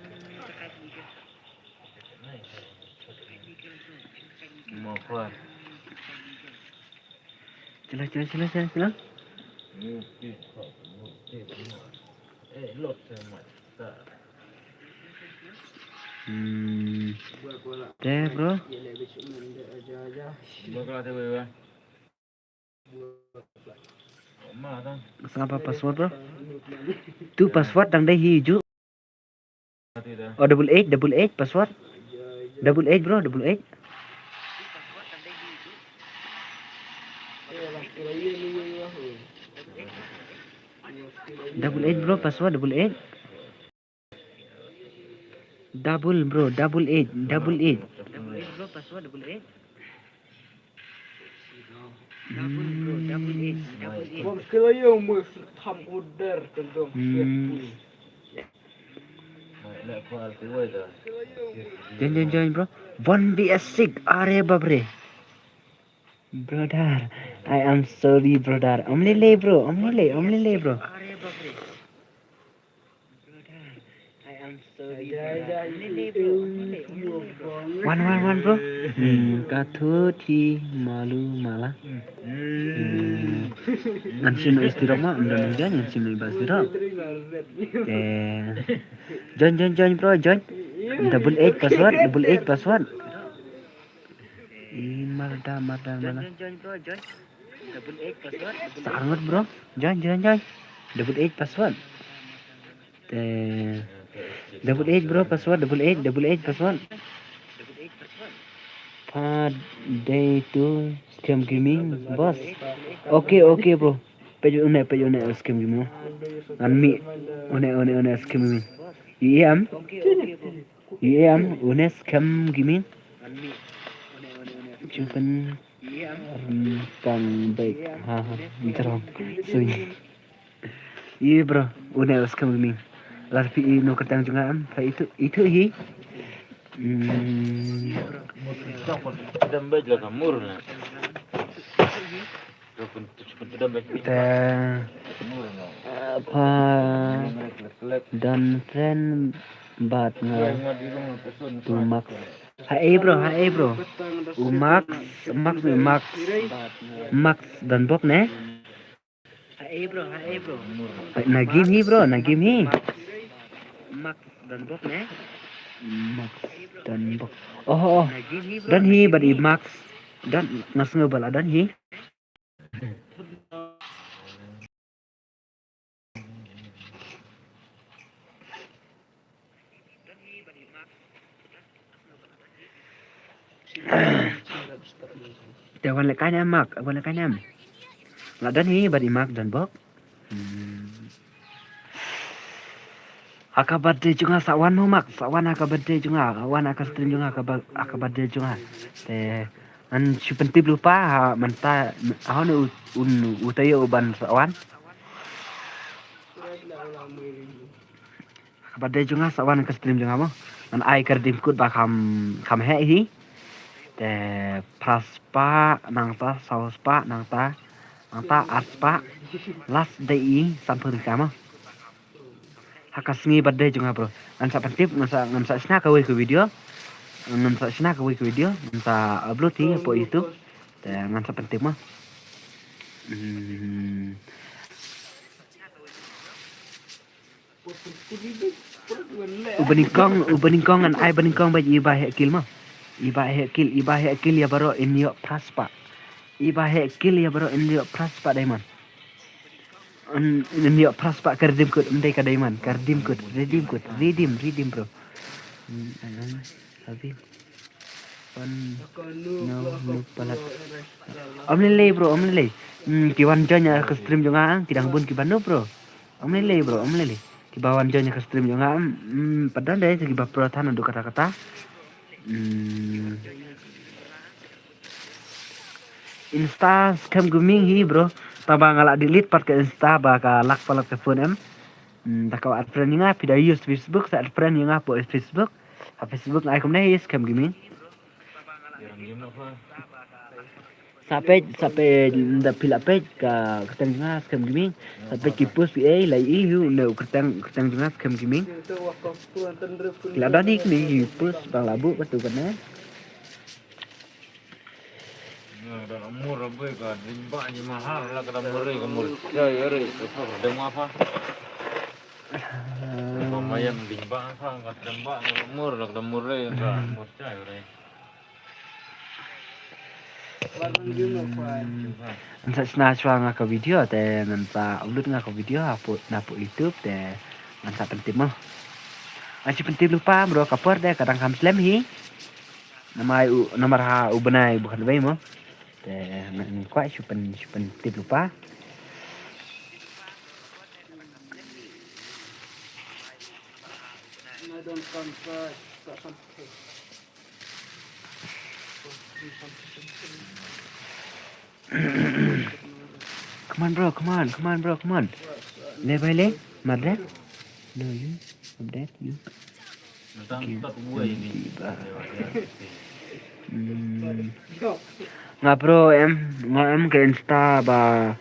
Chila, chila, chila, chila, chila. Hmm. Te, bro. Sngap ba password, bro. Tu password dang dei hi ju. Oh, double eight, double eight password. Double eight, bro, double eight. Double eight, bro, password double eight. Double, bro, double eight, double eight. Double eight, bro, password double eight. Double, bro, double eight, double eight. Bom sekali ya, mas tam order tentang Hmm. Join, join, join, bro. One V S six, are bapre. Brother, I am sorry, brother. Omlele, bro. Omlele, omlele, bro. One, one, one, bro. Hmm, ka thut hi malu mala. Hmm. Ngan sim na isti rok ma, ngan sim na iba isti rok. Eh. Join, join, join, bro, join. Double eight password, double eight password. I marda, marda, marda. Sa angot, bro. Join, join, join. Double eight password. Te. Double eight, bro, password. Double eight, double eight password. Pha dei tu scam gaming, boss. Okay, okay, bro. Page une, page une scam gaming. An mi une, une, une scam gaming. I am. I am, une scam gaming. Chimpen. Tang baik. Ha, ha. Jerong. Sui. Ye, bro, une scam gaming. Lar pi i no kertang jong nga am. Pha itu, itu hi. Hmm. Dam baik lah kamur lah. Te apa dan friend bat nga tu Max. Hai, bro, hai, bro. U Max, Max, Max, Max dan bok ne. Hai, bro, hai, bro. Na game hi, bro, na game hi. Max dan bok ne. Max dan bok. Oh, oh. Dan hi bad i Max. Dan ngas ngebal dan hi. Te wan le kai ne mak, wan le kai ne. La dan hi bad i mak dan bok. Hmm. Ha ka birthday jong nga sa wan mo mak, sa wan ha ka birthday jong nga, wan ha ka stream jong nga, ha ka ba-, ha ka birthday jong nga. Te ngan shu pyntip lypa ha mynta, ha une u, un, u taïew uban sa wan. Ha ka birthday jong nga sa wan ha ka stream jong nga mo. Ngan ai ka redeem code ba kham, kham heh hi. Te phra spah, nangta saw spah, nangta, nangta ar spah. Last dei i sanphew tyngka mo. Ha ka sngi birthday jong nga, bro. Ngan sa pyntip, ngan sa, ngan sa shna kawei ka video. Ngan sa shna kawei ka video, ngan sa upload hi hapoh YouTube. Te ngan sa pyntip mo. Hmm. U banyngkong, u banyngkong ngan ai banyngkong ba i ba heh kill mo. I ba heh kill, i ba heh kill ïa baroh in ïoh phra spah. I ba heh kill ïa baroh in ïoh phra spah diamond. Yn, yn ïoh phra spah ka redeem code, ym dei ka diamond, ka redeem code, redeem code, redeem, redeem, bro. Hmm, ayan, habis. Pan, no, no, palat. Ym lei lei, bro, ym lei lei. Hmm, ki wan join ïa ka stream jong nga, ki dang bun ki ban no, bro. Ym lei lei, bro, ym lei lei. Ki ba wan join ïa ka stream jong nga, hmm, pat don dei, ki ba pro than haduh katta katta. Hmm. Insta scam gaming hi, bro. Tang ba nga la delete pat ka Insta ba ka lak palat ka phone em. Hmm, da ka add friend ïa nga, phi da use Facebook, sa add friend ïa nga hapoh Facebook. Ha Facebook nga ai kumne hi Skhem Gaming. Sa page, sa page, da phi la page ka kyrteng jong nga Skhem Gaming. Sa page ki post phi ei, la i hu ne u kyrteng, kyrteng jong nga Skhem Gaming. Ki la don hi kine ki post ba nga la buh katu kane. Nga da mur abai ka ding ba ni mahal la ka da mur ka mur. Ya, ya, re, ka ding apa? Ka mayang ding ba apa ka ding ba ka mur la ka da mur re ka mur chai re. Ngan sa shna shuwa nga ka video te ngan sa upload nga ka video hapoh, na hapoh YouTube te ngan sa pyntip mo. Ngan sa pyntip lypa bro, ka por de ka dang kham slem hi. Namar u, namar ha u bnai ba khatwei mo. Te ngan kwah shu pyn, shu pyntip lypa. Come on, bro, come on, come on, bro, come on. Le bai le, madre. No, you, update, you. Hmm. Nga bro em, nga em ka Insta ba,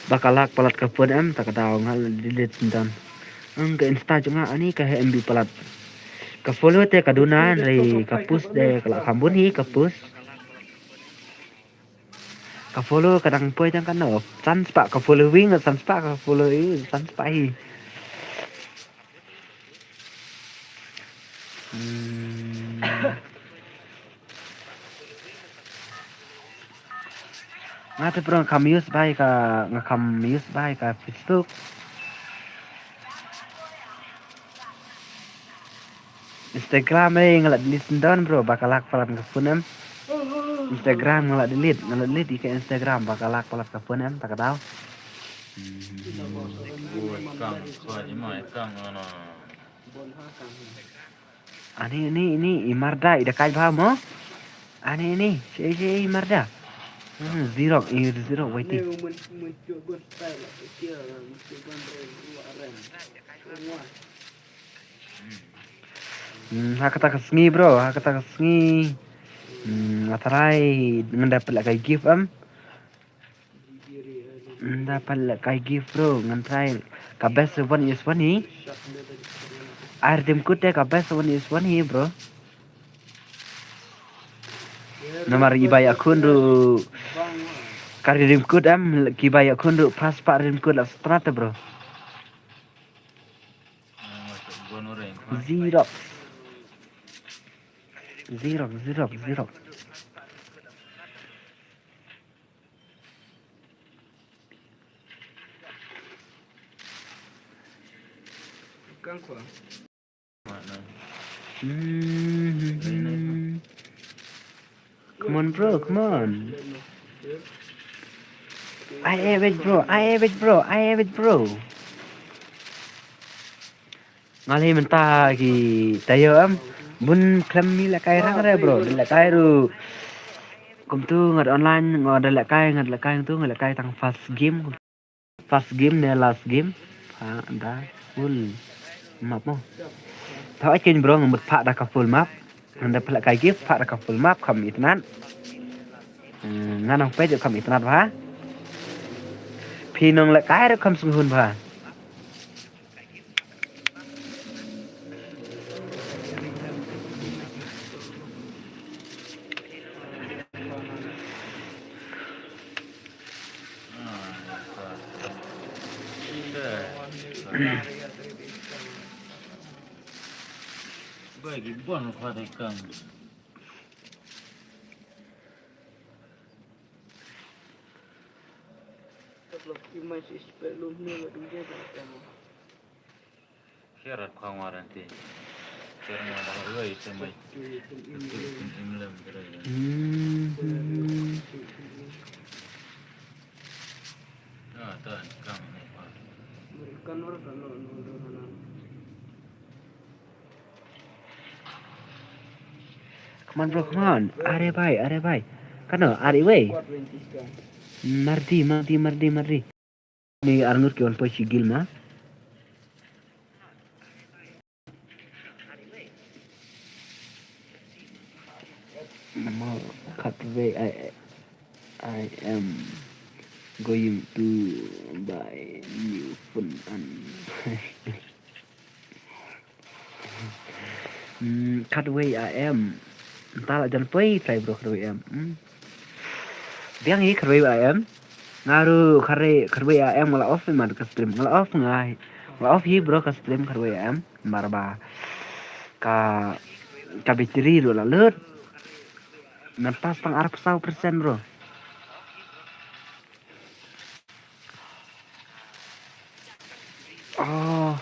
ba ka lak palat ka phone em, ta ka daw nga delete sendang. Em ka Insta jong nga ani ka he M B palat. Ka follow te ka duna, hynrei ka post te ka la kham bun hi ka post. Ka follow ka dang poi tang kano. San spah ka following, san spah ka follow, san spah hi. Hmm. Nga te bro nga kham use bai ka, nga kham use bai ka Facebook. Instagram eh nga la delete sendon bro, ba ka lak palat ka phone em. Instagram nga la delete, nga la delete ïa ka Instagram, ba ka lak palat ka phone em, ta ka daw. Ani ni ni i marda i da kai bha mo. Ani ni shi shi i marda. Hmm, zero i zero wait. Hmm, ha kata ka sngi bro, ha kata ka sngi. Hmm, nga trai ngan da pynlehkai gift em. Ngan da pynlehkai gift bro, ngan trai ka best one is one hi. Ai redeem code te ka best one is one hi bro. Namar i bai akhun ruh ka redeem code em, ki bai akhun ruh phra spah redeem code la strat bro. Xerox. Xerox, Xerox, Xerox. Come on, bro, come on. I have it, bro, I have it, bro, I have it, bro. Nga lei mynta ki taïew em. Bun khlem ïalehkai rang re bro. Lehkai ruh. Kumtu ngat online, nga da lehkai, ngat lehkai kumtu, nga lehkai tang first game. First game ne last game. Ha, da full map mo. Thaw akin bro, nga mut phah da ka full map. Nga da pynlehkai gift, phah da ka full map, kham itynnad. Hmm, nga nang peit kham itynnad bha. Phi nang lehkai ruh kham sngewhun bha. Come on, bro, come on. Are bhai, are bhai. Kano, are wei. Mardi, mardi, mardi, mardi. Ni arngut ki wan poi shi gil ma. Namar khatwei I, I am going to buy new phone and Hmm, khatwei I am. Mynta la jan poi trai bro khatwei I am. Hmm. Biang hi khatwei I am. Nga ruh khatwei, khatwei I am nga la off man ka stream. Nga la off nga. Nga la off hi bro ka stream khatwei I am. Namar ba ka, ka battery ruh la lut. Mynta tang arphew saw persen bro. Oh.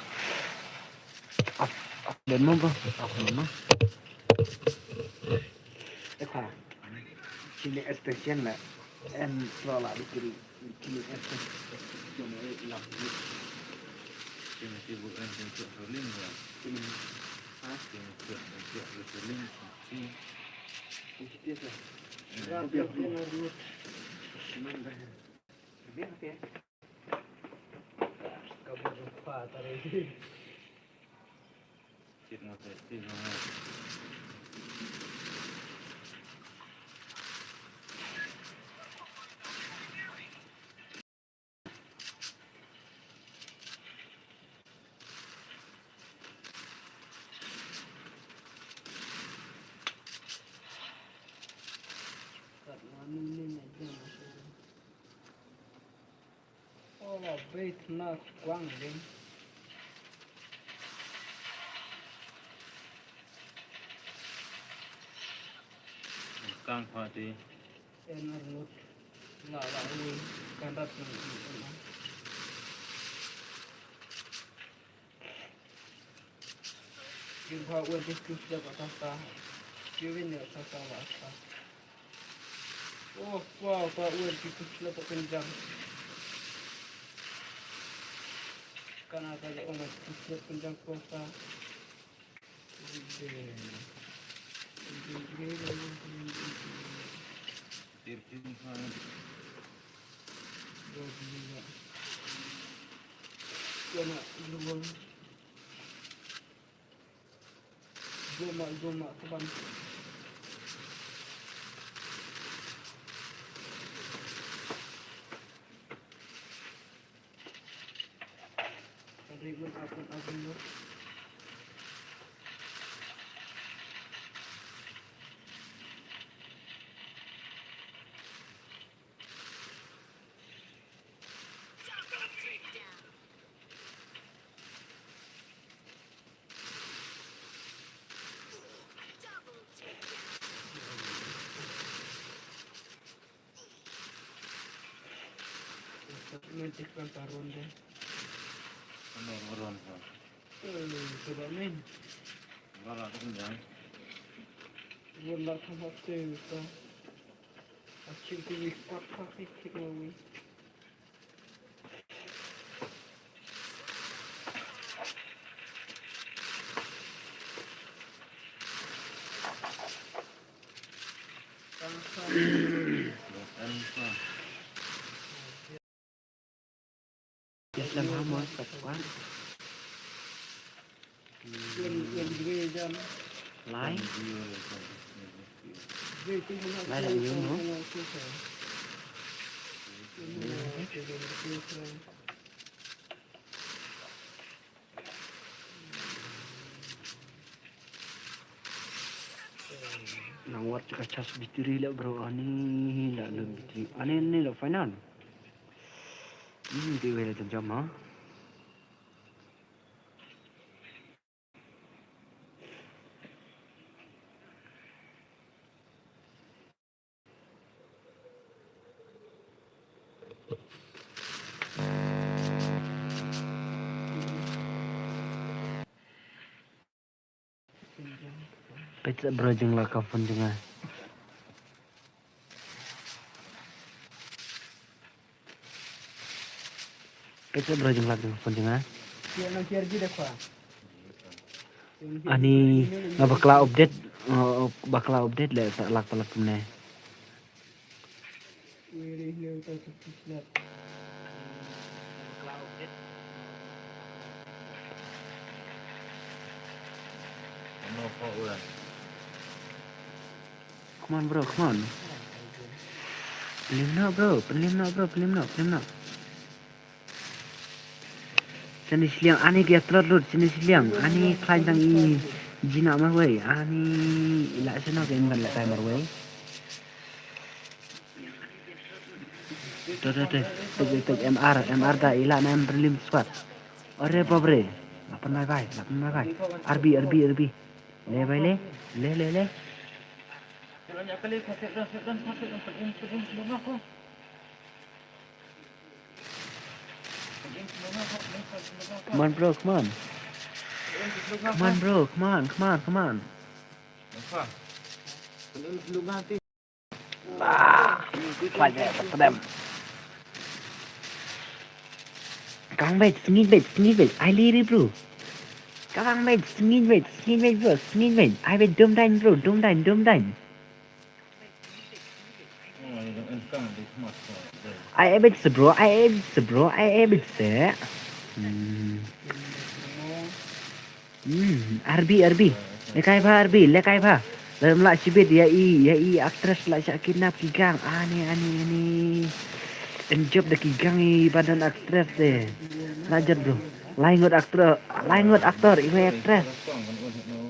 Ap, ap, demo bro. Ap, demo. Eka. Sini extension la. En, lo la dikiri. Sini extension la. Sini sibuk en, sini sibuk rolling ya. Sini. Ha? Sini sibuk, sini sibuk rolling. Sini. Kunci dia, sir. Hmm. Dia, dia, dia, dia. Sini, sini. Ola beit na kwang ding. Kang pati. En arngut. La la wi. Kan rat nang. Jin pha wen ti tu slep atas ta. Jin wen ya sa sa wa sa. Oh, wow, pha wen ti tu slep atas jang. Kana ka ya wen ti tu slep atas jang ko sa. Magic kan taron deh. Ano ron ko? Eh, coba main. Bara tu kan. Wala tham hap te ka. Asyik tu wik pat pat tik tik ngawi. Yes, lam hamo sa kwat. Lai. Lai la yu no. Nang wat ka charge battery la bro, ani la le battery. Ani ni la final. Hmm, di wele jam jam ha. Peit sa bro jingla ka phone jong nga. Peit sa bro jingla ka phone jong nga. Ani nga bakla update, nga bakla update le sa lak palak kumne. Come on, bro, come on. Pynlip noh, bro, pynlip noh, bro, pynlip noh, pynlip noh. Shane shiliang, ani ki ïa tlot lut, shane shiliang, ani khlaiñ tang i Jina marwei, ani i la shano ka in ban lehkai marwei. To, to, to, to, to, M R, M R da i la na em pynlip squad. Ore babre, la pynbai bai, la pynbai bai. R B, R B, R B. Le bai le, le, le, le. Come on, bro, come on. Come on, bro, come on, come on, come on. Ah, fight there, but for them. Kang bait, sngit bait, sngit bait. Ai liri, bro. Kang bait, sngit bait, sngit bait, bro, sngit bait. Ai bait, dum dain, bro, dum dain, dum dain. Ai ebit se, bro, ai ebit se, bro, ai ebit se. Hmm. Hmm, R B, R B. Lekai bha, R B, lekai bha. Lem la shibit, ïa i, ïa i actress la sha kidnap ki gang. Ani, ani, ani. Enjob da ki gang i badan actress de. La jot, bro. Lai ngut actor, lai ngut actor, iwei actress.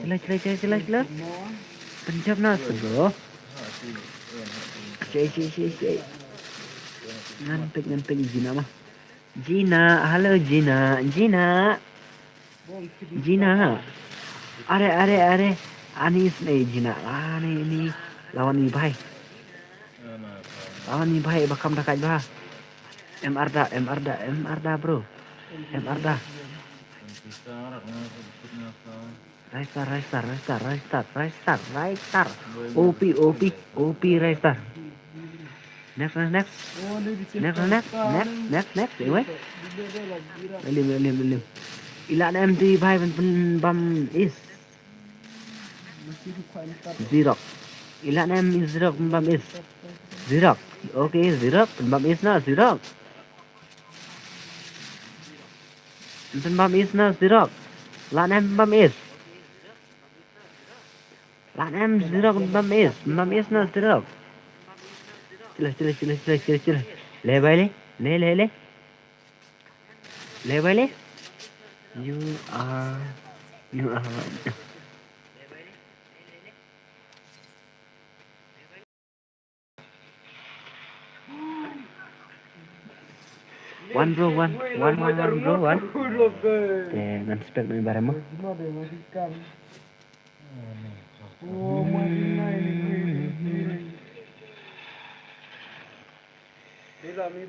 Chila, chila, chila, chila, chila. Enjob na se, bro. Shei, shei, shei, shei. Ngan pek, ngan pek Jina mah. Jina, halo Jina, Jina. Jina. Are, are, are. Ani isne Jina. Ani, ani. Lawan i bhai. Lawan i bhai, ba kam da kaj ba. M R da, M R da, M R da, bro. M R da. Raistar, Raistar, Raistar, Raistar, Raistar, Raistar, Raistar. O P, O P, O P Raistar. Next, next, next. Next, next, next, next, next. Iwei. Lim, lim, lim. I la na em tu i bhai pyn, pynbam ace. Zirok. I la na em i Zirok pynbam ace. Zirok. Okay, Zirok pynbam ace na, Zirok. Pynbam ace na Zirok. La na em pynbam ace. La na em Zirok pynbam ace. Pynbam ace na Zirok. Chila, chila, chila, chila, chila, chila. Le bai le. Le, le, le. Le bai le. You are, you are. One, bro, one. One, one, one, bro, one. Te ngan spek na i bare mo.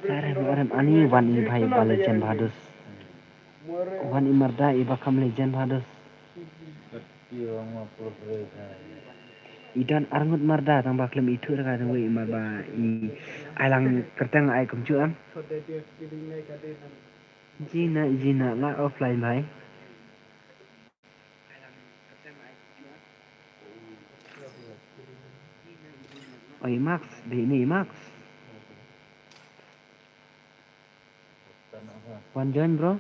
Arem, arem, ani wan i bhai ba legend bha dos. Wan i marda i ba kam legend bha dos. I don arngut marda tang ba khlem ithuh ra ka jong i mar ba i ai lang kyrteng ai kumjuh em. Jina, Jina la offline bhai. Oi, Max, di ni, Max. Wan join, bro.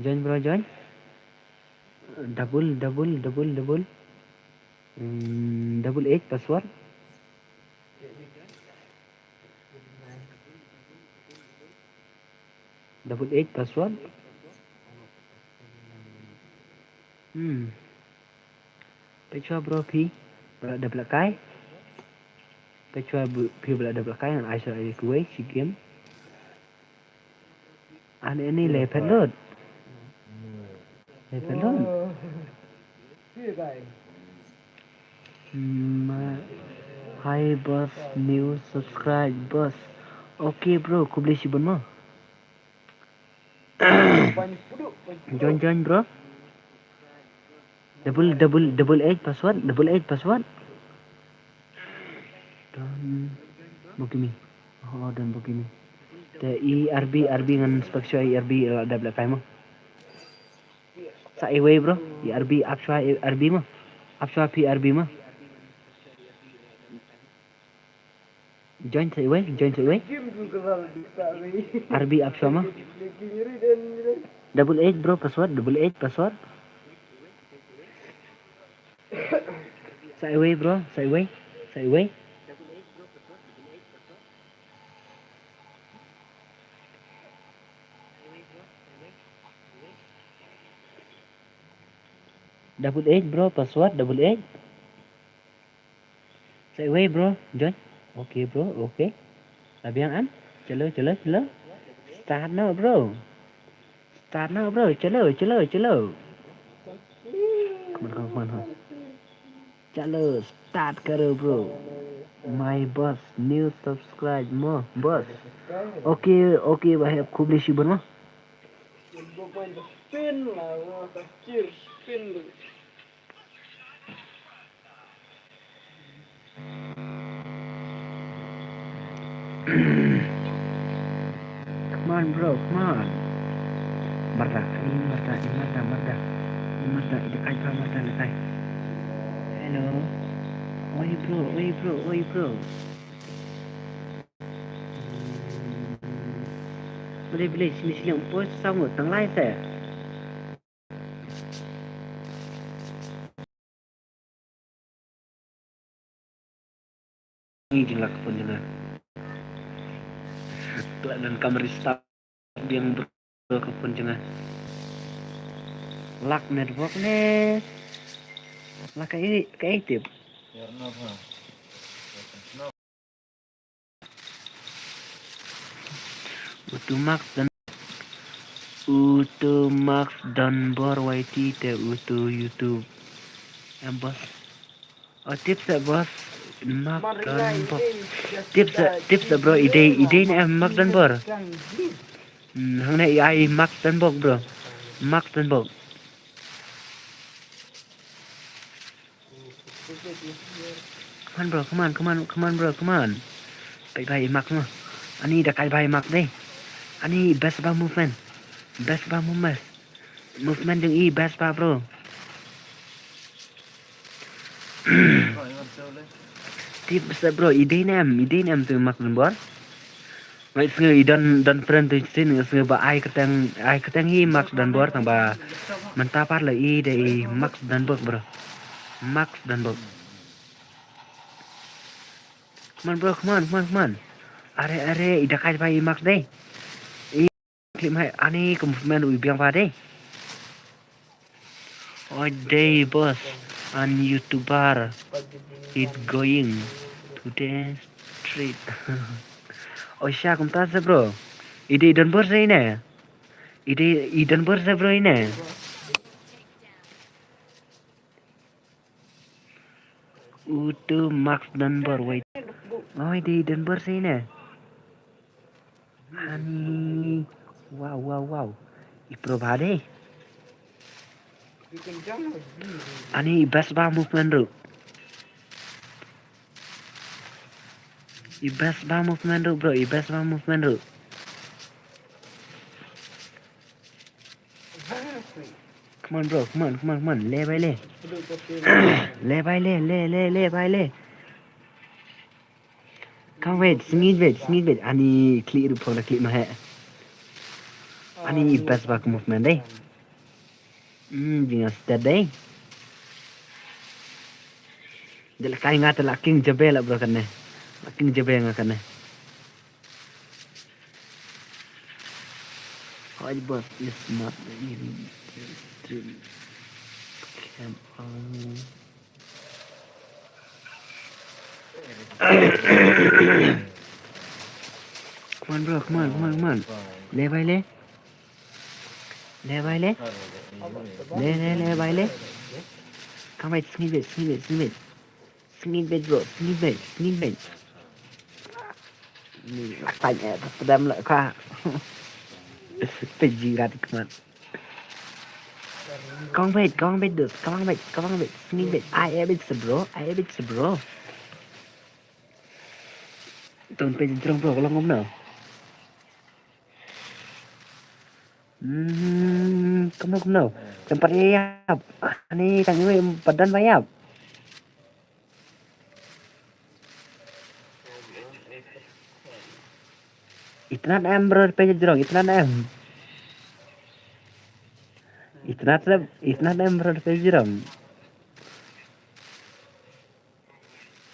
Join, bro, join. Double, double, double, double. Hmm, double eight password. Double eight password. Hmm. Peit shuwa bro phi ba la dep lehkai. Peit shuwa phi ba la dep lehkai ngan ai shuwa ïa kiwei shi game. Ani ani le phet lut. Le phet lut. Hmm, hi boss, new subscribe boss. Okay bro, khublei shibun mo. Join, join, bro. Double, double, double eight password, double eight password. Don Bogimi. Oh, Don Bogimi. Te i R B, R B ngan spek shuwa i R B la dep lehkai mo. Sa iwei bro, i R B ap shuwa i R B mo. Ap shuwa phi R B mo. Join sa iwei, join sa iwei. R B ap shuwa mo. Double eight bro password, double eight password. Sa iwei bro, sa iwei, sa iwei. Double eight bro, password double eight. Sa iwei bro, join. Okay bro, okay. Sa biang am. Chalo, chalo, chalo. Start now bro. Start now bro, chalo, chalo, chalo. Come on, come on, come on, come on. Chalo, start karo bro. My boss, new subscribe mo, boss. Okay, okay, ba hep khub le shi bon mo. Come on, bro, come on. Marda, ini marda, ini marda, marda. Ini marda, ini kai pa marda, ini kai. Hello. Oi, bro, oi, bro, oi, bro. Boleh, boleh, sini, sini, um, post sama, tang lai saya. Ni jing la ka phone jong nga. Ka la don kam restart biang bro ka phone jong nga. Lak network ne. La ka i, ka i tip. Utu Max dan, utu Max dan bor Y T te utu YouTube. Em boss. Oh, tips eh, boss. Max dan bor. Tips eh, tips eh, bro. Idei, idei ne em Max dan bor. Hmm, hangne i ai Max dan bok bro. Max dan bok. Come on bro, come on, come on, come on bro, come on. Kai bai Max mo. Ani da kai bai Max dei. Ani best ba movement. Best ba movement. Movement jong i best ba bro. Tip sa bro, idei ne em, idei ne em tu Max dan bor. Ngai sngew i don, don friend tu sin, ngai sngew ba ai kyrteng, ai kyrteng hi Max dan bor tang ba mynta pat la i dei i Max dan bok bro. Max dan bok. Come on bro, come on, come on, come on. Are, are, i da kai ba i Max dei. I klik mai ani ka movement u biang ba dei. Oi dei boss, an YouTuber it going today street. Oi sha kumta se bro. Idei don bor se ine. Idei, i don bor se bro ine. Utu Max dan bor wait. Oi dei don bor se ine. Ani, wow, wow, wow. I pro ba dei. Ani i best ba movement ruh. I best ba movement ruh bro, i best ba movement ruh. Come on bro, come on, come on, come on. Le bai le. Le bai le, le, le, le bai le. Come wait, sngit wait, sngit wait. Ani klik ruh phong da klik ma he. Ani best ba ka movement dei. Hmm, jing a stet dei. Dei la kai nga te la king jabe la bro kane. La king jabe nga kane. Hoi boss is not in stream. Come on. Come on bro, come on, come on, come on. Le bai le. Le bai le. Le le le bai le. Come wait, sngit wait, sngit wait, sngit wait. Sngit beit bro, sngit beit, sngit beit. Ni, la tang eh, pdam la ka. Peji rat kmat. Kong beit, kong beit dus, kong beit, kong beit, sngit beit. Ai eh beit se bro, ai eh beit se bro. Ton pe jrong bro, long ngom na. Hmm, kumno, kumno. Sempat ïap. Ani tang iwei padan ba ïap. Itnat em bro pe jrong, itnat em. Itnat em, itnat em bro pe jrong.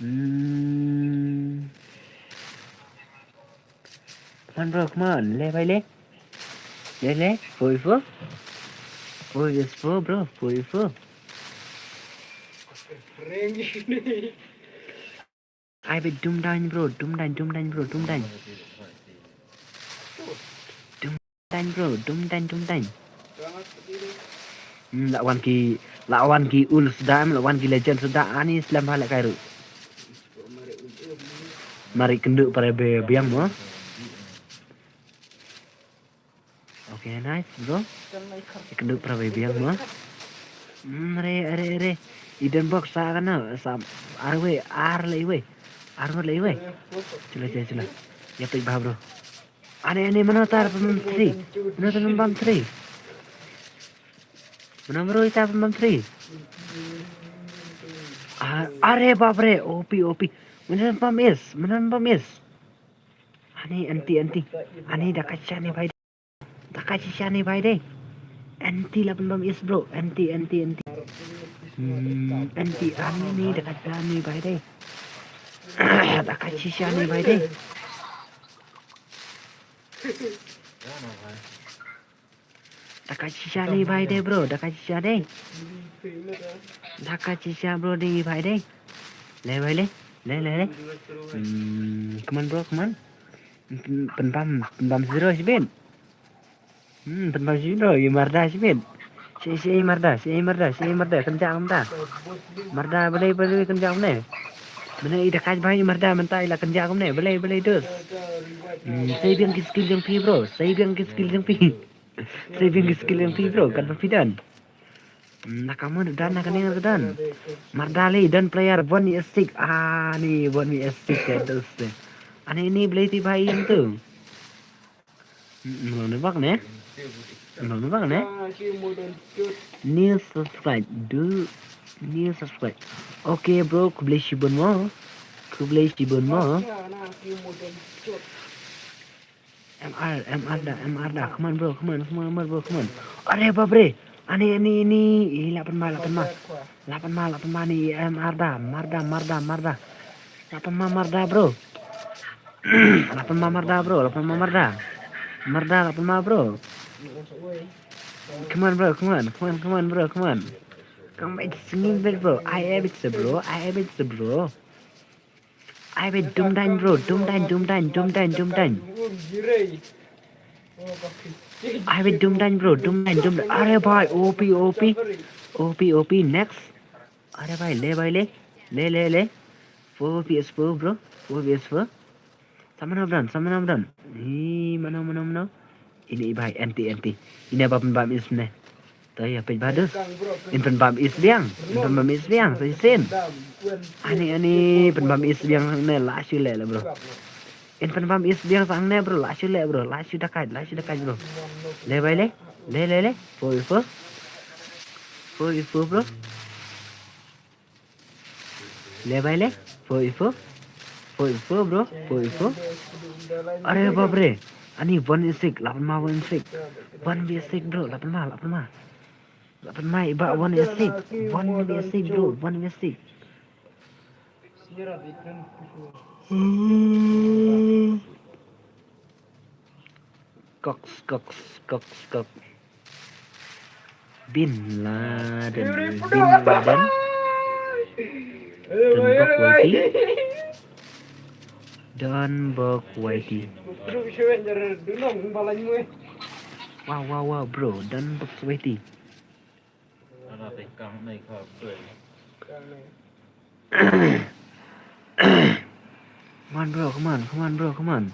Hmm. Come on, bro, come on. Le, bhai, le. Le, le. Four v four. Four v four, bro. Four v four. Ai, be dum dain, bro. Dum dain, dum dain, bro. Dum dain. Dum dain, bro. Dum dain, dum dain. Hmm, la wan ki, la wan ki ul sdam, la wan ki legend sdam, ani slem bha la kai ruh. Mari kynduh para be biang mo. Okay, nice, bro. Kynduh para be biang mo. Hmm, re, re, re. Eden box sa kana, sa, arwe, ar le iwe. Ar le iwe. Chula, chula, chula. Ya pik bha, bro. Ani, ani, mano tar pynbam three? Mano tar pynbam three? Mano mero ita pynbam three? Ah, are bap re, O P, O P. Mano pynbam is? Mano pynbam is? Ani, anti, anti. Ani, da ka shisha ni bhai. Da ka shisha ni bhai de. Anti la pynbam is, bro. Anti, anti, anti. Hmm, anti, ani ni da ka shisha ni bhai de. Da ka shisha ni bhai de. Da ka shisha ni bhai de, bro. Da ka shisha de. Da ka shisha, bro, ni bhai de. Le, bhai, le. Le, le, le. Hmm, come on, bro, come on. Pyn-, pynbam, pynbam zero shibit. Hmm, pynbam zero, i marda shibit. Shi, shi, i marda, shi, i marda, shi, i marda, kynjah kumta. Marda, balei, balei, kynjah kumne. Balei, i da ka bhai, i marda, mynta, i la kynjah kumne. Balei, balei, dus. Hmm, sei biang ki skill jong phi, bro. Sei biang ki skill jong phi. Sei biang ki skill jong phi, bro. Katba phi don. Hmm, na ka mon don, na ka neng ka don. Marda le, don player, one is six. Ah, ni, one is six, ya, dos, eh. Ani, ni, balei ti bhai yang tu. Hmm, belum nebak, ne? Belum nebak, ne? New subscribe, do new subscribe. Okay, bro, khublei shibun mo. Khublei shibun mo. M R, M R da, M R da. Come on, bro, come on, come on, come on, bro, come on. Are bap re. Ani, ani, ani. Ih, la pynma, la pynma. La pynma, la pynma ni, M R da. Marda, marda, marda. La pynma marda, bro. La pynma marda, bro. La pynma marda. Marda, la pynma, bro. Come on, bro, come on, come on, come on, bro, come on. Come, it's singing bit, bro. I have it, bro. I have it, bro. Ai be dum dain, bro, dum dain, dum dain, dum dain, dum dain. Ai be dum dain, bro, dum dain, dum dain. Are bhai, O P, O P. O P, O P, next. Are bhai, le bhai, le. Le, le, le. Four V S four, bro. Four V S four. Sa mano ba don, sa mano ba don. Hi, mano, mano, mano. Ini i bhai, anti, anti. Ini ba pynbam is ne. To ïa peit ba dus. In pynbam is biang. In pynbam is biang sa shisien. Ani, ani pynbam is biang ne, la shu leh la, bro. In pynbam is biang sa ne, bro, la shu leh, bro, la shu dakai, la shu dakai, bro. Le bhai le. Le, le, le. Four V four. Four V four, bro. Le bhai le. Four V four. Four V four, bro. Four V four. Are bap re. Ani one V six, la pynma one V six. One V six, bro, la pynma, la pynma. La pynma i ba one V six. One V six, bro, one V six. Cox, Cox, Cox, Cox. Bin Laden, Bin Laden. Don Bok Waiti. Don Bok Waiti. Wow, wow, wow, bro. Don Bok Waiti. Come on, bro, come on, come on, bro, come on.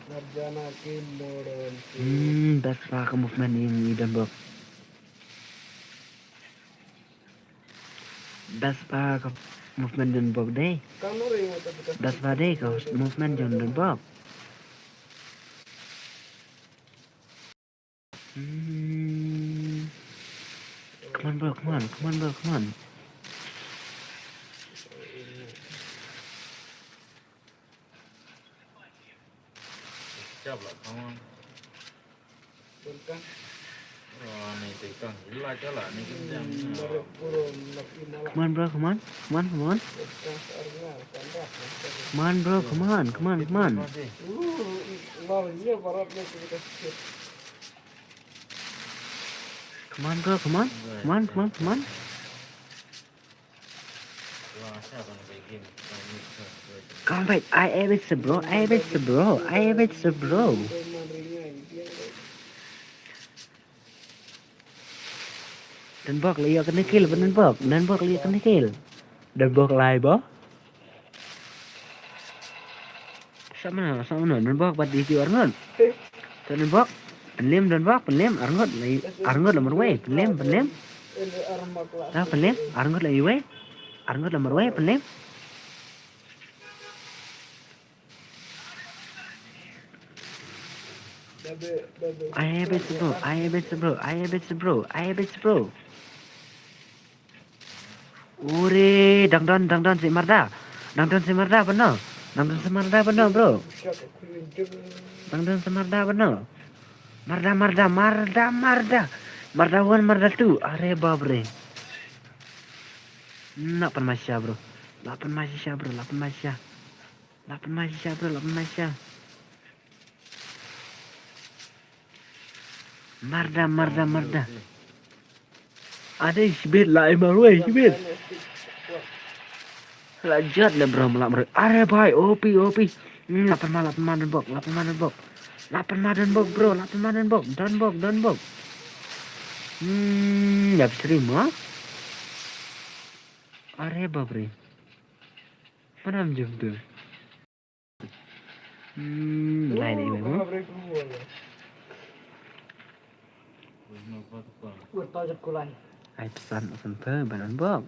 Hmm, best ba ka movement ïa i Don Bok. Best ba ka movement Don Bok dei. Best ba dei ka movement Don Bok. Hmm. Come on, bro, come on, come on, bro, come on. Come on, bro, come on. Come on, come on. Come on, bro, come on, come on, come on. Come on, bro, come on. Come on, come on, come on. Come back. I have it, bro. I have it, bro. I have it, bro. Don Bok la ïoh kane kill, Don Bok. Don Bok la ïoh kane kill. Don Bok lai ba. Sa mano, sa mano, Don Bok bad ïa ki arngut. Sa Don Bok, pynlem Don Bok, pynlem arngut, arngut la marwei, pynlem, pynlem. Sa pynlem, arngut la iwei. Arngut la marwei, pynlem. I have it, bro. I have it, bro. I have it, bro. I have it, bro. Ure, dang don, dang don si Marda. Dang don si Marda, bano. Dang don si Marda, bano, bro. Dang don si Marda, bano. Marda, Marda, Marda, Marda. Marda one, Marda two. Are bapre. Na pan masha, bro. La pan masha, bro. La pan masha. La pan masha, bro. La pan masha. Marda, marda, marda. Ade shibit la ai marwei shibit. La jat le bro, la marwei. Are bhai, O P, O P. Hmm, la pan ma, la pan ma Don Bok, la pan ma Don Bok. La pan ma Don Bok, bro, la pan ma Don Bok. Don Bok, Don Bok. Hmm, ya stream ha. Are bapre. Mana jump tu. Hmm, lai ni mo. Ai pesan, pesan pe, banan bok.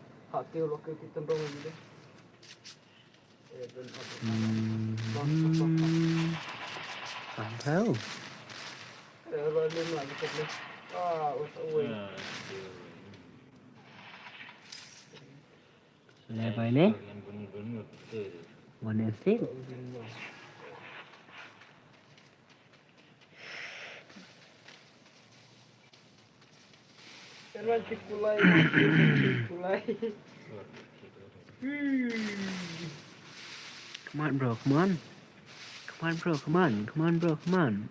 Hmm, pesan pe. Le bai le. One six. Come on, bro, come on. Come on, bro, come on. Come on, bro, come on.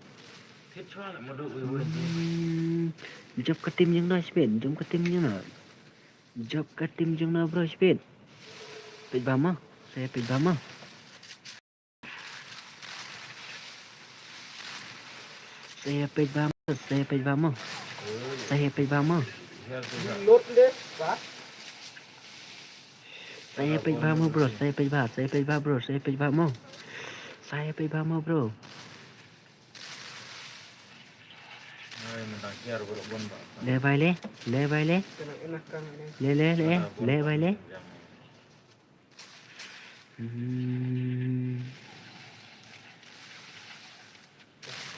Hmm, jop ka team jong no, Spin. Jop ka team jong no. Jop ka team jong no, bro, Spin. Peit ba mo. Sa peit ba mo. Sa peit ba mo. Sa peit ba mo. Sa peit ba mo. Sa peit ba mo, bro. Sa peit ba. Sa peit ba, bro. Sa peit ba mo. Sa peit ba mo, bro. Le bai le, le bai le. Le, le, le, le bai le. Hmm.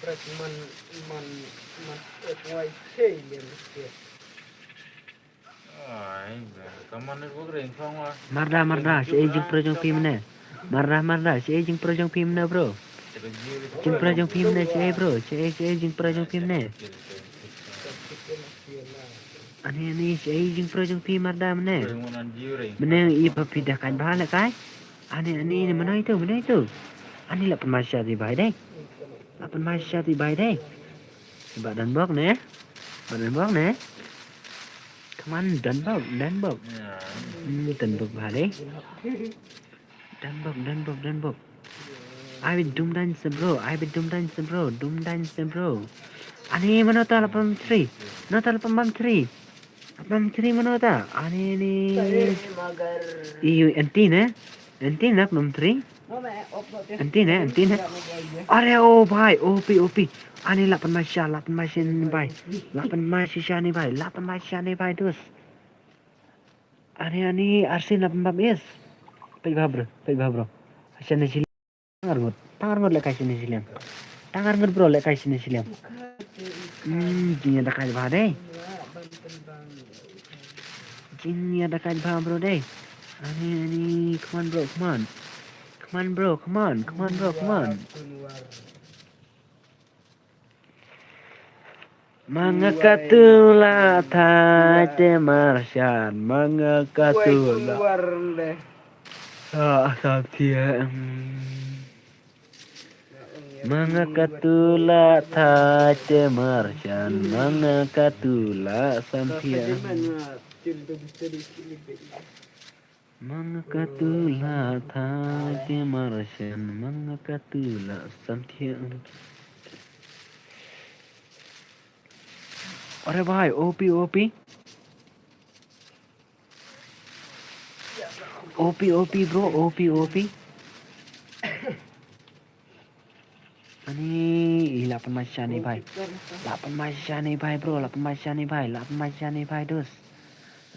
Prek man, man, man, F Y K le mesti. Marda, marda, shaei jingpro jong phi mynne? Marda, marda, shaei jingpro jong phi mynne, bro? Jingpro jong phi mynne, shaei, bro? Shaei, shaei jingpro jong phi mynne? Ani, ani, shaei jingpro jong phi marda mynne? Mynne i pa phi da kai ba lehkai? Ani, ani, ni mynno ito, mynno ito? Ani la pynmai sha ti bai dei. La pynmai sha ti bai dei. Ba Don Bok ne? Ba Don Bok ne? Come on, Don Bok, Don Bok. Hmm, Don Bok ba dei. Don Bok, Don Bok, Don Bok. Ai bit dum dan se bro, ai bit dum dan se bro, dum dan se bro. Ani mynno ta la pynmai three. Mynno ta la pynmai three. Pynmai three mynno ta. Ani ni. Iu enti ne? Enti ne pynmai three? Enti ne, enti ne. Are o bai, O P, O P. Ani la pynmai sha, la pynmai sha ni bai. La pynmai sha ni bai, la pynmai sha ni bai dus. Ani, ani, Arsin la pynmai is. Peit ba bro, peit ba bro. Sha ni sha liang. Tang arngut, tang arngut lehkai sha ni sha liang. Tang arngut bro lehkai sha ni sha liang. Hmm, jingïadakaid bha dei. Jingïadakaid bha bro dei. Ani, ani, come on bro, come on. Come on bro, come on, come on bro, come on. Ma nga ka tu la thait te mar shan, ma nga ka tu la. Ah, sa thia. Ma nga ka tu la thait te mar shan, ma nga ka tu la san thia. Ma nga ka tu la thait te mar shan, ma nga ka tu la san thia. Are bhai, O P, O P. O P, O P, bro, O P, O P. Ani, ih, lah pynmai shisha ni bhai. Lah pynmai shisha ni bhai, bro, lah pynmai shisha ni bhai, lah pynmai shisha ni bhai, dos.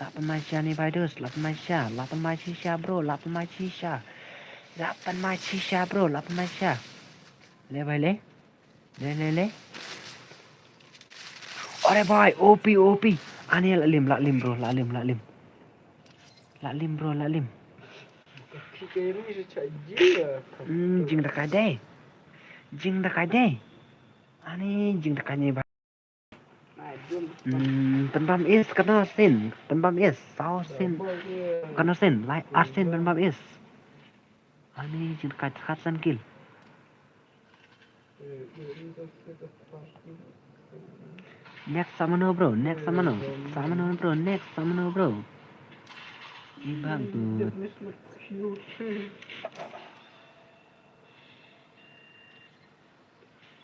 Lah pynmai shisha ni bhai, dos, lah pynmai shisha, lah pynmai shisha, bro, lah pynmai shisha. Lah pynmai shisha, bro, lah pynmai shisha. Le bhai le. Le, le, le. Are bhai, O P, O P. Ani, lah lim, lah lim, bro, lah lim, lah lim. Lah lim, bro, lah lim. Hmm, jingdakai dei. Jingdakai dei. Ani, jingdakai ni bhai. Hmm, pynbam is kano sin, pynbam is, saw sin. Kano sin, lai ar sin pynbam is. Ani, jingdakai khatsan kill. Next sa mano bro, next sa mano. Sa mano bro, next sa mano bro. Ibang tu.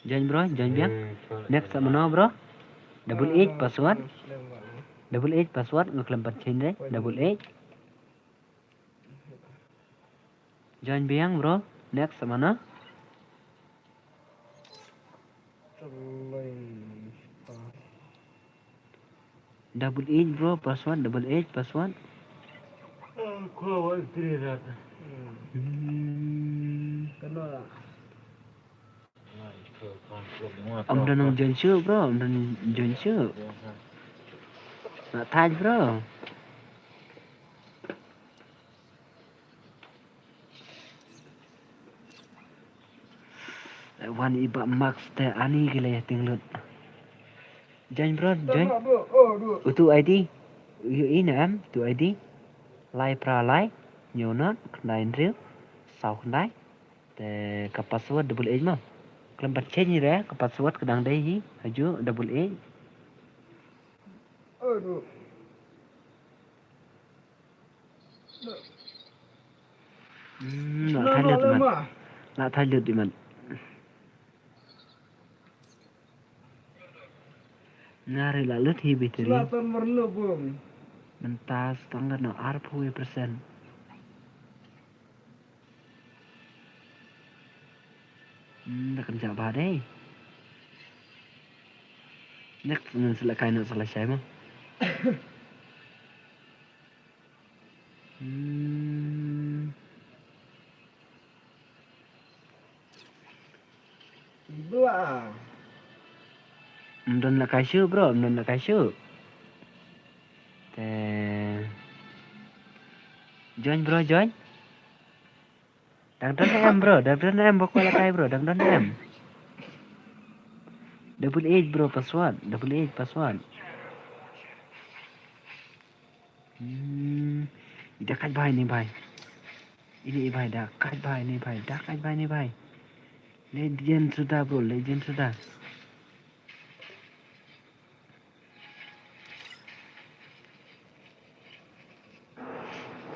Join bro, join biang. Next sa mano bro. Double eight password. Double eight password, nga khlem pat change re. Double eight. Join biang bro. Next sa mano. Double eight bro, password, double eight password. Hmm. Ym don nang join shuh bro, ym don join shuh. Lah thait bro. Wan i Bah Max te ani ki la ïating lut. Join bro, join. Utu I D. Ïohi ne em, utu I D. Lai phra lai, hynñiew nod, khyndai hynriew, saw khyndai. Te ka password double eight mo. Khlem pat change re, ka password ka dang dei hi, ha ju double eight. Hmm, lah thait lut i mat. Lah thait lut i mat. Nga re lah lut hi battery. Mynta stang kano arphew percent. Hmm, da kynjah bha dei. Next ngan sa lehkai noh sa lashai mo. Hmm. Ym don lehkai shuh bro, ym don lehkai shuh. Te join bro, join. Dang don em bro, dang don em bro, kwah lehkai bro, dang don em. Double eight bro, password, double eight password. Hmm. Da kait bha ine bhai. Ine bhai, da kait bha ine bhai, da kait bha ine bhai. Legend suda bro, legend suda.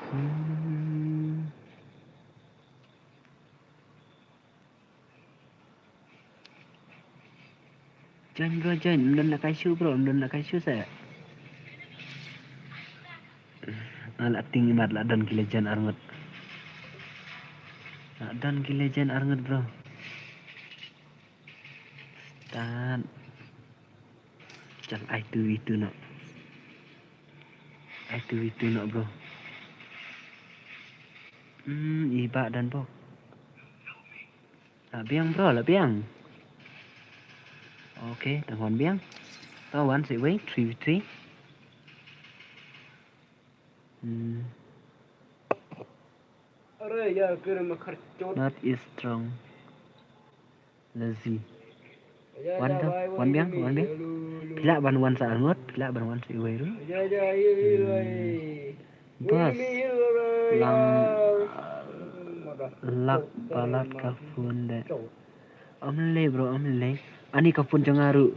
Hmm. Join bro, join. Ym don lehkai shuh bro, ym don lehkai shuh sa. Ah, la ting i mat, la don ki legend arngut. La don ki legend arngut bro. Start. Chang ai tu i tu noh. Ai tu i tu noh bro. Hmm, i Bah Danbok. Lah biang bro, lah biang. Okay, dang wan biang. To wan seh wei, three v three. Hmm. Not is strong. Lazy. Wan to, wan biang, wan biang. Phi lah ban wan sa arngut, phi lah ban wan sa iwei ruh. Hmm. Bas. Lang, lak palat ka phone de. Ym lei bro, ym lei. Ani ka phone jong nga ruh.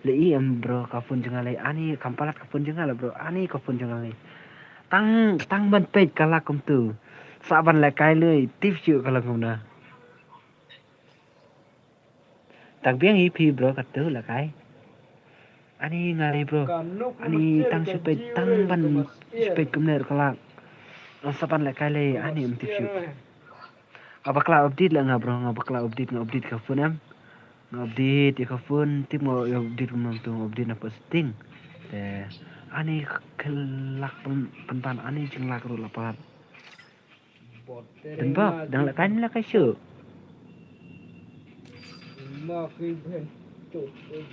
Lei em bro, ka phone jong nga lei. Ani kam palat ka phone jong nga lei bro. Ani ka phone jong nga lei. Tang, tang ban peit ka lak kumtu. Sa ban lehkai lei, tip shuh ka lak kumna. Tak biang hi phi bro, katto lehkai. Ani nga lei bro. Ani tang shu peit, tang ban shu peit kumne ruh ka lak. Sa ban lehkai lei, ani ym tip shuh. Nga bakla update la nga bro, nga bakla update, nga update ka phone em. Nga update ïa ka phone, tip nga ïa update kumno to, nga update na pdeng setting. Te ani ka lak pyn, pynban ani jinglak ruh la palat. Dang bok, dang lehkai ne lehkai shuh.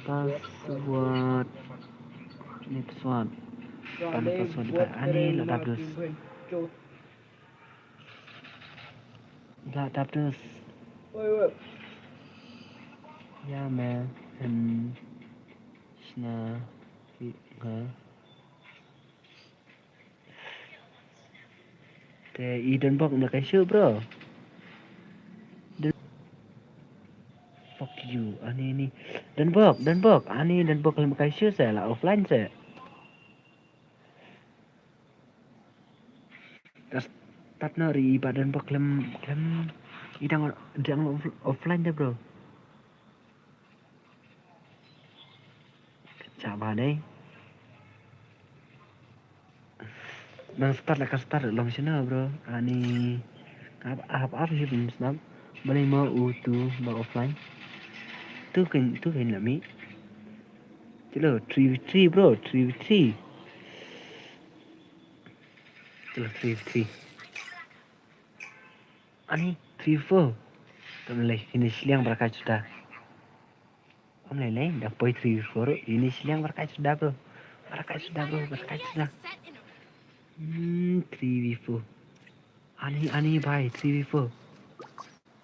Password. Ni password. Pan password ba ani la dap dus. La dap dus. Ya me, em, shna, ha. Te i dang bok ym lehkai shuh bro. Dang, fuck you. Ani ni. Dang bok, dang bok. Ani dang bok ym lehkai shuh se la offline se. Ka start noh ri ba dang bok khlem, khlem i dang, dang off-, offline de bro. Ka jaka ba dei. Nang start la ka start long shano bro. Ani ap ap ap hi bin snap. Balei mo u tu ba offline. Tu kin, tu kin la mi. Chalo three v three bro, three v three. Chalo three v three. Ani three v four. Tam lei ini shiliang barakai suda. Am lei lei da poi three v four. Ini shiliang barakai suda bro. Barakai suda bro, barakai suda. Hmm, three v four. Ani, ani bhai, three v four.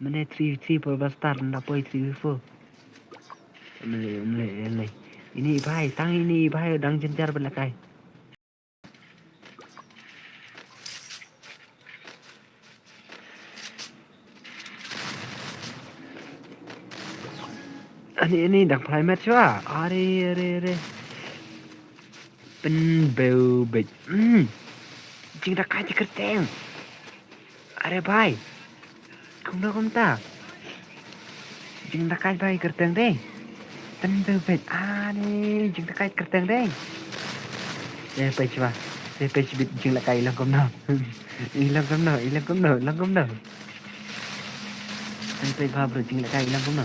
Mane three v three por bastar, nda poi three v four. Mle, mle, mle. Ini bhai, tang ini bhai, dang jenjar belakai. Ani, ani, dang phai mat chwa. Are, are, are. Pynbeu bej. Hmm. Jingdakaid kyrteng. Are bhai. Kumno kumta. Jingdakaid bhai kyrteng dei. Pynbeu bej. Are jingdakaid kyrteng dei. Eh pej ba. Eh pej bit jinglehkai i long kumno. I long kumno, i long kumno, i long kumno. Pej ba bro jinglehkai i long kumno.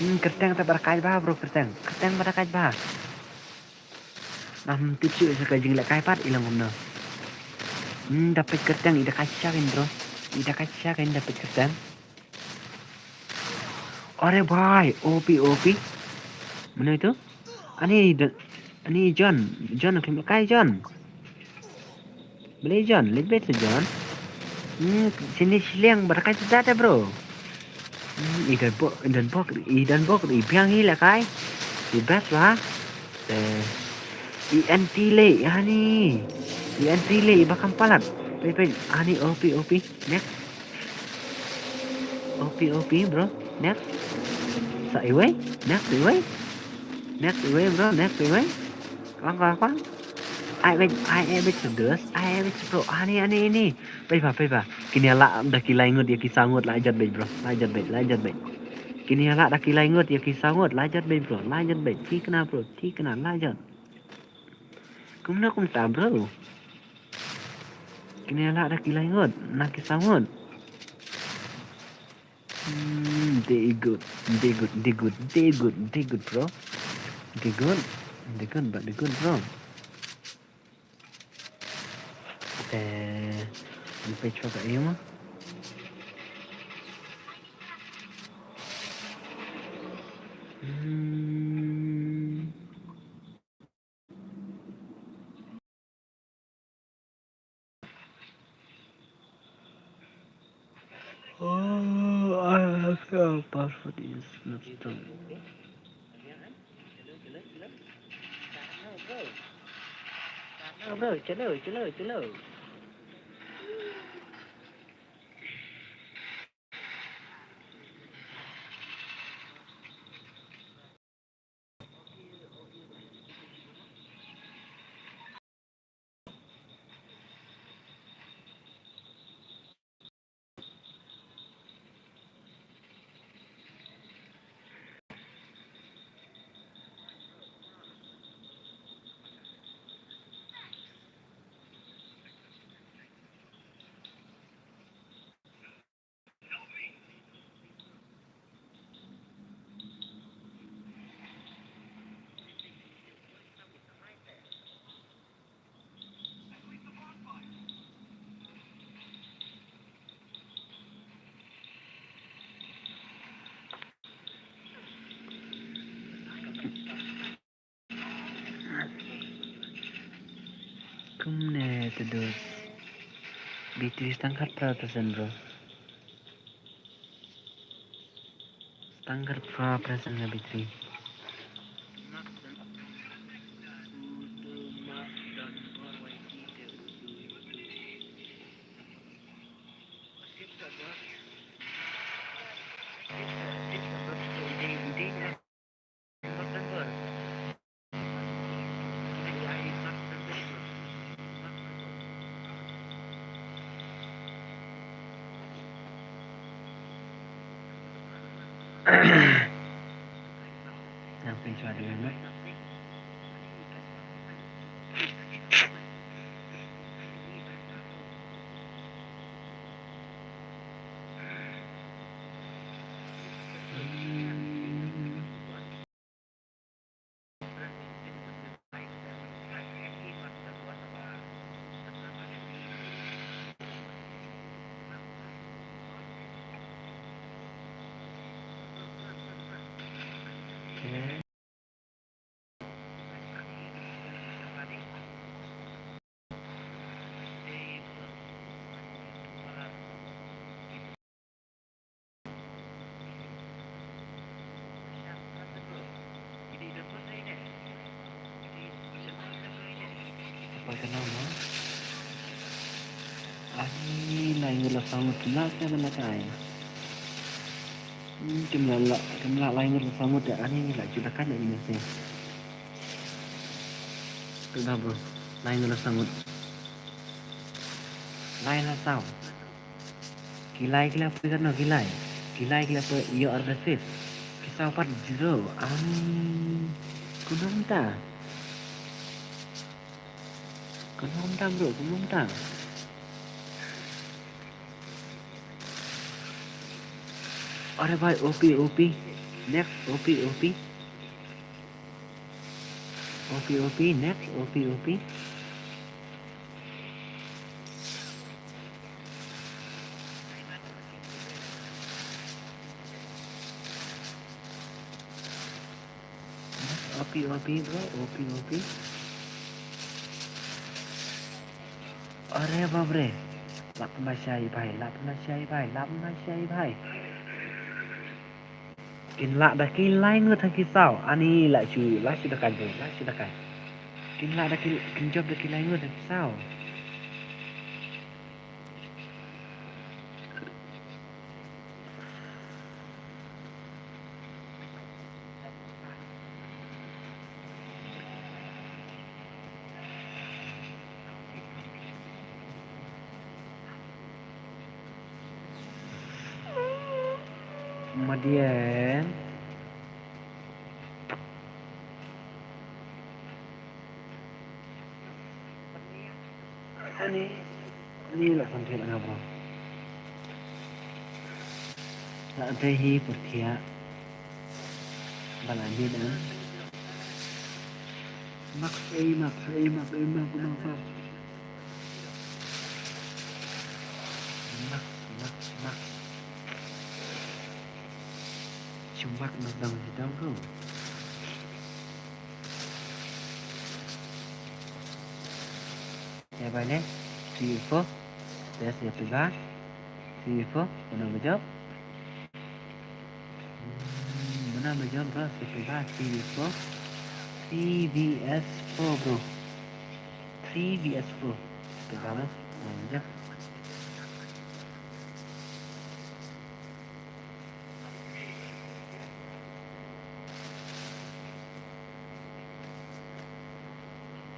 Hmm, kyrteng ta barakai ba bro kyrteng. Kyrteng barakai ba. Ngam tip shuh sha ka jinglehkai pat i long kumno. Hmm, da peit kyrteng i da kai sha kein bro. I da kai sha kein da peit kyrteng. Are bhai, O P, O P. Mano itu? Ani, ani John, John khlem lehkai John. Balei John, leit beit John. Hmm, sini shiliang barakai suda te bro. Hmm, i dang bok, i dang bok, i dang bok, i biang i lehkai. I best ba. Eh, i anti le, ani. I anti le, i ba kam palat. Peit, peit, ani O P, O P. Next. O P, O P, bro. Next. Sa iwei. Next iwei. Next iwei, bro. Next iwei. Kwang, kwang, kwang. Ai, wait, ai, ai, wait, serious. Ai, ai, wait, bro. Ani, ani, ani. Peit ba, peit ba. Kine la da ki lai ngut ïa ki saw ngut la jot beit, bro. La jot beit, la jot beit. Kine la da ki lai ngut ïa ki saw ngut la jot beit, bro. La jot beit. Thikna, bro. Thikna, la jot. Kumno kumta, bro. Kine la da ki lai ngut na ki saw ngut. Hmm, they good, they good, they good, they good, they good, bro. They good, they good, but they good, bro. Eh, ang page pa sa iyo mo? Hmm. Oh, I have a password is not strong. Ah, bro, chalo, chalo, chalo. Kumne te dus. Battery tang khatphra percent, bro. Tang khatphra percent na battery. Nang pynshwa dengan, eh? Ani, lai ngut la saw ngut, kim lah sa ban lehkai. Hmm, kim lah, lah, kim lah lai ngut la saw ngut de, ani la ju lehkai ne ini sih. Te da, bro. Lai ngut la saw ngut. Lai la saw. Ki lai ki la poi katno ki lai. Ki lai ki la poi ïoh ar da six. Ki saw pat zero. Ani. Kumno mynta? Kumno mynta, bro? Kumno mynta? Are bhai, O P, O P. Next, O P, O P. O P, O P, next, O P, O P. O P, O P, bro, O P, O P. Are bap re. Lap ma shai bhai, lap ma shai bhai, lap ma shai bhai. Kin lah da ki lai ngut ha ki saw. Ani lah shu, lah shu da kai bro, lah shu da kai. Kin lah da ki, kin jop da ki lai ngut ha ki saw. Madian. Ani, ani la san thel nga bro. La dei hi pyrthia. Ba la ni dan. Max, ei, Max, ei, Max, ei, Max, Max, Max. Max, Max, Max. Shu Max, Max dang, dang ko. Ya, bale. Three, four. Best ya pega. Three, four. Mana ba jop? Hmm, mana ba jop, bro? Ya pega. Three, four. Three V S four, bro. T V S Pro. Kita lah. Manja.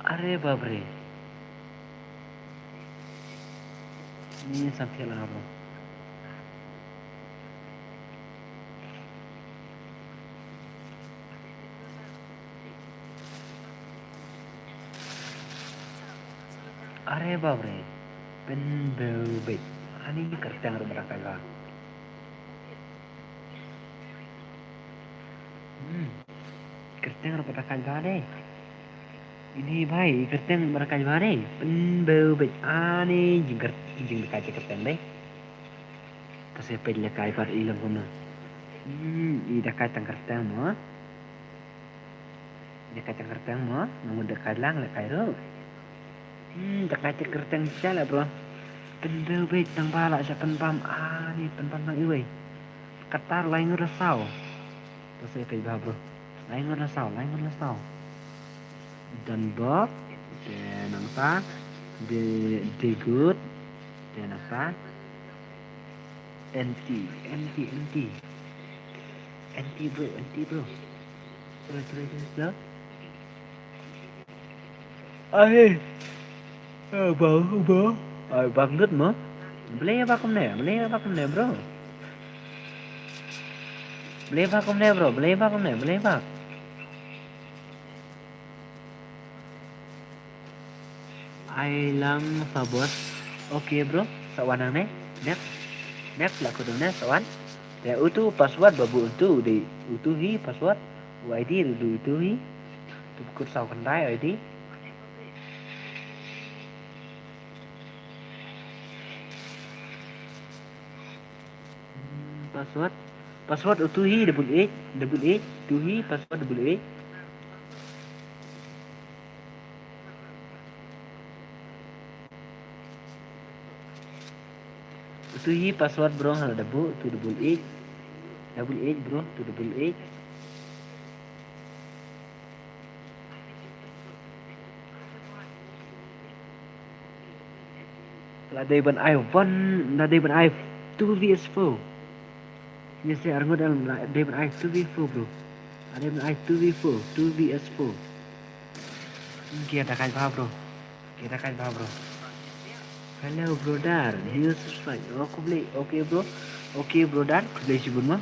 Are bapre. Ini sampai lah, bro. Are bapre. Pynbew beit. Ani kyrteng ruh ba da kai bha. Hmm. Kyrteng ruh ba da kai bha dei. Ini bhai, kyrteng ba da kai bha dei. Pynbew beit. Ani jingkyr-, jingdakai kyrteng dei. Ka se peit lehkai pat i long kumno. Hmm, i dakai tang kyrteng mo. I dakai tang kyrteng mo. Nga mut dakai lang lehkai ruh. Hmm, dakai tang kyrteng sha leh bro. Pynbew beit tang ba lah sha pynbam. Ani pynbam tang iwei. Kata lai ngut la saw. Ka se peit bha bro. Lai ngut la saw, lai ngut la saw. Dunbok. Te nangta. De, Degut. Te nangta. Anti, anti, anti. Anti bro, anti bro. Terus, terus, terus, terus. Ai. Eh, bang, bang. Ai, bang dut mo. Boleh ba kumne, boleh ba kumne, bro. Boleh ba kumne, bro, boleh ba kumne, boleh ba. Ai lang sabot. Okay, bro. Sa wan hangne. Next. Next la kudum ne sa wan. Te utu password ba bun utu dei utu hi password. U I D dei utu hi. Tu kut saw khyndai I D. Hmm, password. Password utu hi double eight, double eight, utu hi password double eight. Utu hi password bro, hala da buh, utu double eight. Double eight bro, utu double eight. La dei ban ai one, la dei ban ai two V S four. Ni se arngut la dei ban ai two V four bro. La dei ban ai two V four, two V S four. Ki da kai bha bro. Ki da kai bha bro. Hello brother, new subscribe. Oh, khublei. Okay bro. Okay brother, khublei shibun ma.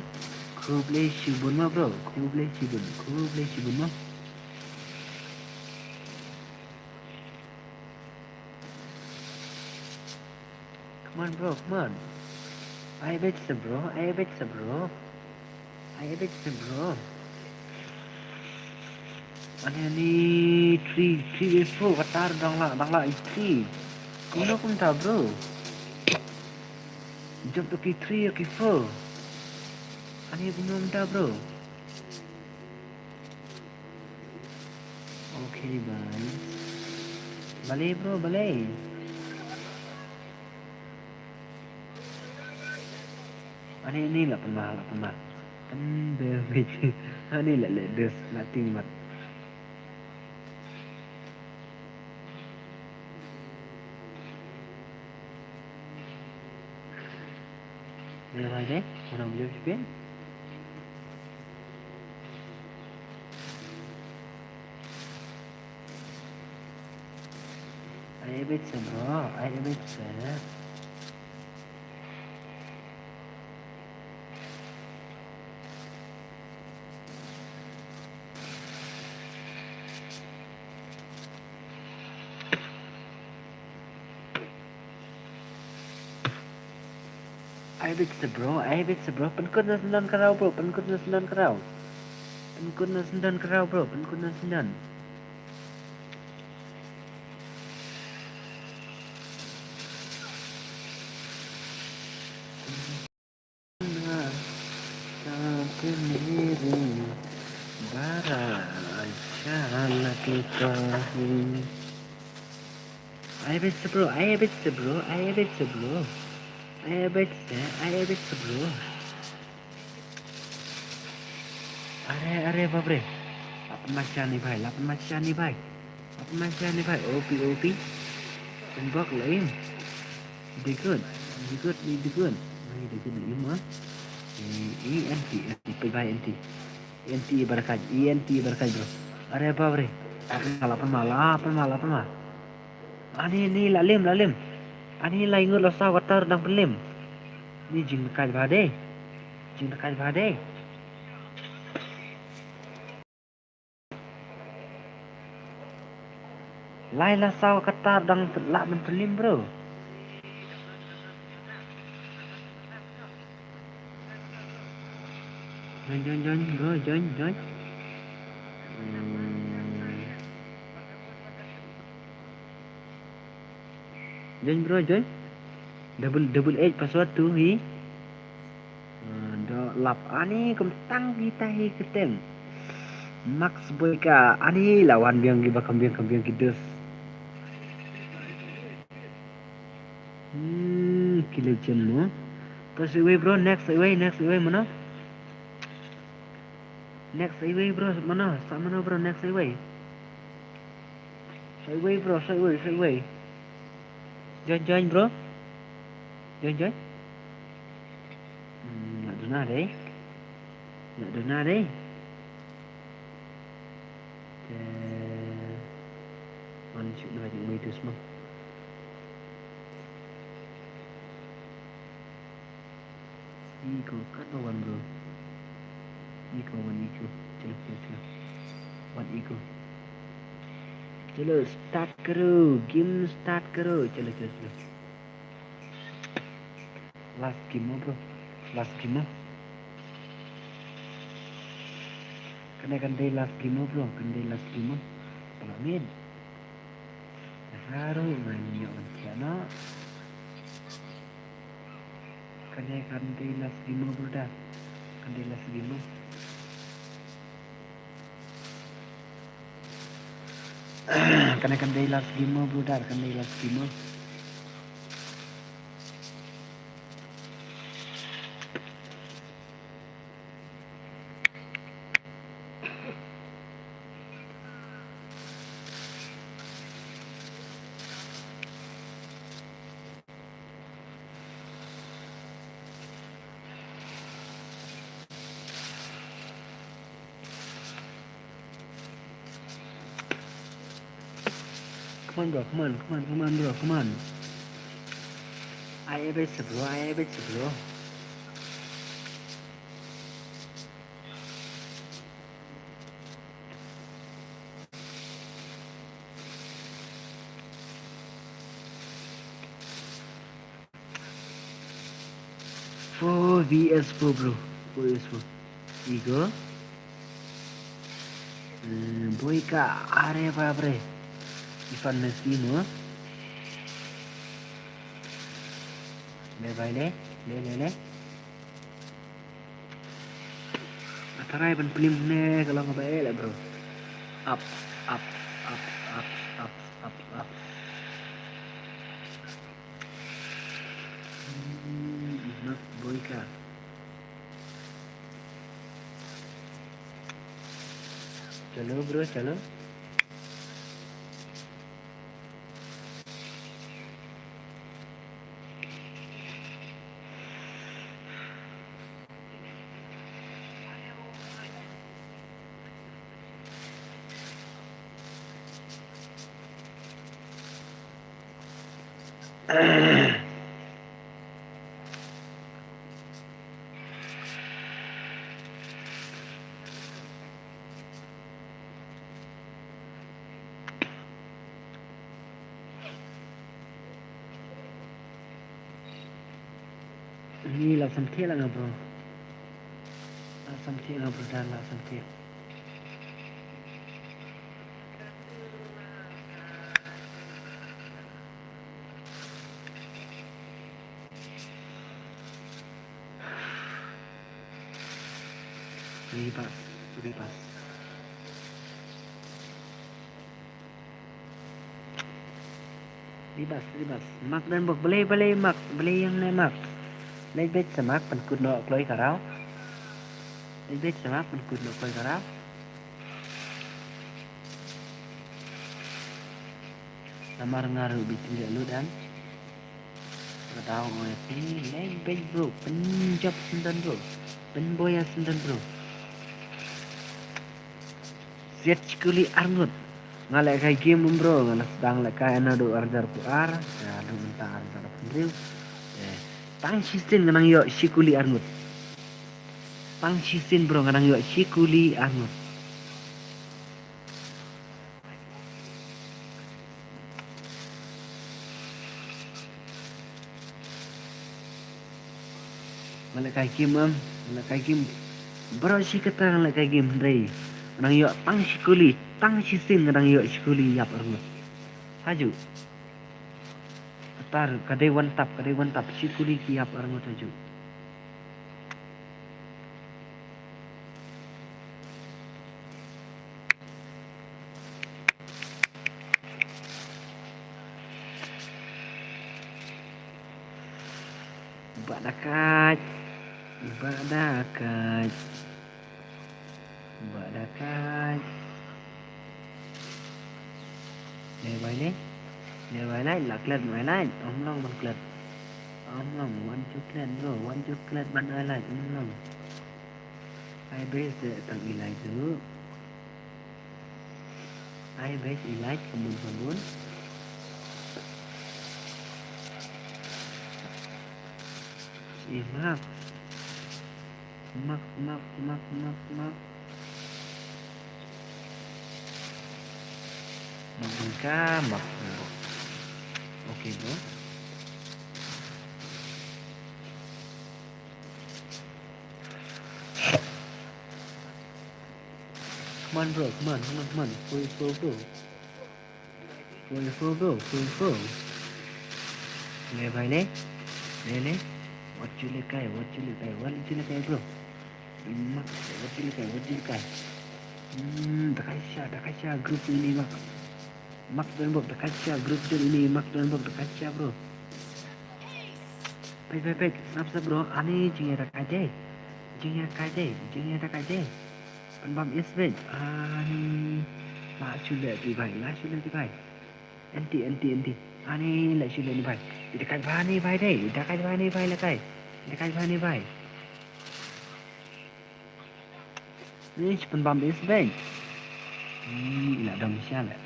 Khublei shibun ma bro. Khublei shibun. Khublei shibun ma. Come on bro, come on. Ai beit sa bro, ai beit sa bro. Ai beit sa bro. Ani ani three, three bro, kata dang la, dang la three. Kumno kumta bro. Jump to ki three, ki four. Ani kumno kumta bro. Okay bye. Balei bro, balei. Ani ani la pynbha, la pynbha. Pynbha. Ani la le dus la ting mat. Ni la dei, una believe you pin. Ai beit sa bro, ai beit sa. Ai beit sa bro, ai beit sa bro, pynkut na syndon ka raw bro, pynkut na syndon ka raw. Pynkut na syndon ka raw bro, pynkut na syndon. Ai beit sa bro, ai beit sa bro, ai beit sa bro. Ai beit sa, ai beit sa bro. Are, are, bapre. La pynmat shane bhai, la pynmat shane bhai. Masih ni bai O P, O P. Tembak lah im. Di good, di good, di good. Ni di good lah im ah. Ni anti, anti pai bai anti. Anti barakat, anti barakat bro. Are bap re. Apa malah, apa malah, apa malah, apa malah. Ani ni lalim, lalim. Ani lai ngut lo sa watar dang pelim. Ni jing kai bade. Jing kai bade. Lai la saw katar dang lah mentelim bro. Join, join, join, bro, join, join. Hmm. Join, bro, join. Double, double eight password tu hi. Ah, do lap ani kum tang kita hi ketem. Max Boyka ani lawan biang ki bakam biang kam biang ki dus. Hmm, ki legend mo. Terus iwei bro, next iwei, next iwei mana? Next iwei bro, mana? Sa mana bro, next iwei. Sa iwei bro, sa iwei, sa iwei. Join, join bro. Join, join. Hmm, nak duna deh. Nak duna deh. Te man shu na jing mai tu semua. Ego, kat ba wan bro. Ego, wan ego. Chalo, chalo, chalo. Wan ego. Chalo, start karo. Game start karo. Chalo, chalo, chalo. Last game mo bro. Last game mo. Kane kan dei last game mo bro. Kan dei last game mo. Pala mid. Haru ngan nyok ngan siap no. Kane kan dei last game mo bro da. Kan dei last game mo. Kane kan dei last game mo bro da. Kan dei last game mo. Come on, bro. Come on, come on, come on, bro. Come on. I have it, bro. I have it, bro. Four V S four, bro. Four V S four. Ego. Hmm, boy ka, are bap re. Ivan Messi mo. Le bai le, le, le, le. Atarai ban plim ne ka long ba e le, bro. Up, up, up, up, up, up, up. Hmm, Mark Boyka. Chalo, bro, chalo. Ni la samthiah la nga, bro. La samthiah nga, bro, dan la samthiah. Ribas, ribas. Ribas, ribas. Mak dan bok, balei, balei mak, balei ïeng ne mak. Leit beit sa mak, pynkut noh kloi ka raw. Leit beit sa mak, pynkut noh kloi ka raw. Namar nga ruh bit lut em. Ka daw ong ïa phi leng beit bro, pynjop syndon bro, pynboi ïa syndon bro. Siat shi kuli arngut. Nga lehkai game bro, nga la sdang lehkai naduh arhajar kul ar, naduh mynta arhajar hynriew. Eh, tang shisien nga nang ïoh shi kuli arngut. Tang shisien bro nga nang ïoh shi kuli arngut. Nga lehkai game em, nga lehkai game. Baroh shi katta nga lehkai game hynrei nga nang ïoh tang shi kuli, tang shisien nga nang ïoh shi kuli ïap arngut. Hajuh. Katta ka dei one tap, ka dei one tap, shi kuli ki ïap arngut hajuh. Ba da kait, ba da kait, ba da kait. Leh bai leh, leh bai leh, la klet bai leh, ym long ban klet. Ym long, wan ju klet bro, wan ju klet ban ai leh, ym long. Ai best tang i leh tu. Ai best i leh, come on, come on. I mak. Mak, mak, mak, mak, mak. Mak bengka, mak bengka. Okay bro. Come on bro, come on, come on, come on. Four four bro. Four four bro, four four. Leh bai leh. Leh leh. Wat ju lehkai, wat ju lehkai, wat ju lehkai bro. Mak, wat ju lehkai, wat ju lehkai. Hmm, da kait sha, da kait sha, group jong ine mak. Mak don bok da kait sha, group jong ine mak don bok da kait sha bro. Peit, peit, peit, sngap sngap bro, ani jingïadei da kait dei. Jingïadei da kait dei, jingïadei da kait dei. Pynbam is beit, ani. La shu leh ti bai, la shu leh ti bai. Anti, anti, anti. Ani la shu leh ni bai. Da kait bha ni bai dei, da kait bha ni bai lehkai. Da kait bha ni bai. Ni shi pynbam is beit. Hmm, i la dom sha leh.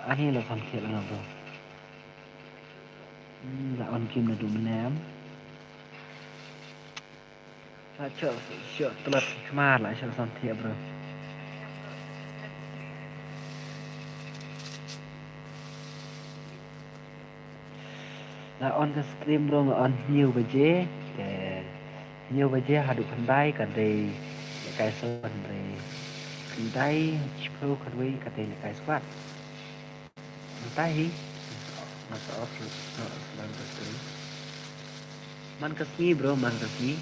Ani la sam thiah la bro. Hmm, la on kim naduh mynne em. La shoh, shoh tlot khmar la shoh sam thiah bro. La on ka stream bro, nga on hynñiew baje. Te hynñiew baje haduh khyndai ka dei lehkai squad hynrei khyndai shiphew khatwei ka dei lehkai squad. Mynta hi nga sa off, nga sa off lang ka stream. Man ka sngi bro, man ka sngi.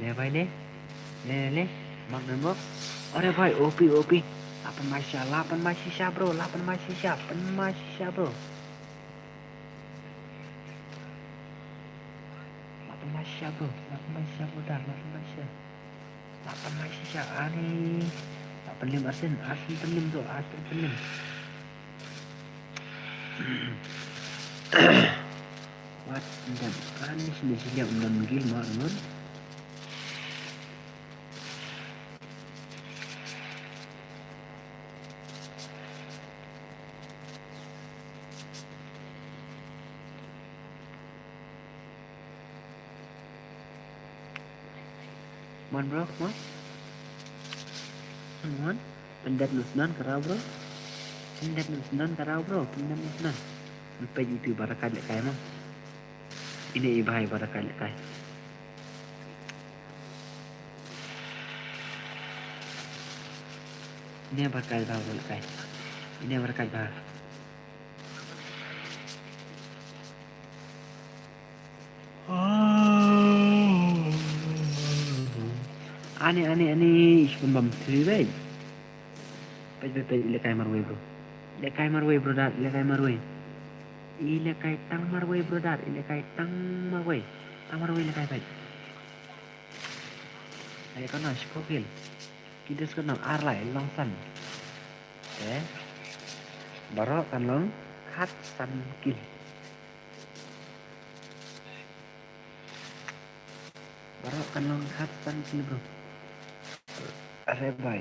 Leh bai leh. Leh leh leh. Mak don bok. Are bai, O P, O P. La pynmai shisha, la pynmai shisha bro, la pynmai shisha, pynmai shisha bro. La pynmai shisha bro, la pynmai shisha bro, dar, la pynmai shisha. La pynmai shisha, ani. La pynlem arsen, arsen pynlem bro, arsen pynlem. Wat, ndan, ani, sini sini, ndan gil ma, ndan. Mon bro, mon. Mon. Pyndet noh syndon ka raw bro. Pyndet noh syndon ka raw bro. Pyndet noh syndon. Peit ito ba da kait lehkai mo. Ine i bhai ba da kait lehkai. Ine ba da kait ba lehkai. Ine ba da kait ba. Ani, ani, ani, ish pynbam three beit. Peit, peit, peit, i lehkai marwei, bro. I lehkai marwei, bro, dad, i lehkai marwei. I lehkai tang marwei, bro, dad, i lehkai tang marwei. Tang marwei i lehkai, peit. Ai, katno, shiphew kill. Ki dei katno, ar lai, long san. Te baroh kan long khatsan kill. Baroh kan long khatsan kill, bro. Are bhai.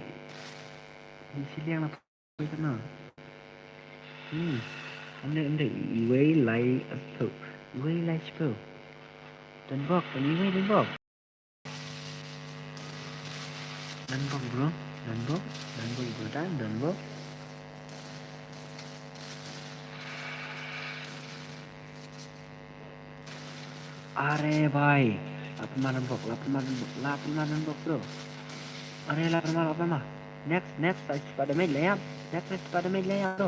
Ni shiliang na poi katno. Hmm. Ande, ande. Iwei lai shiphew. Iwei lai shiphew. Don bok, don iwei, don bok. Don bok, bro. Don bok. Don bok, bro. Dan, don bok. Are bhai. Lah pynmah don bok, lah pynmah don bok, lah pynmah don bok, bro. Are lah pynmah, lah pynmah. Next, next, sa spah damage la ïap. Next, next spah damage la ïap, bro.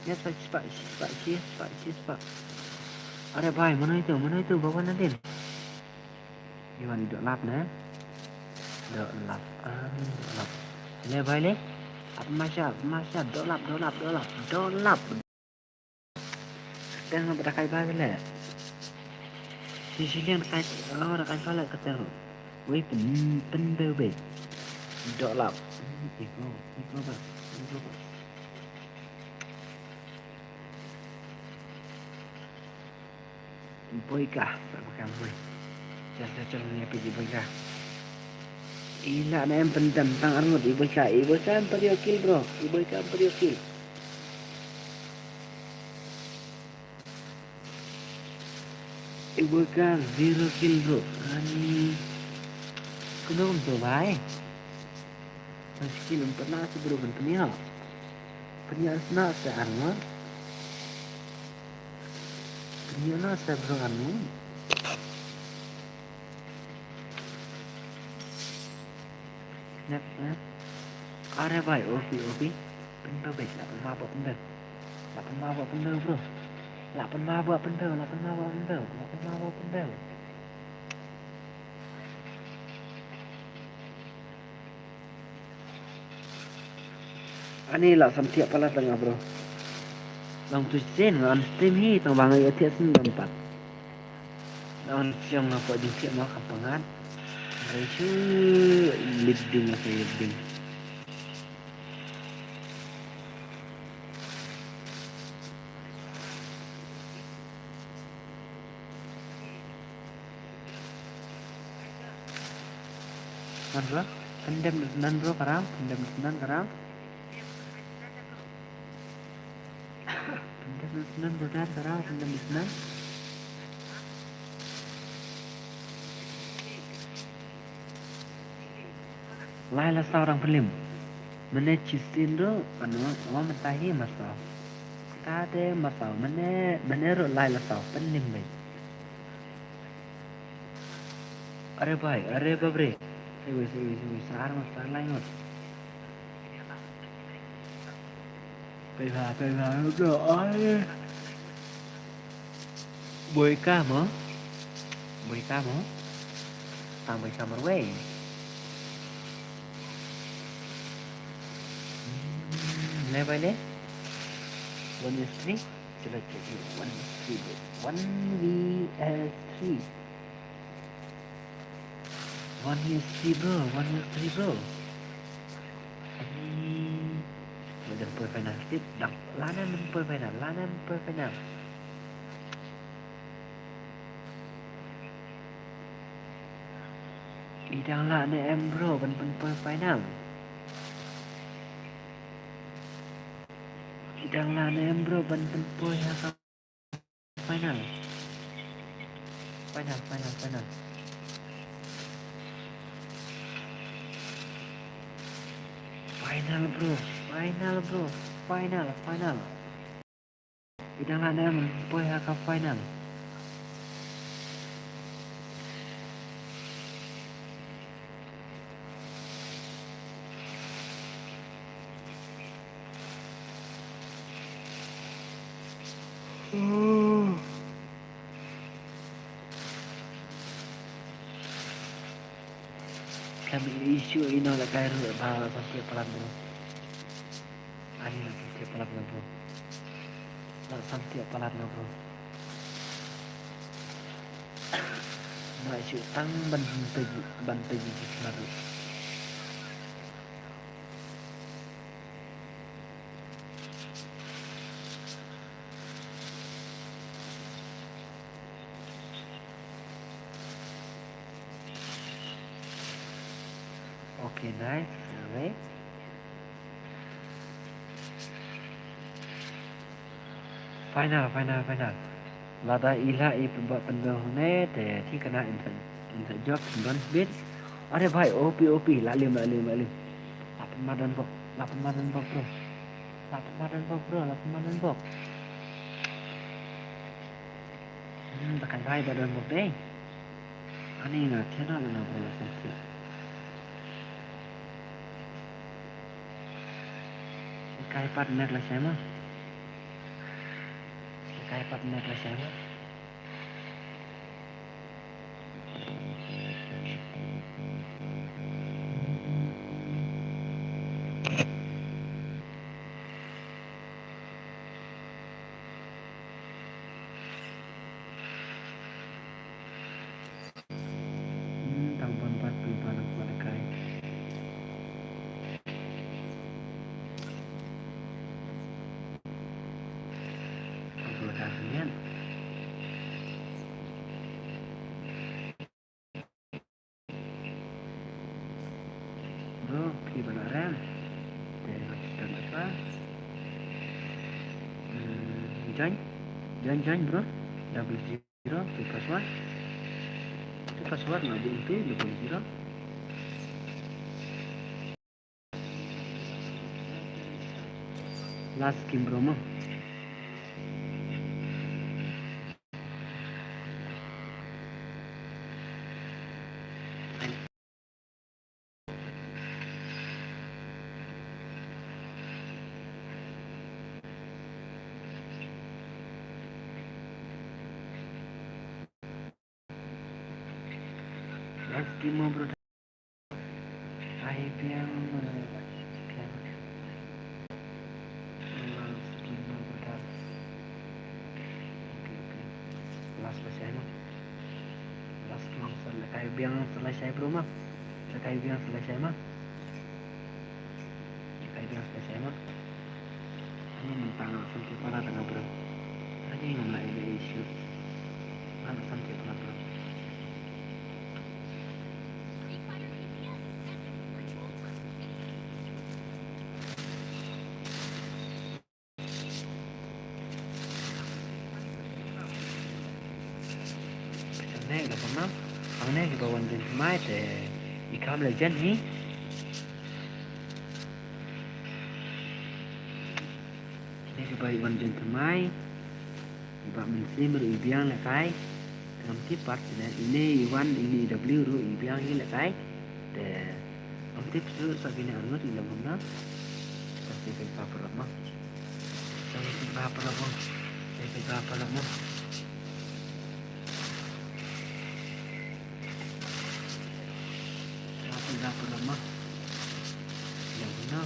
Next, sa spah, spah, spah, spah, spah. Are bhai, mano itu, mano itu, ba wan nadien. Iwan, doh lap ne. Doh lap. Ah, doh lap. Le bhai le. Ap masha, masha, doh lap, doh lap, doh lap, doh lap. Teng ba da kai bhai le. Shi shiliang da kai, oh, da kai bhai le ka teng. Wei pyn, pynbeu bei. Doh lap. Iko, iko ba, iko ba. Boika, sa ba kam boi. Chal, chal, chal, ïa phi Boika. I lah ne em pyndem tang arngut i Boika, i Boika em pat ïoh kill, bro. I Boika em pat ïoh kill. I Boika zero kill, bro. Ani. Kumno kumto bhai. Sa skill em pat lah sa bro ban pynïoh. Pynïoh sna sa arngut. Pynïoh na sa bro arngut. Next, eh. Are bhai, opi, opi. Pynbeu bhai, lah pynbeu, pynbeu. Lah pynbeu, pynbeu, bro. Lah pynbeu, pynbeu, lah pynbeu, pynbeu. Lah pynbeu, pynbeu. Ani lah sam thiah palat nga, bro. Long tu sien nga on stream hi tang ba nga ïa thiah sien ban pat. Nga on stream nga poi jingthiah ma ka pangat. Resu leading la ka leading. Man bro, pyndem da snan bro, ka ram, pyndem da snan ka ram. Pyndem da snan bro, da ka ram, pyndem da snan. Lai la saw rang pynlem. Mane chisin ro, ano, wa mata hi ma saw. Ta de ma saw, mane, mane ro lai la saw pynlem bai. Are bhai, are bap re. Siwei, siwei, siwei, sa ar ngut, sa ar lai ngut. Pei bha, pei bha, bro, ai. Boi ka mo? Boi ka mo? Tang boi ka marwei. Hmm, le bai le. One is three. Sila check you. One is three, bro. One V S three. One V S three, bro. One V S three, bro. Ani. Dang poi final. Tip dang. Lane men poi final. Lane men poi final. I dang lah ne em, bro, ban pynpoi final. I dang lah ne em, bro, ban pynpoi ha ka final. Final, final, final. Final, bro. Final, bro. Final, final. I dang lah ne em ban poi ha ka final. Khlem issue ino la kai ruh ba la sampe plan, bro. Ai, la samtieh palat nga, bro. La samtieh palat nga, bro. Nga shu tang ban peit, ban peit ïa ki khmat ruh. Okay, nice. Alright. Final, final, final. Lada i lah i pynbha pynbha hangne te thikna in sa, in sa jop don bit. Are bhai, O P, O P, la lim, la lim, la lim. La pynbha don bok, la pynbha don bok, bro. La pynbha don bok, bro, la pynbha don bok. Hmm, ba kan bhai ba don bok dei. Ani nga channel na bro, la sensei. Kai pat nek la shai ma. Kai pat nek la shai ma. Hmm, tang ban bat pynban kwah da kai. Tang ban bat pynban. Bro, phi ba la rem. Te, te, te, te. Hmm, join. Join, join, bro. Double zero. Zero, tu password. Tu password na di itu, double zero. Last game, bro, mo. Last game mo, bro. Ai biang, eh, biang. Last game mo, bro. Okay, okay. Last ba shai mo. Last game sa la kai biang sa la shai, bro, ma. Sa kai biang sa la shai ma. Kai biang sa la shai ma. Ani mynta nga la samtieh palat nga, bro. Ani ngam lah ïa issue. Nga la samtieh palat, bro. Hangne ka bynta, hangne kiba wan jin thymmai te i kham la jan hi. Kine kiba wan jin thymmai, i Bah Mynsiem ruh i biang lehkai. Te ngam tip pat kine, ine i wan, ine i W ruh i biang hi lehkai. Te ngam tip shuh sa kine arngut i long kumno. Te peit ba paralok mo. Te peit ba paralok mo. Te peit ba paralok mo. Te peit ba paralok mo. I long kumno.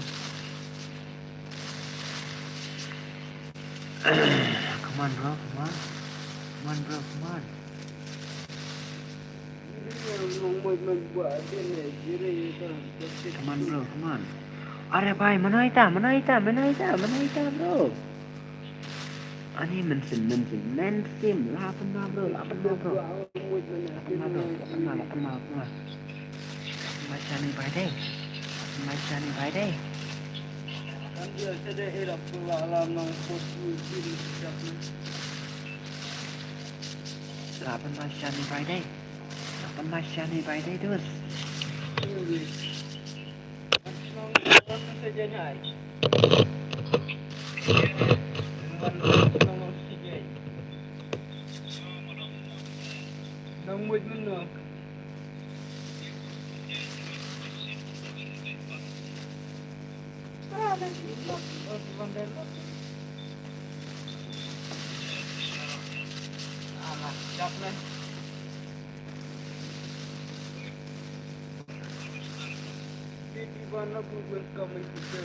Come on, bro, come on. Come on, bro, come on. Come on, bro, come on. Are bhai, mano ita, mano ita, mano ita, mano ita, bro. Ani Mynsiem, Mynsiem, Mynsiem, la pynbha, bro, la pynbha, bro. La pynbha, bro, la pynbha, la pynbha, la pynbha. La pynbha shane bhai dei. La pynbha shane bhai dei. La pynbha shane bhai dei. La pynbha shane bhai dei, dus. Baby wanna go welcome my sister.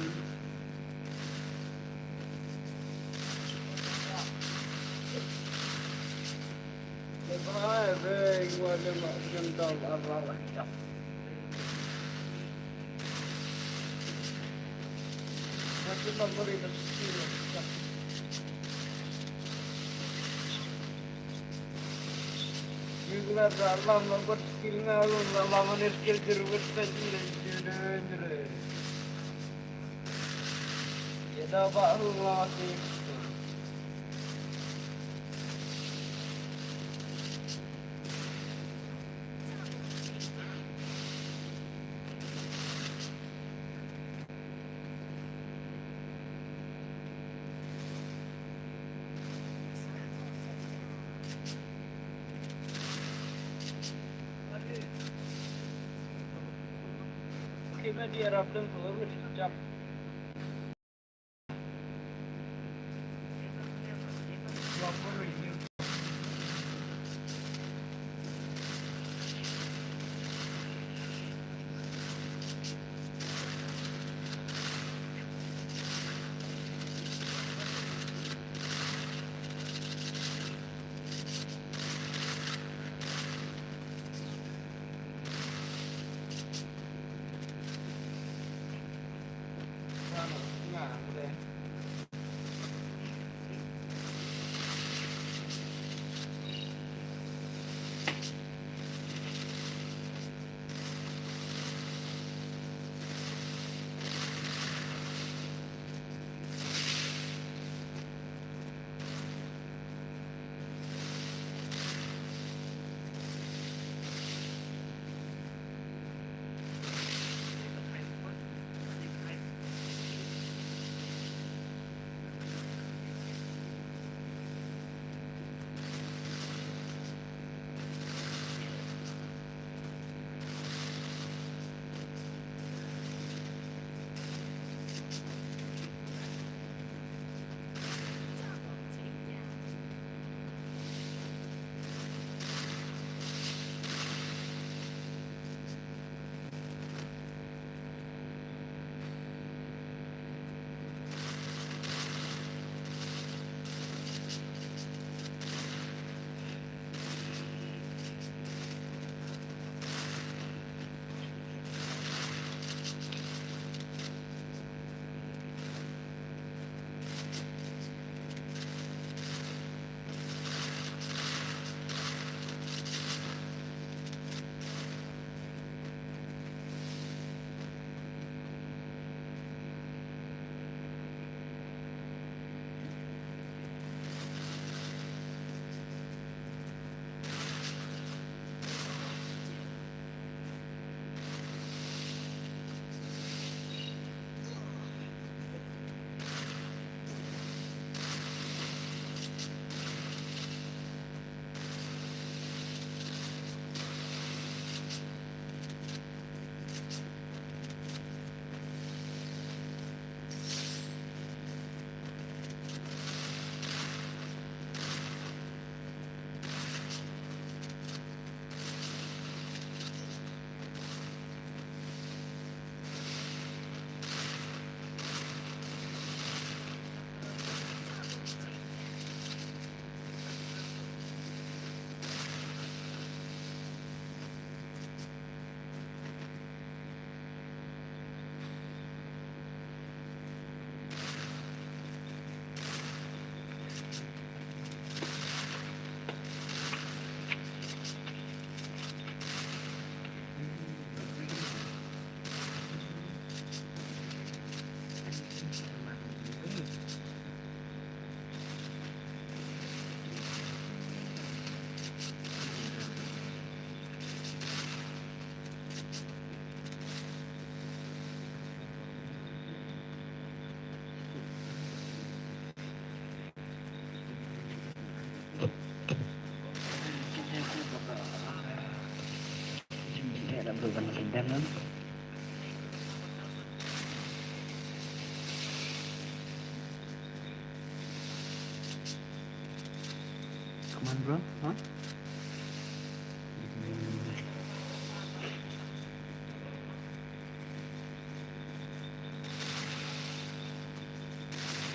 Come on, bro. Huh?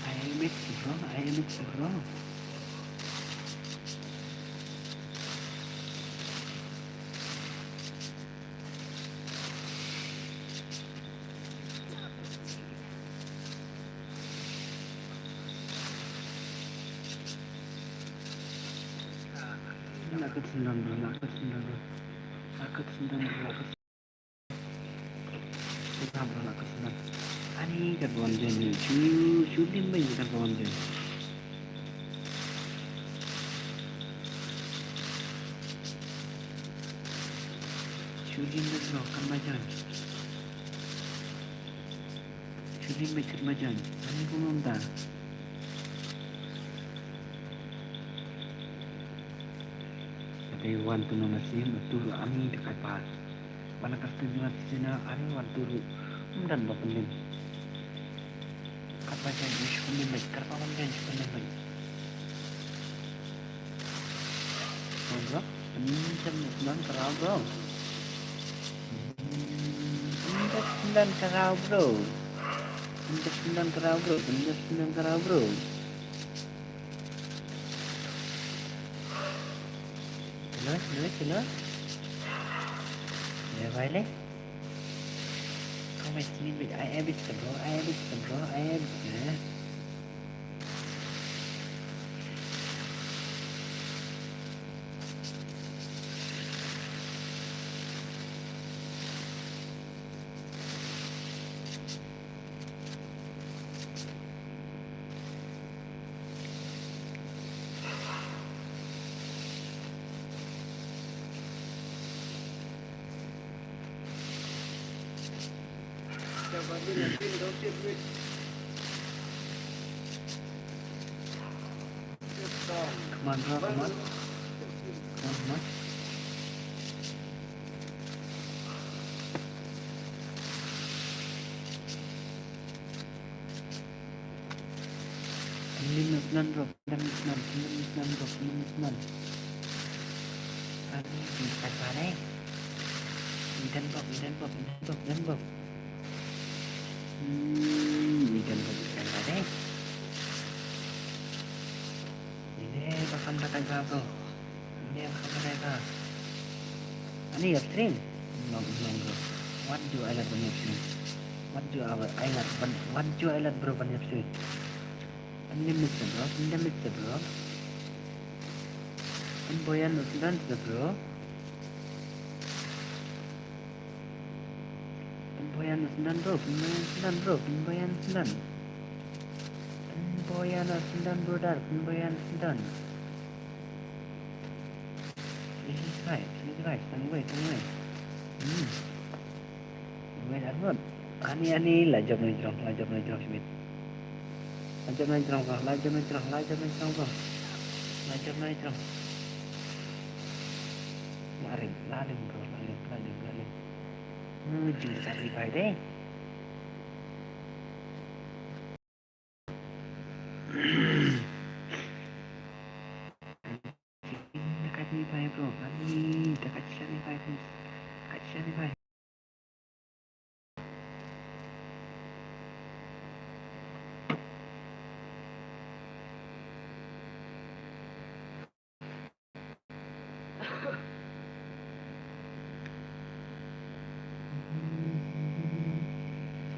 I M X, bro. I M X, bro. Kat sendang bro, la kat sendang bro. La kat sendang bro, la kat sendang bro, la kat sendang. Ani kat wan jen ni, chu, chu lim mai kat wan jen. Chu lim mai bro, kan ma jan. Chuli me chut ma jan. Ani ko mam da. Kata wan tu na nasi ma tu ani dekat pas. Wana kas tu jual sina ani wan tu ru. Mdan ba penin. Kapa jan ish penin mai. Kapa wan jan ish penin mai. Bro, penin jan nan kerau bro. Pynjah sendang kyrau bro. Pynjah sendang kyrau bro. Pynjah sendang kyrau bro. Hello, hello, hello. Ya, bye le. Kau mai sini bit, I have it bro, I have it bro, I have it. Come on, bro, come on. Come on, come on. Pynlip noh snan bro, pynlip noh snan, pynlip noh snan bro, pynlip noh snan. Ani, ni kai ba dei. Ni dan bok, ni dan bok, ni dan bok, ni dan bok. Hmm, ni dan bok, ni kai ba dei. Ni dei ba kham da kai ba bro. Ni dei ba kham da kai ba. Ani upstream. Long, long bro. What do I like ban upstream? What do I, I like ban, what do I like bro ban upstream? Pynlimit sa bro, pynlimit sa bro. Pynboyan u sendang sa bro. Pynboyan u sendang bro, pynboyan sendang bro, pynboyan sendang. Pynboyan u sendang brother, pynboyan sendang. Please guys, please guys, tang wei, tang wei. Hmm. Wait, Arun. Ani, ani, la jop na jrong, la jop na jrong, Smith. La jop na jrong, bro, la jop na jrong, la jop na jrong, bro. La jop na jrong. La ring, la ring, bro, la ring, la ring, la ring. Hmm, jing sa ri bai deh. Dekat ni bai bro, ani dekat sini bai bro, dekat sini bai.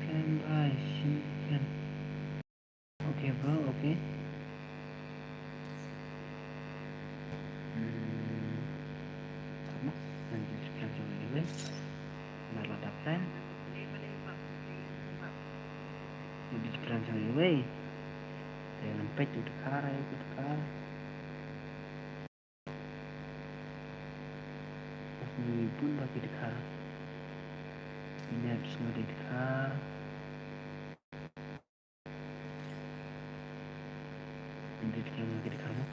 Stand by, sini kan. Okay, bro, okay. Hmm. Tama, nanti kita coba dulu. Nala dapran. Nanti kita coba dulu. Jangan pet itu kara, itu kara. Ni bun ba ki dkhar. Ine sngewdei dkhar. Ine dkhar ma ki dkhar mo.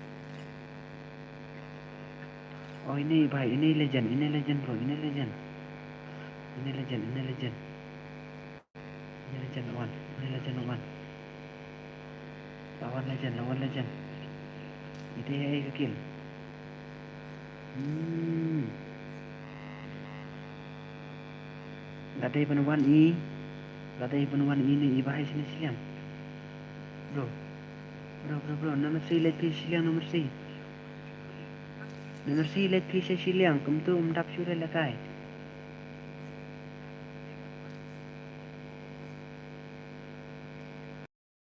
Oh, ine bhai, ine legend, ine legend bro, ine legend. Ine legend, ine legend. Ine legend la wan, ine legend la wan. La wan legend, la wan legend. Ite ai ka kill. Hmm. La dei ban wan i. La dei ban wan i ne i ba hai sini siliang. Bro. Bro, bro, bro. Number three, let phi siliang, number three. Number three, let phi siliang. Kumtu um dap sure la kai.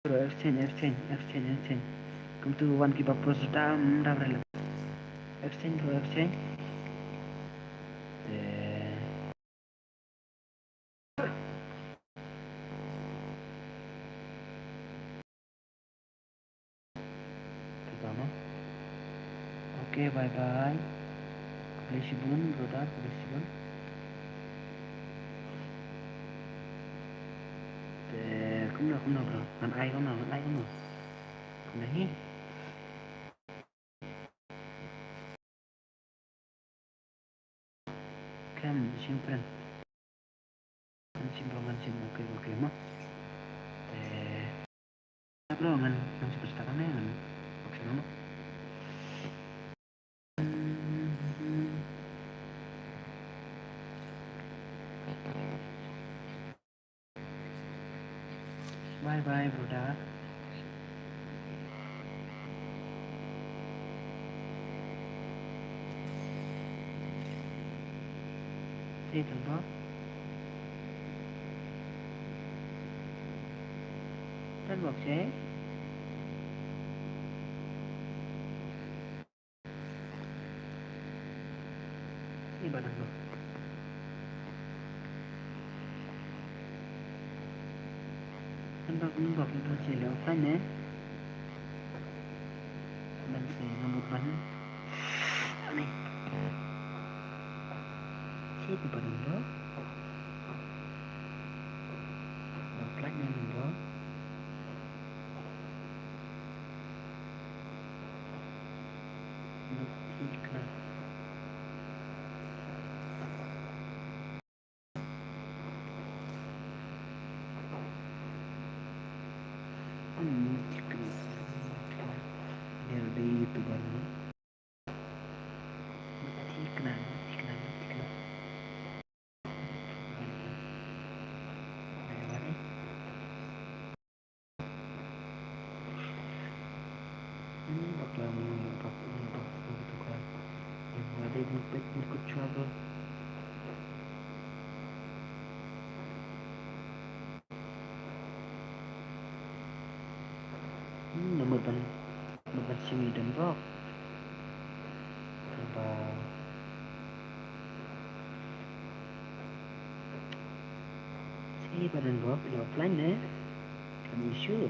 Bro, exchange, exchange, exchange, exchange. Kumtu wan ki ba post dam, dam rela. Exchange bro, exchange. Te Te tama. Okay, bye bye. Khublei shibun brother, khublei shibun. Te kumno kumno bro? Ngan ai kumno, ngan ai kumno? Kumno hi? Kam shim friend. Ngan shim bro, ngan shim, okay, okay mo. Te bro, ngan, ngan shim bro, ngan, ngan, okay mo. Bye bye brother. Say thank bro. Thank bro, say. Ni ba dang bok. Kan bok, kan bok, kan bok sila offline eh. Ban sila ngamut ban. Ani. Sila ba dang bok. Offline eh, bok. Nothing kana. Nothing kana. Nothing kana. Dia ada YouTuber ni. Nothing kana, nothing kana, nothing kana. Hmm, namar ban, namar ban simi dam bok. Ba. Simi ba dam bok, ila offline ne. Kan issue.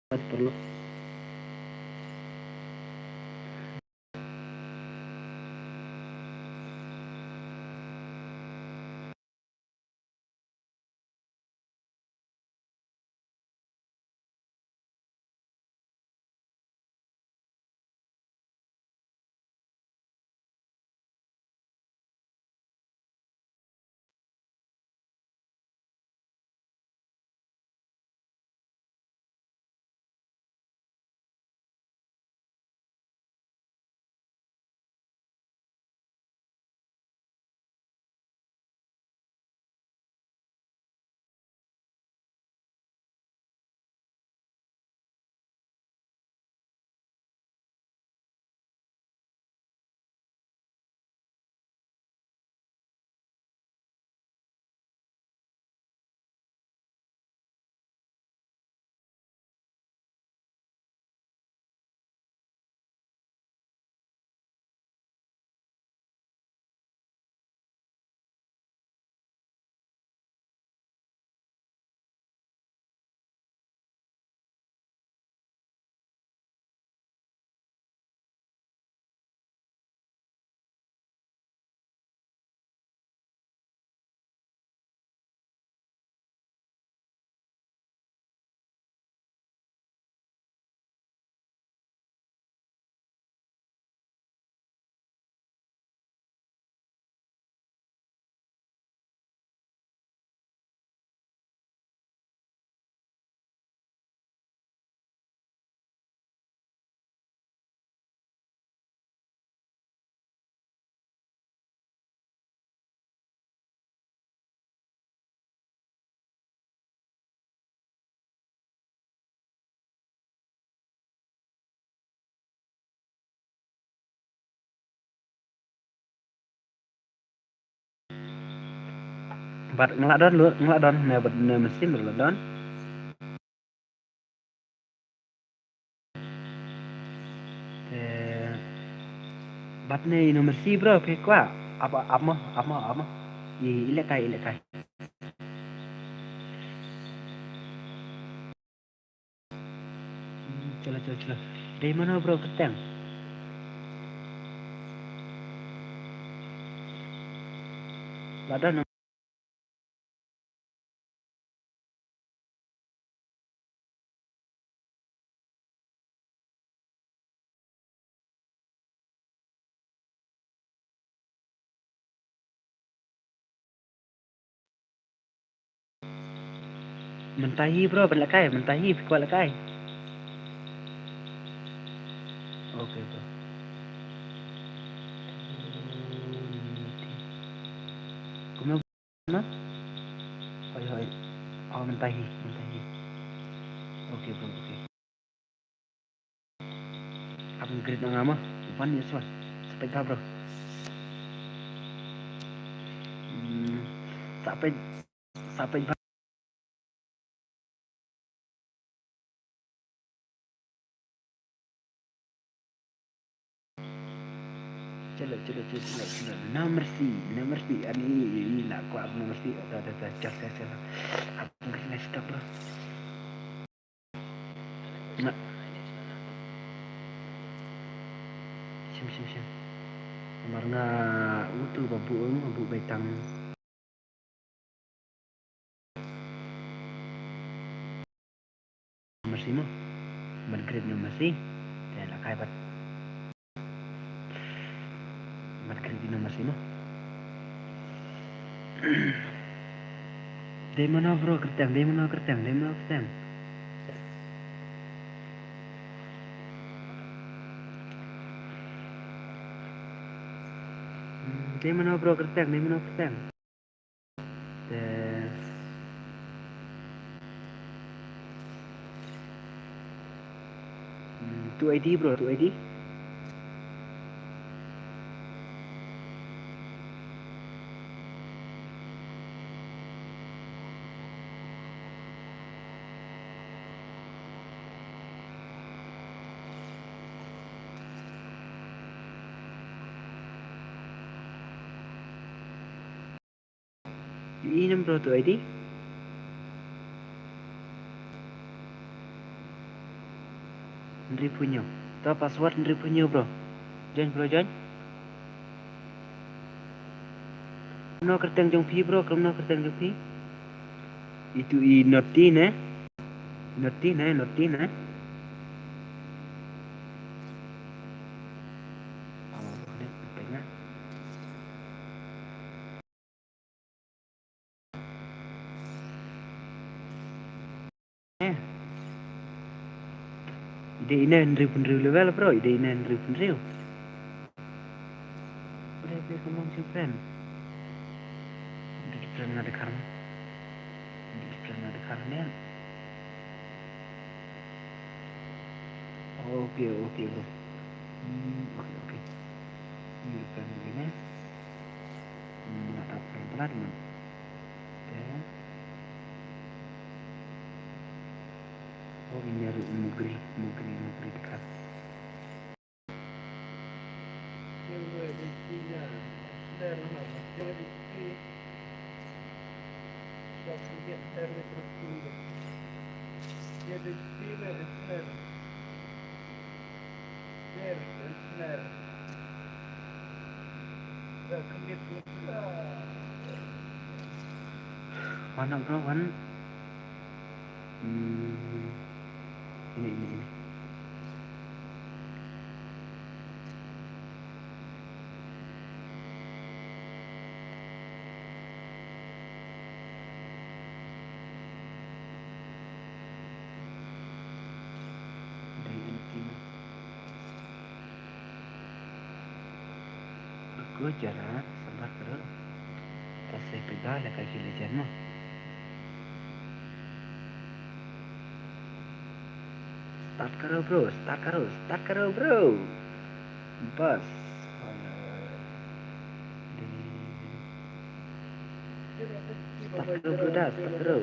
Wat perlu. Bad nga la don, lu, nga la don, ne bad ne machine la don. Te bad ne ino masi bro, phi kwah? Ap, ap mo, ap mo, ap mo. I, i lehkai, i lehkai. Hmm, chalo, chalo, chalo. Dei mano bro kyrteng? La don. Mynta hi bro, ban lehkai, mynta hi, phi kwah lehkai? Okay bro. Kumno? Hoi, hoi. Oh, mynta hi, mynta hi. Okay bro, okay. Upgrade na nga mo. Wan ïa shuwa. Sa peit bha bro. Hmm, sa peit, sa peit bha. Chalo, chalo, chalo, chalo, chalo. No mercy, no mercy. Ani, ani la kwah no mercy. Ta, ta, ta, chal, chal, chal. Upgrade na stock bro. Na. Shim, shim, shim. Namar nga utu ba buh, ba buh bai tang. Mercy mo. Ban upgrade na mercy. Te la kai bad. Ban upgrade na mercy mo. Dei mano bro kyrteng, dei mano kyrteng, dei mano kyrteng. Hmm, dei mano bro kyrteng, dei mano kyrteng. Te, hmm, tu I D bro, tu I D. Ïohi ne em bro tu I D? Hynriewphew hynñiew. To password hynriewphew hynñiew, bro. Join, bro, join. Kumno kyrteng jong phi, bro? Kumno kyrteng jong phi? Itu i Noti ne? Noti ne, Noti ne? Oh, ne, pengen. Eh. Ide ine hynriewphew hynriew level, bro. Ide ine hynriewphew hynriew. Bre, bre, come on, friend. Bre, friend, nga dkhar. Bre, friend, nga dkhar ne. Okay, okay, bro. Hmm, okay, okay. Bre, friend, bre, ne. Hmm, nga dap friend pala, teman. Okay. Oh, ini ada mugri, mugri, mugri dekat. Wan, bro, wan. Hmm. Ini, ini, ini. Dai anti. Ruko zara, sabar karo. Te sa pynbha lehkai ki legend mo. Start karo, bro, start karo, start karo, bro. Bas. Start karo, bro, da, start karo.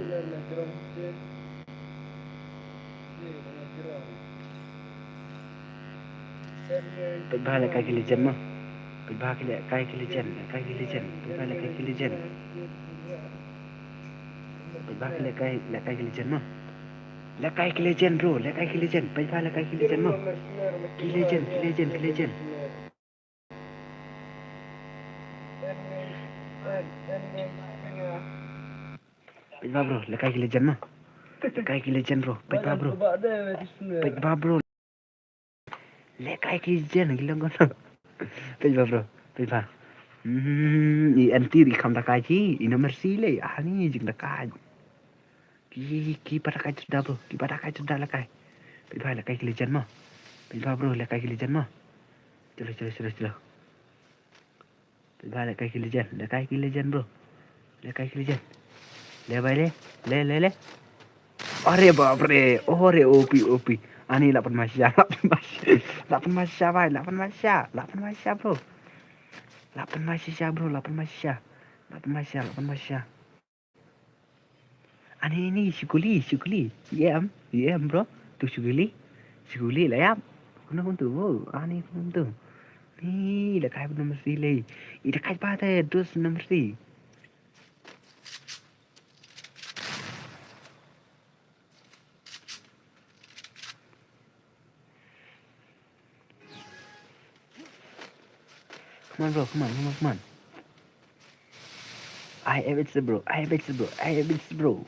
Pynbha lehkai ki legend mo. Pynbha ki lehkai ki legend, lehkai ki legend, pynbha lehkai ki legend. Pynbha ki lehkai, lehkai ki legend mo. Lehkai ki legend, bro, lehkai ki legend, pynbha lehkai ki legend mo. Ki legend, ki legend, ki legend. Pynbha, bro, lehkai ki legend mo. Lehkai ki legend, bro, pynbha, bro. Pynbha, bro. Lehkai ki legend, ki long kono. Pynbha, bro, pynbha. Hmm, i anti ri kham dakai ki, i no mercy lei, ani jingdakai. Ki, ki ba dakai jingdakai, bro, ki ba dakai jingdakai lehkai. Pynbha lehkai ki legend mo. Pynbha, bro, lehkai ki legend mo. Chalo, chalo, chalo, chalo. Pynbha lehkai ki legend, lehkai ki legend, bro. Lehkai ki legend. Le bhai le, le, le, le. Are bap re, ore O P, O P. Ani lah pynbha shisha, lah pynbha shisha. Lah pynbha shisha bhai, lah pynbha shisha, lah pynbha shisha, bro. Lah pynbha shisha, bro, lah pynbha shisha. Lah pynbha shisha, lah pynbha shisha. Ani, ani, shu kuli, shu kuli. I em, i em, bro. Tu shu kuli. Shu kuli la ïap. Kumno kumtu, bro. Ani kumtu. Ni, lehkai ba number three lei. I lehkai ba te, dos number three. Come on, bro, come on, come on, come on. I have it, bro, I have it, bro, I have it, bro.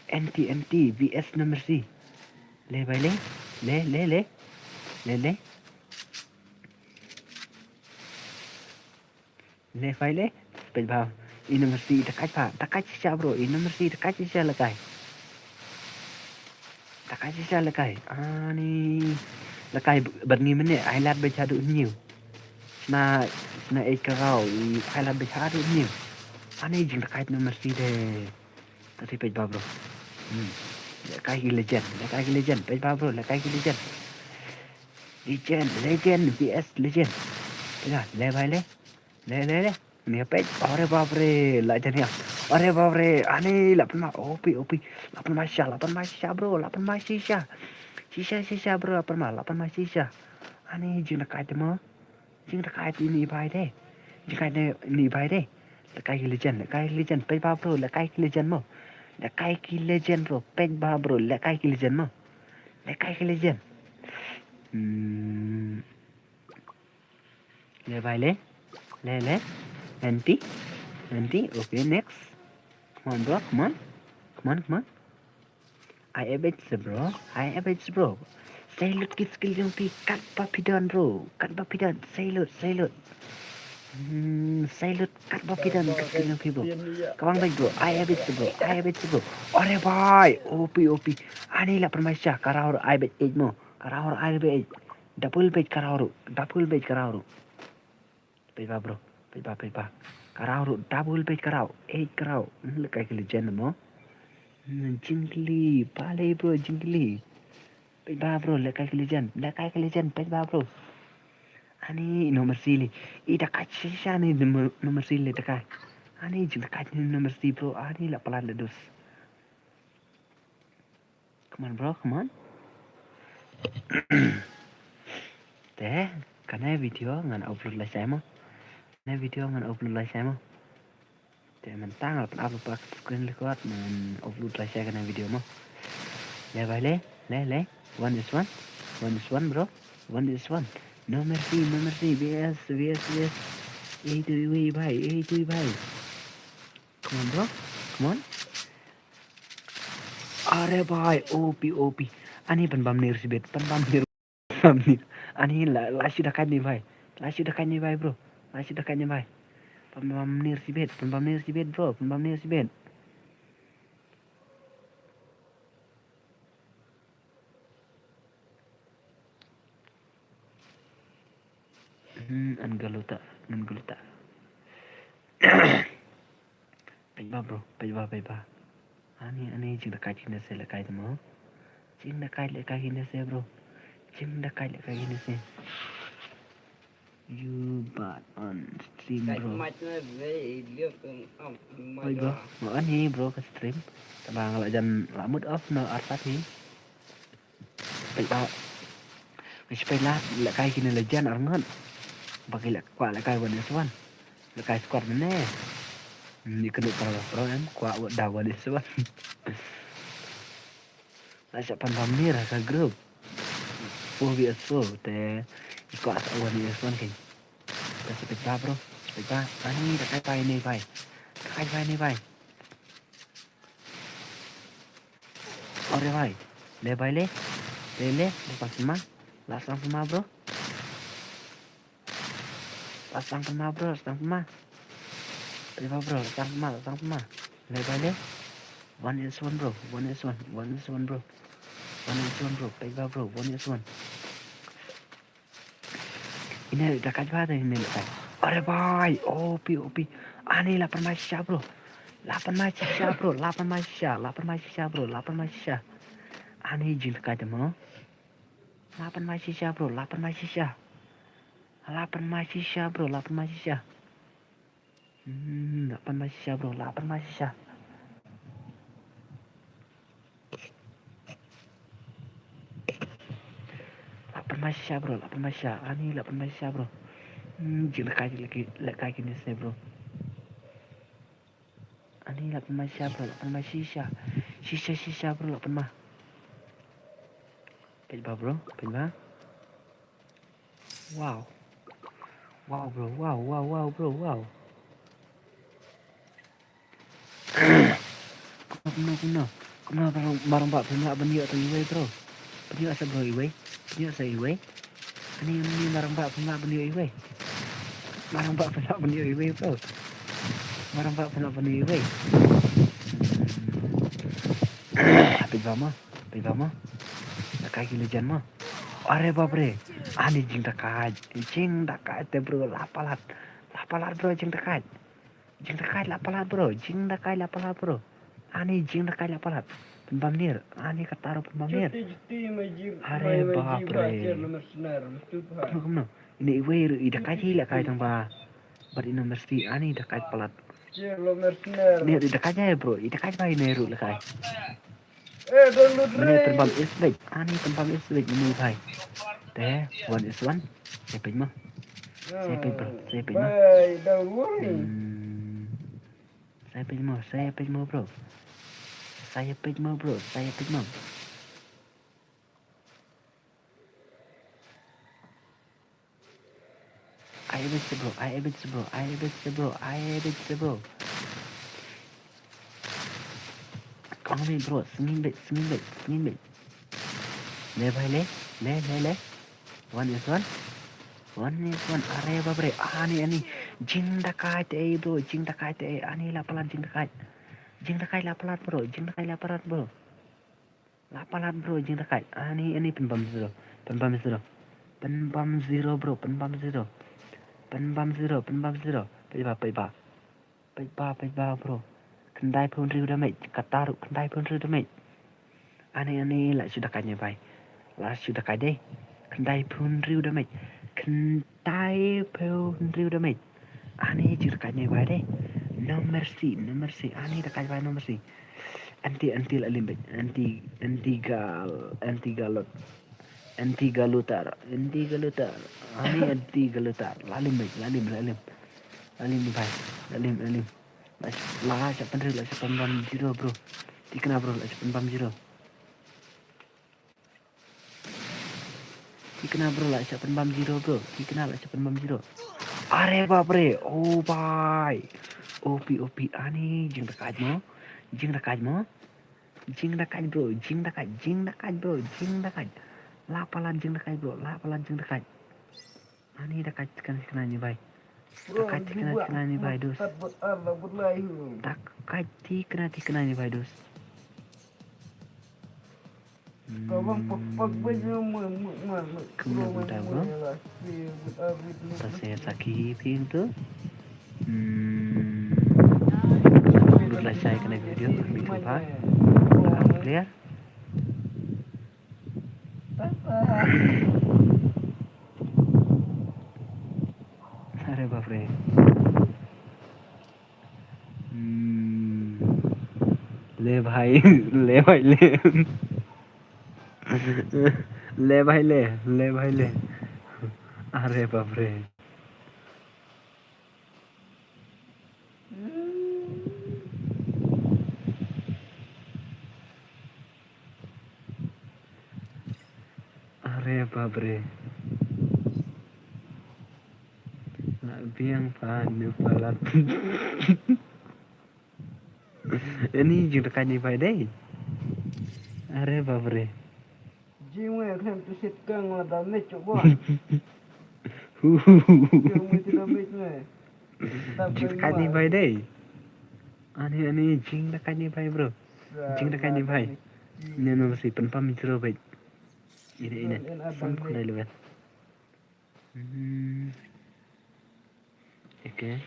N T, N T, V S number three. Le bhai le, le, le, le. Le, le. Le bhai le. Peit bha. I number three, dakai bha. Dakai shisha, bro. I number three, dakai shisha lehkai. Dakai shisha lehkai. Ani. Lehkai bad ngi mynne, ai lad beit haduh hynñiew. Shna, shna eit karaw, i ai lad beit haduh hynñiew. Ani jingdakai number three de. Tapi peit bha, bro. Hmm. Lehkai ki legend, lehkai ki legend. Peit bha, bro, lehkai ki legend. Legend, legend, V S legend. Peit bha, le bhai le. Le, le, le. Ni peit. Are bap re, la jan ya. Are bap re, ani la pynbha. O P, O P. La pynbha shisha, la pynbha shisha, bro, la pynbha shisha. Shisha, shisha, bro, la pynbha, la pynbha shisha. Ani jingdakai te mo. Jingdakai te ni bhai de. Jingdakai te ni bhai de. Lehkai ki legend, lehkai ki legend. Peit bha, bro, lehkai ki legend mo. Lehkai ki legend, bro. Peit bha, bro, lehkai ki legend mo. Lehkai ki legend. Hmm. Le bhai le. Le le. Anti. Anti. Okay, next. Come on, bro. Come on. Come on, come on. I have it, bro. I have it, bro. Salute ki skill jong phi. Katba phi don, bro. Katba phi don. Salute, salute. Hmm, salute. Katba phi don. Ki skill jong phi, bro. Kawang baik, bro. I have it, bro. I have it, bro. Are bhai. O P, O P. Ani la pynmai sha. Ka rah ruh ai beit mo. Ka rah ruh ai beit. Double beit ka rah ruh. Double beit ka rah ruh. Peit ba, bro. Peit ba, peit ba. Ka rah ruh, double beit ka rah. Eight ka rah. Hmm, lehkai ki legend mo. Hmm, jingkylli. Balei, bro, jingkylli. Peit ba, bro, lehkai ki legend. Lehkai ki legend, peit ba, bro. Ani, no mercy li. I da kait shisha ni, no, no mercy li da kait. Ani, jing da kait ni, no mercy, bro. Ani, la palat la dus. Come on, bro, come on. Te, kane video ngan upload lashai mo. Kane video ngan upload lashai mo. Te, mynta ngan pyn-up pat screen record, ngan upload lashai kane video mo. Le bhai le, le, le. One is one. One is one, bro. One is one. No mercy, no mercy. V S, V S, V S. Ei tui wei bhai, ei tui bhai. Come on, bro. Come on. Are bhai, O P, O P. Ani pynbam nir sibit, pynbam nir, pynbam nir. Ani la, la shu da kait ni bhai. La shu da kait ni bhai, bro. La shu da kait ni bhai. Pynbam nir sibit, pynbam nir sibit, bro. Pynbam nir sibit. Hmm, an galuta, an galuta. Peit ba, bro, peit ba, peit ba. Ani, ani, jing da kait kine se lehkai te mo. Jing da kait lehkai kine se, bro. Jing da kait lehkai kine se. You bad on stream, bro. Peit ba, mo ani, bro, ka stream. Taba nga la jan la mut off no artat hi. Peit ba. Peit ba lehkai kine legend arngut. Ba ki leh kwah lehkai one is one. Lehkai squad mane. Ni kenu para pro em kwah da one is one. La sha pynbam nir ka group. Four V S four te kwah sa one is one king. Te sa peit ba bro. Peit ba. Ani da kai bai ni bai. Da kai bai ni bai. Ore bhai. Le bhai le. Le le. Le pas ma. La sang ma bro. La sang ma bro. Sang ma. Peit ba bro. La sang ma. La sang ma. Le bhai le. One is one bro. One is one. One is one bro. One is one bro. Peit ba bro. One is one. Ine da kait ba de ine da kait. Are bhai, O P, O P. Ani la pynmai shisha bro. La pynmai shisha bro. La pynmai shisha. La pynmai shisha bro. La pynmai shisha. Ani jing da kait mo. La pynmai shisha bro. La pynmai shisha. La pynmai shisha bro. La pynmai shisha. Hmm, la pynmai shisha bro, la pynmai shisha. La pynmai shisha bro, la pynmai shisha. Ani la pynmai shisha bro. Hmm, jing la kai, la kai, la kai kine se bro. Ani la pynmai shisha bro, la pynmai shisha. Shisha, shisha bro, la pynmai. Peit ba bro, peit ba. Wow. Wow bro, wow, wow, wow bro, wow. Kumno, kumno, kumno. Kumno bro, marang ba pynlah ban ïoh tang iwei bro. Pynïoh sa bro iwei. Pynïoh sa iwei. Ani, ani marang ba pynlah ban ïoh iwei. Marang ba pynlah ban ïoh iwei bro. Marang ba pynlah ban ïoh iwei. Peit ba ma. Peit ba ma. Da kai ki legend ma. Are bapre. Ani jing da kai. Jing da kai te bro la palat. La palat bro jing da kai. Jing da kai la palat bro. Jing da kai la palat bro. Ani jing da kai la palat. Pynbam nir. Ani kata ruh pynbam nir. Are bapre. Kumno kumno. Ini iwei ruh i da kai hi la kai tang ba. Bad ino mercy ani da kai palat. Ni da kai jai bro, i da kai bai ne ruh la kai. Eh, don't loot. Ni pynbam is big, ani pynbam is big ni bai. Te, one is one. Saya pin mo. Saya pin bro, saya pin mo. Saya pin mo, saya pin mo bro. Saya pin mo bro, saya pin mo. Ai bit bro, ai bit bro, ai bit bro, ai bit bro. Kong bit bro, sngim bit, sngim bit, sngim bit. Le bhai le, le, le, le. One is one. One is one. Are bapre, ani, ani. Jingdakait eh bro, jingdakait eh. Ani la palat jingdakait. Jingdakait la palat bro, jingdakait la palat bro. La palat bro, jingdakait. Ani, ani pynbam zero. Pynbam zero. Pynbam zero bro, pynbam zero. Pynbam zero, pynbam zero. Peit ba, peit ba. Peit ba, peit ba bro. Khyndai phew hynriew damage. Kata ruh khyndai phew hynriew damage. Ani, ani la shu dakait ne bhai. La shu dakait dei. Khyndai phew hynriew damage. Khyndai phew hynriew damage. Ani ju dakait ne bhai dei. No mercy, no mercy. Ani dakait bhai, no mercy. Anti, anti la lim beit. Anti, anti gal, anti galot. Anti galutar, anti galutar. Ani anti galutar. La lim beit, la lim, la lim. La lim bhai, la lim, la lim. La, la shah pynriew, la shah pynbam zero bro. Thikna bro, la shah pynbam zero. Thikna bro, la shah pynbam zero bro. Thikna la shah pynbam zero. Are bapre, oh bhai. O P, O P, ani jingdakait mo. Jingdakait mo. Jingdakait bro, jingdakait, jingdakait bro, jingdakait. La palat jingdakait bro, la palat jingdakait. Ani dakait thikna thikna ni bhai. Dakait thikna thikna ni bhai dos. Dakait thikna thikna ni bhai dos. Kumno kumta bro? Ta share sakhi phi tu. Hmm. Lut la shai kane ka video, mi tu pha. Clear? Are bapre. Hmm. Le bhai, le bhai le. Le bhai le, le bhai le. Are bapre. Are bapre. La biang pha nu palat. Ani jingdakait ni bhai dei. Are bapre. Jingwe khlem tu sit kang la damage chok bha. Hu, hu, hu, hu. Jingwe tu damage ne. Jingdakait ni bhai dei. Ani, ani jingdakait ni bhai bro. Jingdakait ni bhai. Ne no si pynbam zero bhai. Ine, ine. Sam khurai level. Hmm. Okay.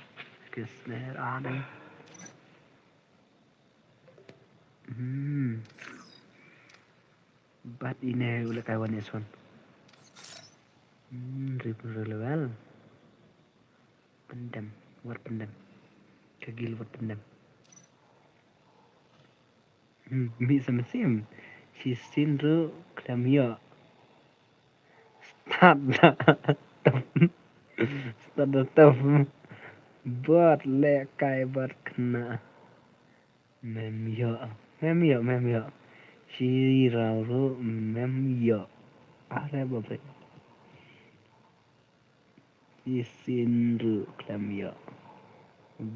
Okay, snare ada. Hmm. Bat ine u lehkai wan ïason. Hmm, hynriew phew hynriew level. Pyndem, wat pyndem. Ka guild wat pyndem. Hmm, mih sa mynsiem. Shisien ruh khlem ïoh. Stad da tough. Stad da tough. Bad lehkai bad khynnah. Mem ïoh, mem ïoh, mem ïoh. Shi raw ruh mem ïoh. Are bapre. Shisien ruh khlem ïoh.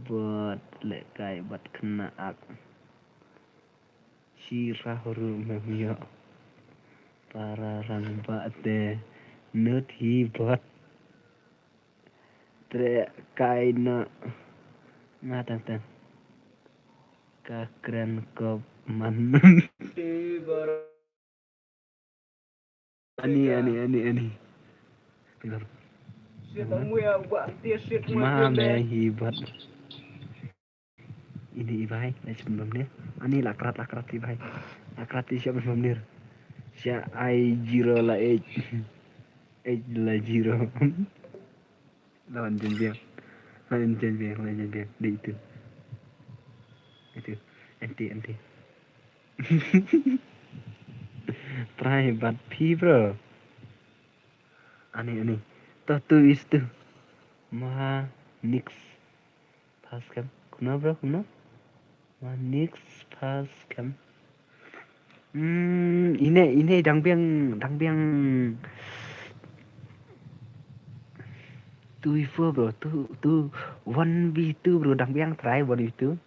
Bad lehkai bad khynnah ak. Shi raw ruh mem ïoh. Para rangbah te nud hi bad. Treh kai na. Nga tang tang. Ka kren kop man. Ani, ani, ani, ani. Ma me hi bad. Ini i bhai, la shim bam ne. Ani la krat, la krat i bhai. La krat i shim bam ne. Sha ai zero la eight. Eight la zero. Lawan jen biang. Lawan jen biang, lawan jen biang. Di itu. Itu. Anti, anti. Try bad phi bro. Ani, ani. Toh tu is tu. Maha nix. Pas kam. Kumno bro, kumno? Manix pas kam. Hmm, ine, ine dang biang, dang biang. two v four, bro. Two, two, one v two, bro. Dang biang try one v two.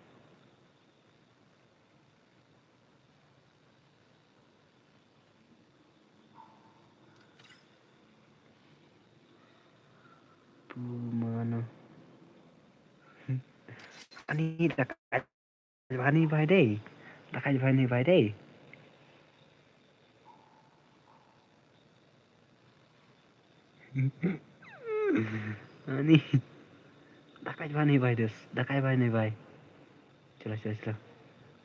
Pumano. Ani da kai bani bai dei. Da kai bani bai dei. Ani. Da kai bani bai des. Da kai bani bai. Chalo, chalo, chalo.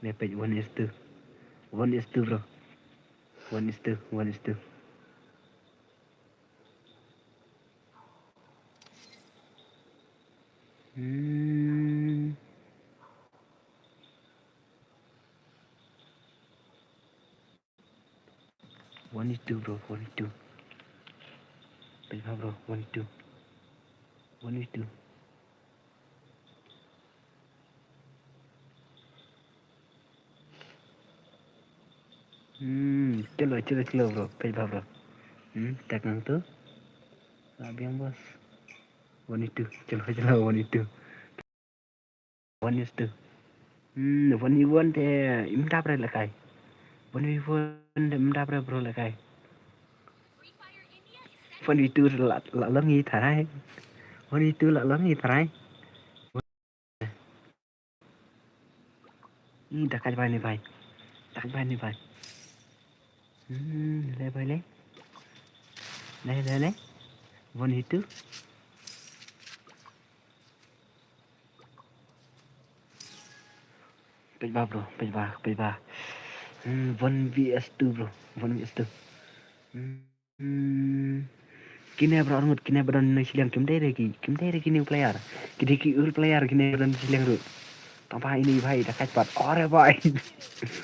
Lepet one is two. One is two, bro. One is two. One is two. Hmm. One is two, bro. One is two. Pet bha, bro. One is two. One is two. Hmm, chalo, chalo, chalo, bro. Pet bha, bro. Hmm, tak nang tu. Lah biang, bos. One is two. Chalo, chalo, one is two. One is two. Hmm, one v one te im dap re lekai. One v one te im dap re, bro, lekai. One v two la, la long i tharai. One v two la long i tharai. Ni da kai bai ni bai. Da kai bai ni bai. Hmm, le bai le. Le, le, le. One v two. Pet bha, bro, pet bha, pet bha. Hmm, one v two, bro. One v two. Hmm. Hmm. Kine bro, arngut kine ba don na shiliang kim dei re ki, kim dei re ki new player. Ki dei ki old player kine ba don na shiliang ruh. Tang ba ini bhai da kai pat. Are bhai.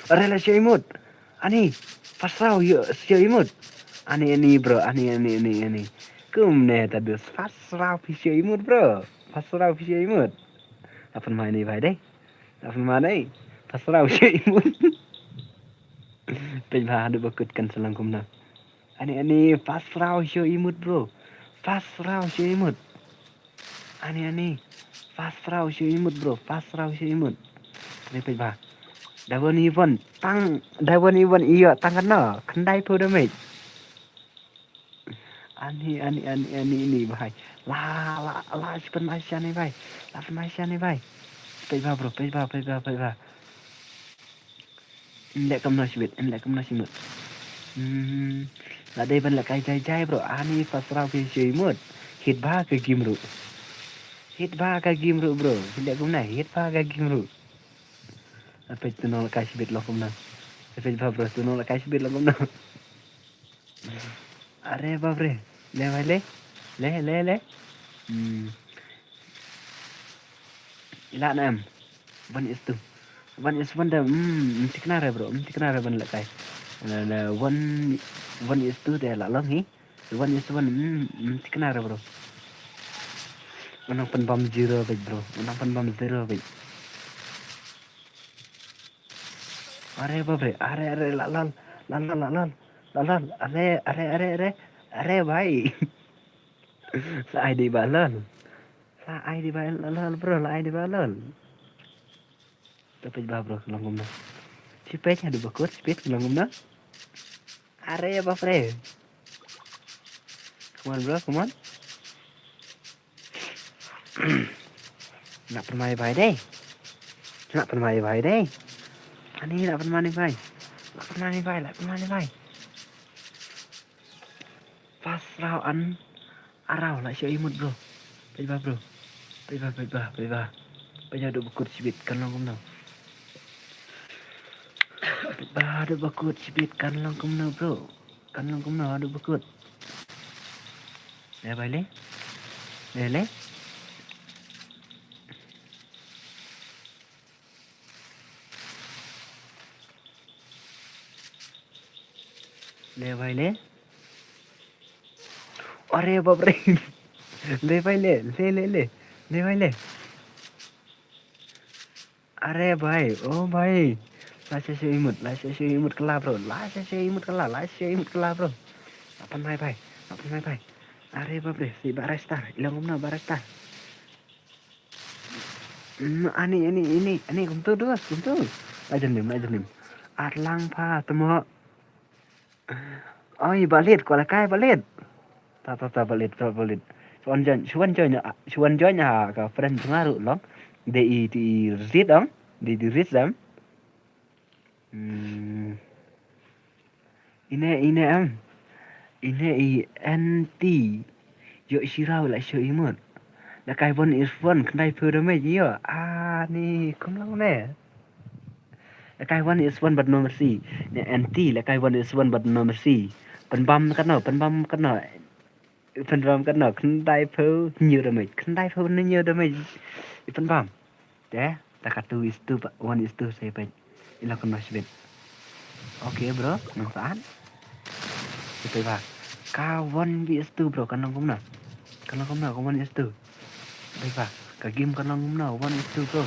Are la shoi mut. Ani. First round yo shoi mut. Ani, ani, bro, ani, ani, ani, ani. Kumne ta dus. First round phi shoi mut, bro. First round phi shoi mut. Apun ma ini bhai dei. Apun ma dei. First round shoi mut. Peit bha haduh ba kut kan sa long kumno. Ani, ani, first round shoi mut, bro. First round shoi mut. Ani, ani. First round shoi mut, bro. First round shoi mut. Ani, peit bha. Da one v one. Tang, da one v one ïoh tang katno? Khyndai phew damage. Ani, ani, ani, ani, ani, bhai. La, la, la, shi pynmai sha ni, bhai. La pynmai sha ni, bhai. Peit bha, bro. Peit bha, peit bha, peit bha. Yn leh kumno shibit, yn leh kumno shibit. Hmm. La dei ban leh kai jai jai, bro. Ani first round phi shoi mut. Hit bha ka game ruh. Hit bha ka game ruh, bro. Hit leh kumno, hit bha ka game ruh. Peit tu nong leh kai shibit long kumno. Peit bha, bro, tu nong leh kai shibit long kumno. Are bap re. Le bhai le. Le, le, le. Hmm. Ila na em. One is two. One is one da. Hmm, hmm, thikna re, bro. Hmm, thikna re ban leh kai. Na, na, one, one is two de la long hi. One is one. Hmm, hmm, thikna re, bro. Unang pynbam zero beit, bro. Unang pynbam zero beit. Are bap re, are, are, la lal, la lal, la lal, la lal, are, are, are, are, are, bhai. La ai dei ba lal. La ai dei ba lal, bro, la ai dei ba lal. To peit bha, bro, ka long kumno. Shi peit haduh ba kut, shi peit ka long kumno. Are bap re. Come on, bro, come on. Lah pynmai bhai dei. Lah pynmai bhai dei. Ani lah pynmai bhai. Lah pynmai bhai, lah pynmai bhai. First round an arrow lah shoi mut, bro. Peit bha, bro. Peit bha, peit bha, peit bha. Peit bha haduh ba kut shibit kan long kumno. Peit bha haduh ba kut shibit kan long kumno, bro. Kan long kumno haduh ba kut. Le bhai le. Le le. Le bhai le. Are bap re. Le bhai le. Le, le, le. Le bhai le. Are bhai, oh bhai. La sha sha imut, la sha sha imut kala, bro. La sha sha imut kala, la sha imut kala, bro. Lah pynmai bhai, lah pynmai bhai. Are bapre, si Barai Star. I long kumno Barai Star? Mm, ani, ani, ani, ani, kumtu dus, kumtu. Ajan nim, ajan nim. Arlang pha, temo. Oi, balit, kwala kai balit. Ta, ta, ta, balit, ta, balit. Shuan join, shuan join, ah, shuan join, ah, ka friend nga ruh long. De i, de i rit dong. De i rit dam. Hmm. Ine, ine em. Ine i N T. Yo shirau la sho imut. La kai one is one, khyndai phew damage yo. Ah, ni kum lang ne. La kai one is one but no mercy. Ne N T, la kai one is one but no mercy. Pynbam katno, pynbam katno. Pynbam katno, khyndai phew hynñiew damage. Khyndai phew hynñiew damage. I pynbam. Te, ta ka two is two, one is two, sa peit. I la kumno shibit. Okay, bro, nang saan. Ito ba. Ka one is two, bro, kan long kumno. Kan long kumno, ka one is two. Ito ba. Ka game kan long kumno, one is two, bro.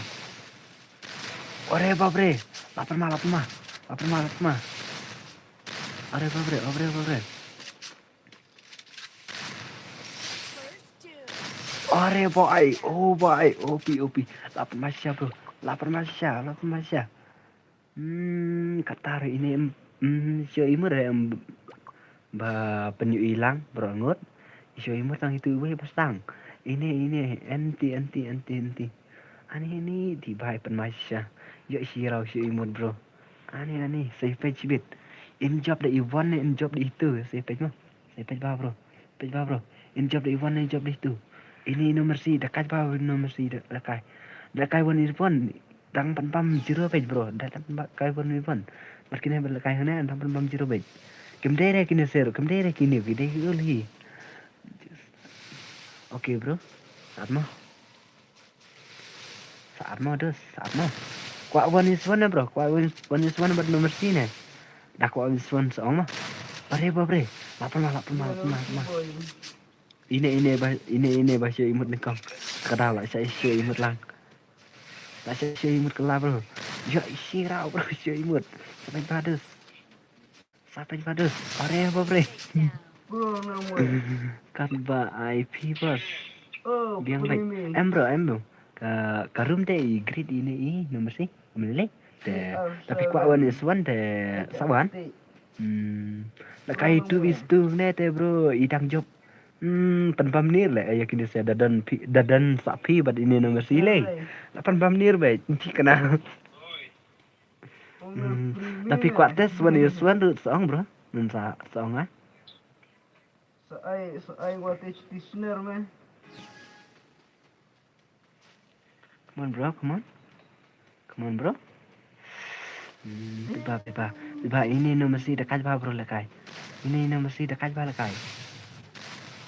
Ore, bapre. Lapar ma, lapar ma. Lapar ma, lapar ma. Ore, bapre, bapre, bapre. Are bai, oh bai, O P, O P. Lapar ma sha, bro. Lapar ma sha, lapar ma sha. Hmm, kata ruh ine em, hmm, sho imut em, ba pynyu ilang, bro ngut. Sho imut tang itu wei bastang. Ine, ine, N T, N T, N T, N T. Ani, ani, di bai pynma sha. Yo shirau sho imut, bro. Ani, ani, sa peit shibit. In job da i one, in job da i two, sa peit mo. Sa peit ba, bro. Peit ba, bro. In job da i one, in job da i two. Ini no mercy, da kai ba, no mercy, da, da kai. Da kai one in one. Dang pynbam zero peit, bro. Da dang pynbam kai one in one. Mar kine ba da kai hane, dang pynbam zero peit. Kim dei re kine ser, kim dei re kine, ki dei ki ul hi. Okay, bro. Sat mo. Sat mo, dus, sat mo. Kwah one is one ne, bro. Kwah one is, one is one bad no mercy ne. Da kwah one is one sa ong mo. Are, bro, bre. Lapar ma, lapar ma, lapar ma, lapar ma. Ine, ine ba, ine, ine ba sho imut nyngkong. Ka da la sha sho imut lang. La sha sho imut ka la, bro. Yo, shira, bro, sho imut. Sa peit ba, dus. Sa peit ba, dus. Are, bro, bre. Kat ba I P bas. Biang bai. Em, bro, em, bro. Ka, ka room te i grid ine i number si. Mele. Te, tapi kwah one is one te sa wan. Hmm. La kai two is two ne te, bro, i dang job. Hmm, pynbam nir le, ya kini se dadan pi, dadan sa pi bad ine number si le. La pynbam nir be, nti kana. Hmm, tapi kwah test one is one ruh sa ong, bro. Nun sa, sa ong, ah. Sa ai, sa ai wa test listener me. Come on, bro, come on. Come on, bro. Hmm, tiba, tiba. Tiba, ini no mesti dekat ba, bro, lekai. Ini no mesti dekat ba, lekai.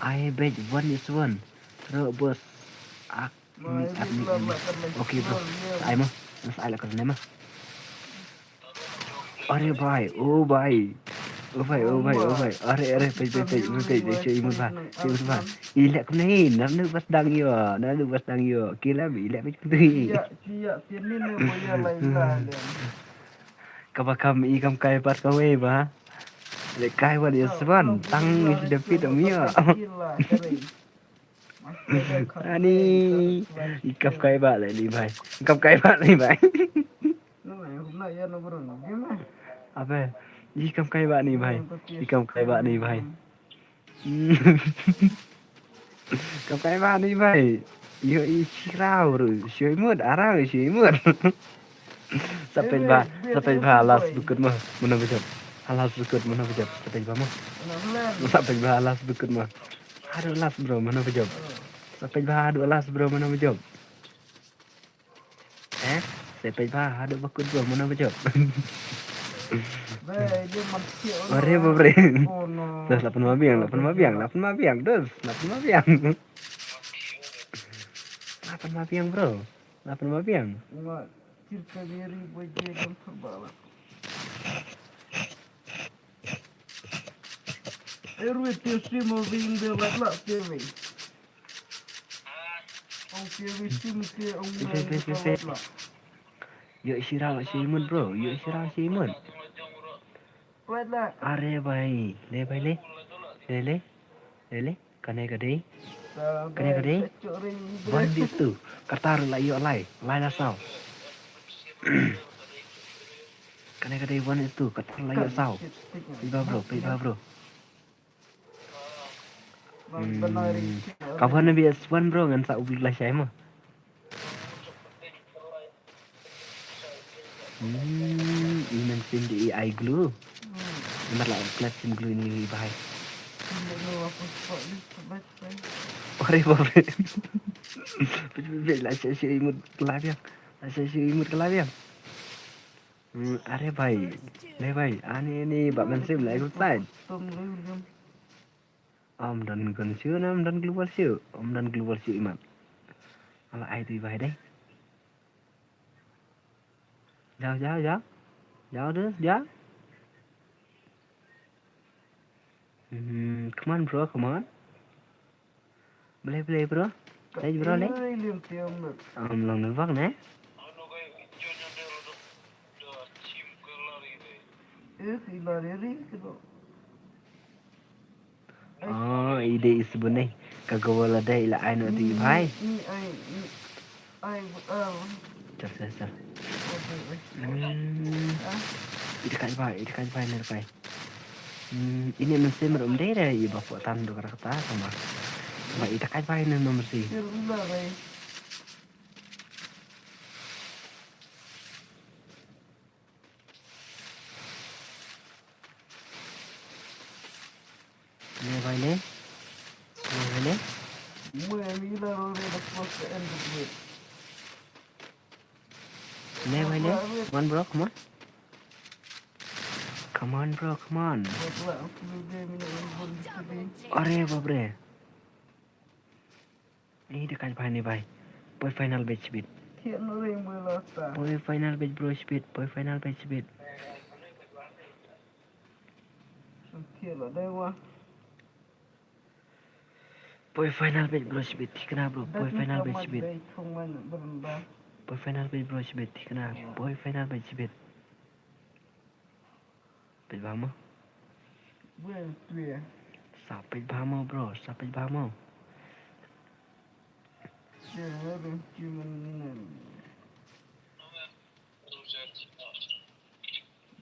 I bet one is one. Bro, bos. Ak, ini, ak, ini, ini. Okay, bro. Sa ai mo. Sa ai la ko ne mo. Are bai, oh bai. Oh bai, oh bai, oh bai. Are, are, peit, peit, peit, peit, peit, sho imut ba, sho imut ba. I leh kumne, na nu bas dang yo, na nu bas dang yo. Kila bi, i leh peit kumne. Iya, iya, tiene ne boya lai lai. Kaba kam i kam kai pat kawei ba. Le kai wan ya swan, tang i si dapit om yo. Ani, i kam kai ba le ni bai. I kam kai ba ni bai. Abe, i kam kai ba ni bai. I kam kai ba ni bai. Kam kai ba ni bai. Yo i chirau ru, sho imut, arang sho imut. Sa peit ba, sa peit ba last bukut mo, mano bajop. Last bukut mano bajop, sa peit ba mo. Sa peit ba last bukut mo. Haduh last bro, mano bajop. Sa peit ba haduh last bro, mano bajop. Eh, sa peit ba haduh bukut bro, mano bajop. Are babre. Dos lapan ma biang, lapan ma biang, lapan ma biang, dos, lapan ma biang. Lapan ma biang bro. Lapan ma biang. Nga, cirka diri baje dan terbala. Erwe te si mo bing de lat lat te we. Ong te we si mo te ong me de lat lat. Yo shira la shi mut bro, yo shira shi mut. Lat lat. Are bai, le bai le. Le le. Le le. Kane ka dei. Kane ka dei. One is two. Kata ruh la ïoh lai. Lai la saw. Kane ka dei one is two. Kata ruh la ïoh saw. Peit ba bro, peit ba bro. Hmm. Ka one B S one bro ngan sa u blue la shai mo. Hmm, i mynsiem dei i ai glue. Namar la klet sien glue ine i bhai. Ore bhai. Bhai, bhai, bhai, la sha sha i mut ka la biang. La sha sha i mut ka la biang. Hmm, are bhai. Le bhai, ani ani ba mynsiem la i glue side. Ym don gun shuh, ym don glue wall shuh, ym don glue wall shuh imat. Ala ai tu i bhai dei. Jaw, jaw, jaw. Jaw tu, jaw. Hmm, come on bro, come on. Play, play bro. Play bro le. Ym long ne bak ne. Oh, i dei i sbun ne. Ka gawala dei i la ai noh tu i bhai. Chal, chal, chal. Hmm. I dei kai bhai, i dei kai bhai ne kai. Hmm, ine mynsiem ruh ym dei re i ba poh tan dok rakta sama. Ba i dei kai bhai ne nomor si. Ne bhai ne. Ne bhai ne. Ne bhai ne. Come on bro, come on. Come on bro, come on. Are bap re. Ei, da kai bhai ne bhai. Poi final beit shibit. Poi final beit bro shibit. Poi final beit shibit. Poi final beit bro shibit. Thikna bro. Poi final beit shibit. Poi final beit bro shibit. Thikna. Poi final beit shibit. Peit bha mo. Sa peit bha mo bro, sa peit bha mo.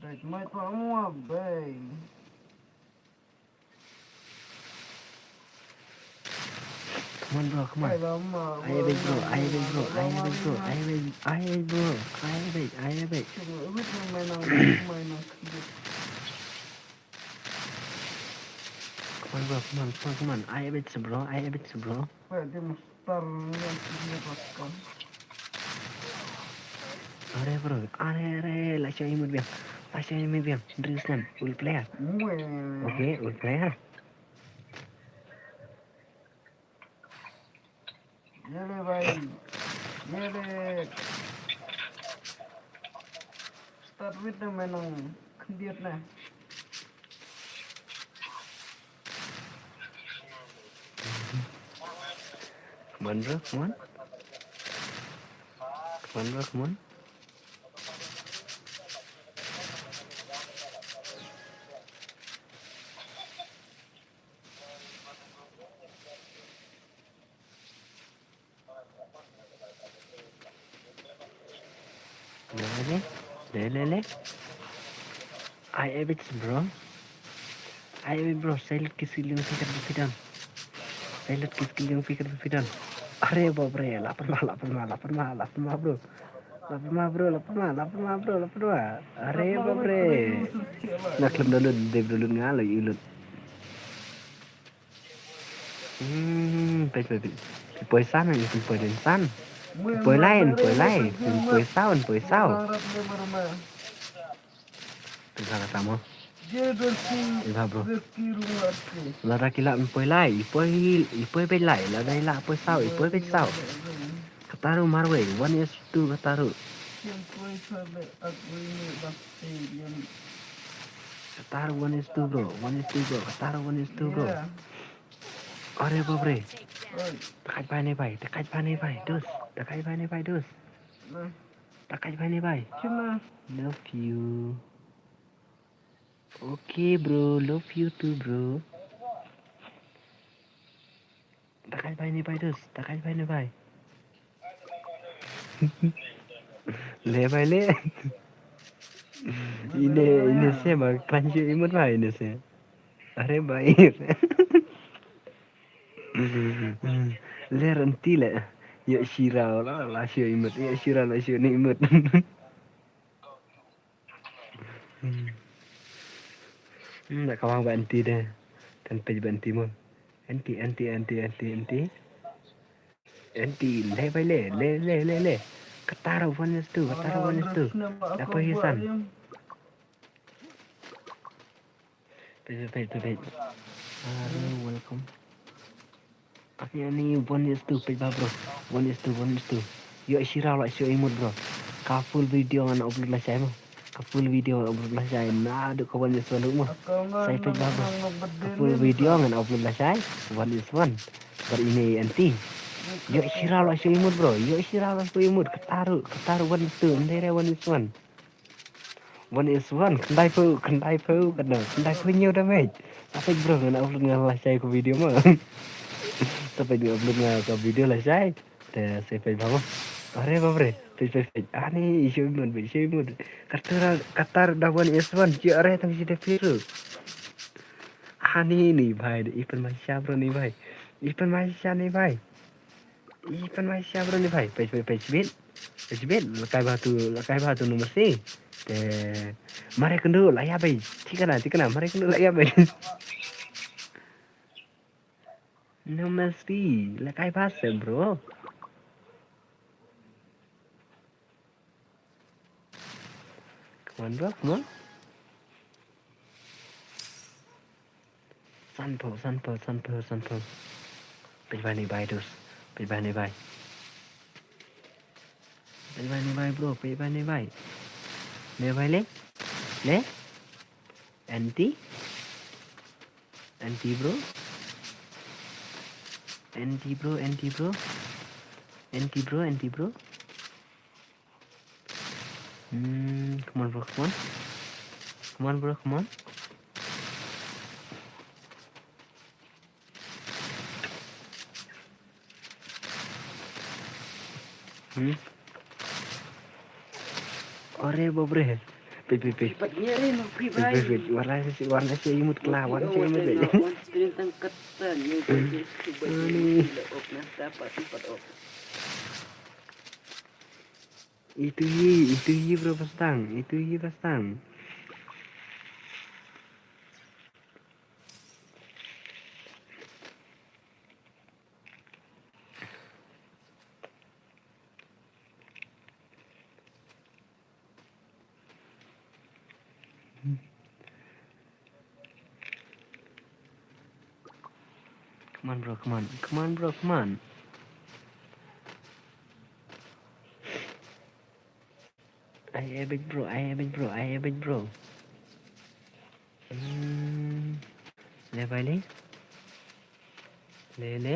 Dait mai pa mo bei. Come on bro, come on. Ai beit bro, ai beit bro, ai beit bro, ai beit, ai beit bro, ai beit, ai beit. Come on bro, come on, come on, come on. Ai beit bro, ai beit bro. Are bro, are, are, la shai mut biang. La shai mut biang. Dris nam, ul player. Okay, ul player. Ye le bhai. Ye le. Start with the menang khyndiat na. Come on bro, come on. Come on bro, come on. Le, le, le. Ai, ai beit bro. Ai beit bro, sai lut kis ki liang phi kat ba phi don. Sai lut kis ki liang phi kat ba phi don. Are bap re, la pynma, la pynma, la pynma, la pynma bro. La pynma bro, la pynma, la pynma bro, la pynma. Are bap re. Na khlem da lut, dei bro lut nga la ïa lut. Hmm, peit, peit, peit. Phi poi san, phi poi dien san. Phi poi lai, phi poi lai. Phi poi saw, phi poi saw. Peit ba kata mo. Peit ba bro. Lada ki lah phi poi lai, i poi, i poi beit lai. Lada i lah poi saw, i poi beit saw. Kata ruh marwei, one is two kata ruh. Kata ruh one is two bro, one is two bro, kata ruh one is two bro. Are bap re. Te kait bha ne bhai, te kait bha ne bhai, dos. Te kait bha ne bhai, dos. Te kait bha ne bhai. Love you. Okay bro, love you too bro. Bye ne bye dus, ta kai bye ne bye. Le bye le. Ine, ine se ba klan shu imut bye ine se. Are bye. Le ranti le. Yo shira la, la shu imut, yo shira la shu imut. Hmm. Hmm, nak kawang ba anti deh. Kan pej ba anti mo. Anti, anti, anti, anti, anti. Anti, le bai le, le, le, le, le. Katara one is two, katara one is two. Apa hisan? Pej, pej, pej, pej. Aduh, welcome. Ani, ani, one is two, pej ba, bro. One is two, one is two. Yo, shira la, shu imut, bro. Ka full video ngan upload lashai mo. Ka full video ngan upload lashai. Naduh ka one is one mo. Sai pej ba, bro. Ka full video ngan upload lashai. One is one. Bar ine anti. Yo, shira la, shu imut, bro. Yo, shira la, shu imut. Kataru, kataru one is two. Ndere one is one. One is one, khyndai phew, khyndai phew, khyndai, khyndai phew hynñiew damage. Sa peit bro, ngan upload nga lashai ka video mo. Sa peit nga upload nga ka video lashai. Te sa peit bha mo. Are bapre, peit, peit, peit. Ani, shu imut, peit, shu imut. Katar, katar da one is one, chi are tang chi da phew. Ani ni bhai, i pan ma sha bro ni bhai. I pan ma sha ni bhai. I pan ma sha bro ni bhai. Peit, peit, peit, peit. Peit, peit. Lakai bha tu, lakai bha tu number si. Te. Mare kundu, la ya bai. Thikana, thikana. Mare kundu, la ya bai. Number si. Lakai bha se bro. Come on, bro, come on. San phew, san phew, san phew, san phew. Peit bai ni bai, dus. Peit bai ni bai. Peit bai ni bai, bro. Peit bai ni bai. Le bai le. Le. Anti. Anti, bro. Anti, bro, anti, bro. Anti, bro, anti, bro. Hmm, come on, bro, come on. Come on, bro, come on. Hmm. Ore, bapre. Peit, peit, peit. Peit, peit, peit. Warna si, warna si imut kla, warna si imut, peit. Ani. Itu hi, itu hi bro pastang, itu hi pastang. Come on, bro, come on. Come on, bro, come on. Ai, ai, big bro, ai, ai, big bro, ai, ai, big bro. Hmm. Le, bai, le. Le, le.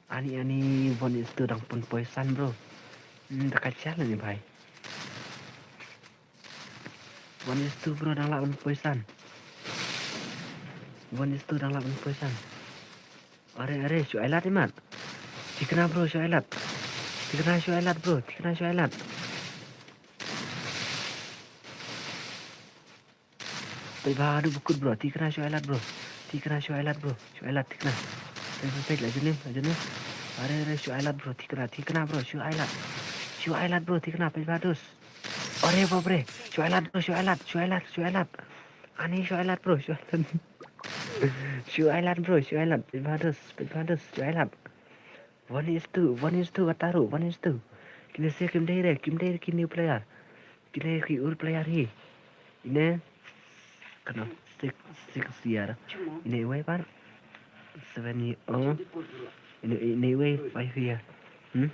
Ani, ani, one is two dang pun poison, bro. Hmm, da ka chal ni, bhai. One is two, bro, dang lah pun poison. One is two dang lah pun poison. Are, are, shu ai lad, imat. Thikna, bro, shu ai lad. Thikna, shu ai lad, bro. Thikna, shu ai lad. Peit ba haduh ba kut, bro. Thikna, shu ai lad, bro. Thikna, shu ai lad, bro. Shu ai lad, thikna. Peit, peit, peit, la jin im, la jin im. Are, are, shu ai lad, bro. Thikna, thikna, bro. Shu ai lad. Shu ai lad, bro. Thikna, peit ba dus. Are, bapre. Shu ai lad, bro. Shu ai lad, shu ai lad, shu ai lad. Ani, shu ai lad, bro. Shu ai lad. Shu ai lad, bro. Shu ai lad. Peit ba dus, peit ba dus. Shu ai lad. One is two, one is two, ataru, one is two. Kine se kim dei re, kim dei re ki new player. Kine ki old player hi. Ine, kano, six, six year. Ine iwei pat. Seven year, oh. Ine, ine iwei, five year. Hmm?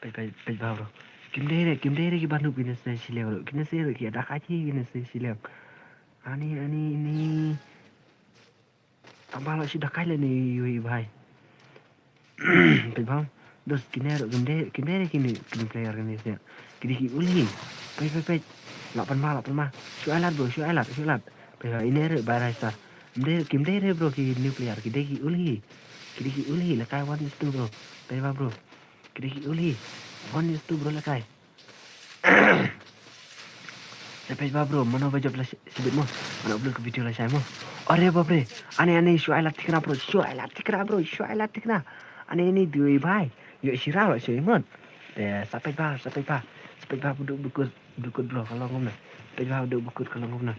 Peit, peit, peit ba, bro. Kim dei re, kim dei re ki ba noob kine se shilem, bro. Kine se re ki da ka chi kine se shilem. Ani, ani, ani. Tang ba la shu da kai lane iwei i bhai. Peit ba. Dos kine ruh kim dei, kim dei re kine, kine player kine se. Ki dei ki ul hi. Peit, peit, peit. Lah pan ma, lah pan ma. Shu ai lad bro, shu ai lad, shu ai lad. Peit ba ine ruh bai rai star. Ym dei, kim dei re bro ki new player, ki dei ki ul hi. Ki dei ki ul hi, lehkai one is two bro. Peit bha bro. Ki dei ki ul hi. One is two bro lehkai. Sa peit bha bro, mano ba jop la shi-, shibit mo. Mano upload ka video lashai mo. Are bapre. Ani ani shu ai la thikna bro, shu ai la thikna bro, shu ai la thikna. Ani ani dui bhai. Ïoh shi raw shu imut. Te sa peit bha, sa peit bha. Sa peit bha ba duk bukut, bukut bro ka long kumno. Peit bha ba duk bukut ka long kumno.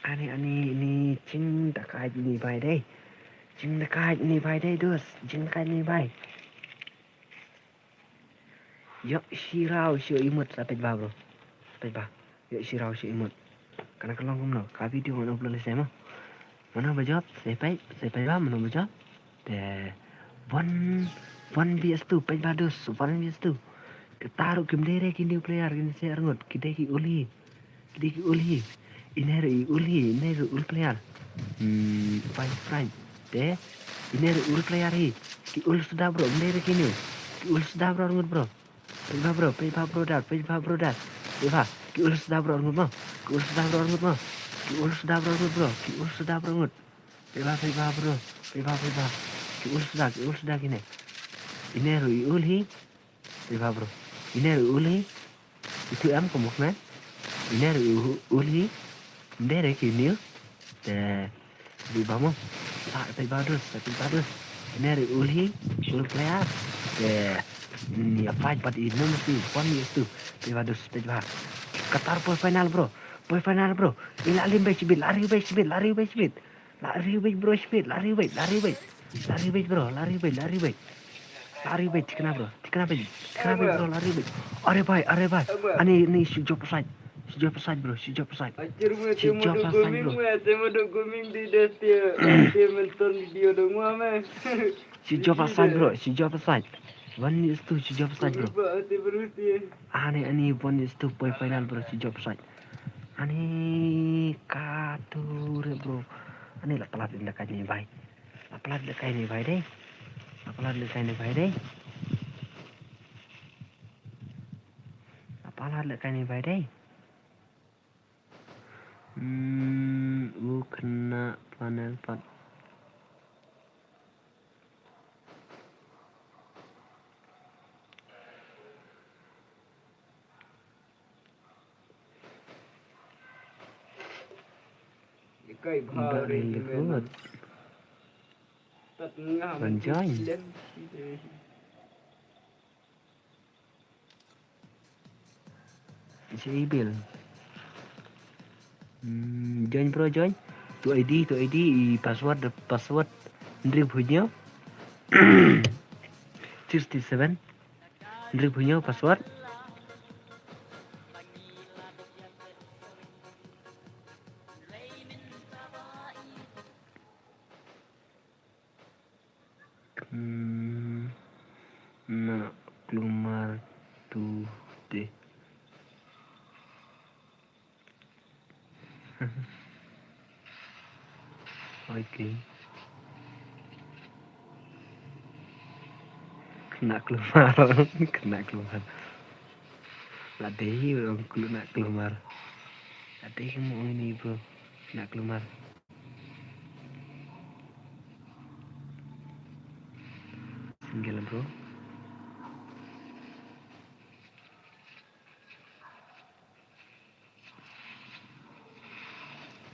Ani ani ni jingdakaid ni bhai dei. Jingdakaid ni bhai dei dus. Jingdakaid ni bhai. Ïoh shi raw shu imut, sa peit bha bro. Sa peit bha. Ïoh shi raw shu imut. Kane ka long kumno, ka video ngan upload lashai mo. Mano ba jop, sa peit, sa peit bha mano ba jop. Te one, one V S two, peit bha dus, one V S two. Kata ruh kim dei re ki new player, ki ne se arngut, ki dei ki ul hi. Ki dei ki ul hi. Ine ruh i ul hi, ine ruh ul player. Hmm, five prime. Te, ine ruh ul player hi. Ki ul suda bro, ym dei ruh ki new. Ki ul suda bro, arngut bro. Peit bha bro, peit bha bro dad, peit bha bro dad. Peit bha, ki ul suda bro, arngut mo. Ki ul suda bro, arngut mo. Ki ul suda bro, arngut bro. Ki ul suda bro, arngut. Peit bha, peit bha bro, peit bha, peit bha. Ki ul suda, ki ul suda kine. Ine ruh i ul hi. Peit bha bro. Ine ruh ul hi. Itu em ka movement. Ine ruh u-, ul hi. Ym dei re ki new. Te peit bha mo. Sa peit bha dus, sa peit bha dus. Ine ruh ul hi. Ul player. Te ni a fight pat i num si. Pon ni tu. Peit bha dus, peit bha. Qatar poi final bro. Poi final bro. I la lim beit shibit, la riw beit shibit, la riw beit shibit. La riw beit bro shibit, la riw beit, la riw beit. La riw beit bro, la riw beit, la riw beit. La riw beit, thikna bro, thikna beit, thikna beit bro, la riw beit. Are bhai, are bhai. Ani, ani, shu jop aside. Shu jop aside bro, shu jop aside. Shu jop aside bro. Shu jop aside bro, shu jop aside. One is two, shu jop aside bro. Ani, ani, one is two, poi final bro, shu jop aside. Ani katu re bro. Ani la palat lehkai ni bhai. La palat lehkai ni bhai dei. La palat lehkai ni bhai dei. La palat lehkai ni bhai dei. Hmm, u khynnah panel pat. Ba rel record. Ban join. Jaibil. Hmm, join bro, join. Tu I D, tu I D, i password, password. Hynriewphew hynñiew. Sixty-seven. Hynriewphew hynñiew password. Hmm, na klumar tu deh. Okay. Khynnah klumar, khynnah klumar. La dei ong khynnah klumar. La dei ka mo ong ini bro. Khynnah klumar. Single bro.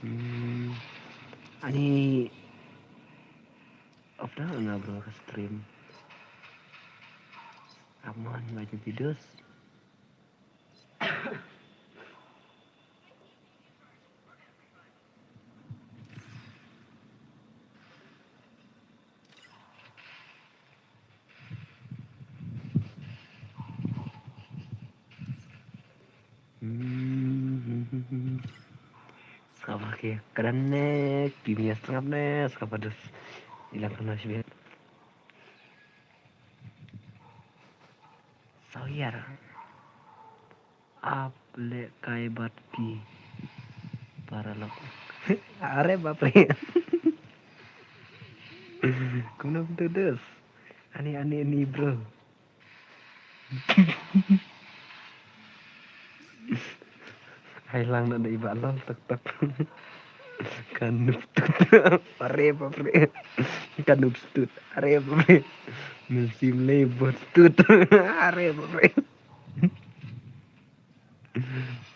Hmm. Ani off da nga bro ka stream. Amon baca videos. Skaba ki kren ne ki mia sngap ne skaba dus. Ilang kena sibit. Sawiar. Ap lehkai bad ki paralok. Are bapre. Kumno kumtu dus. Ani ani ani bro. Hai lang na dei ba lol tok tok. Ka noob tut. Are bapre. Ka noob tut. Are bapre. Mynsiem lei bot tut. Are bapre.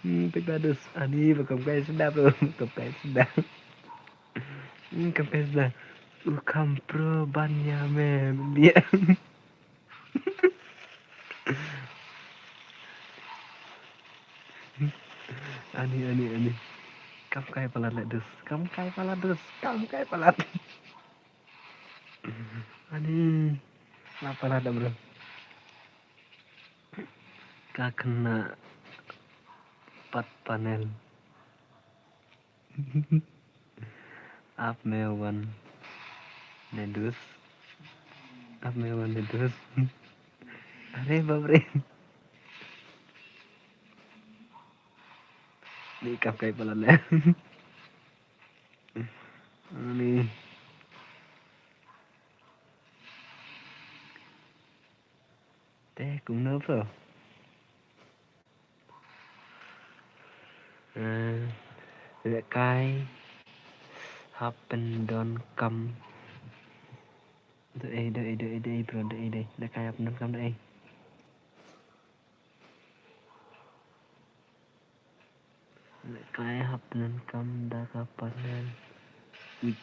Hmm, peit ba dus. Ani ba kam kai sdang bro. Kam kai sdang. Hmm, kam kai sdang. U kham pro ban ïa me. Lia. Ani, ani, ani. Kam kai palat leh dus. Kam kai palat dus. Kam kai palat. Ani. La palat da bro. Ka khynnah pat panel. Ap me wan ne dus. Ap me wan ne dus. Are bapre. Ni kam kai palat leh. Ni. Te kumno bro. Eh, lehkai hap pyndonkam. Dei, dei, dei, dei, bro, dei, dei. Lehkai hap pyndonkam, dei. Lehkai hap pyndonkam da ka panel. Wait.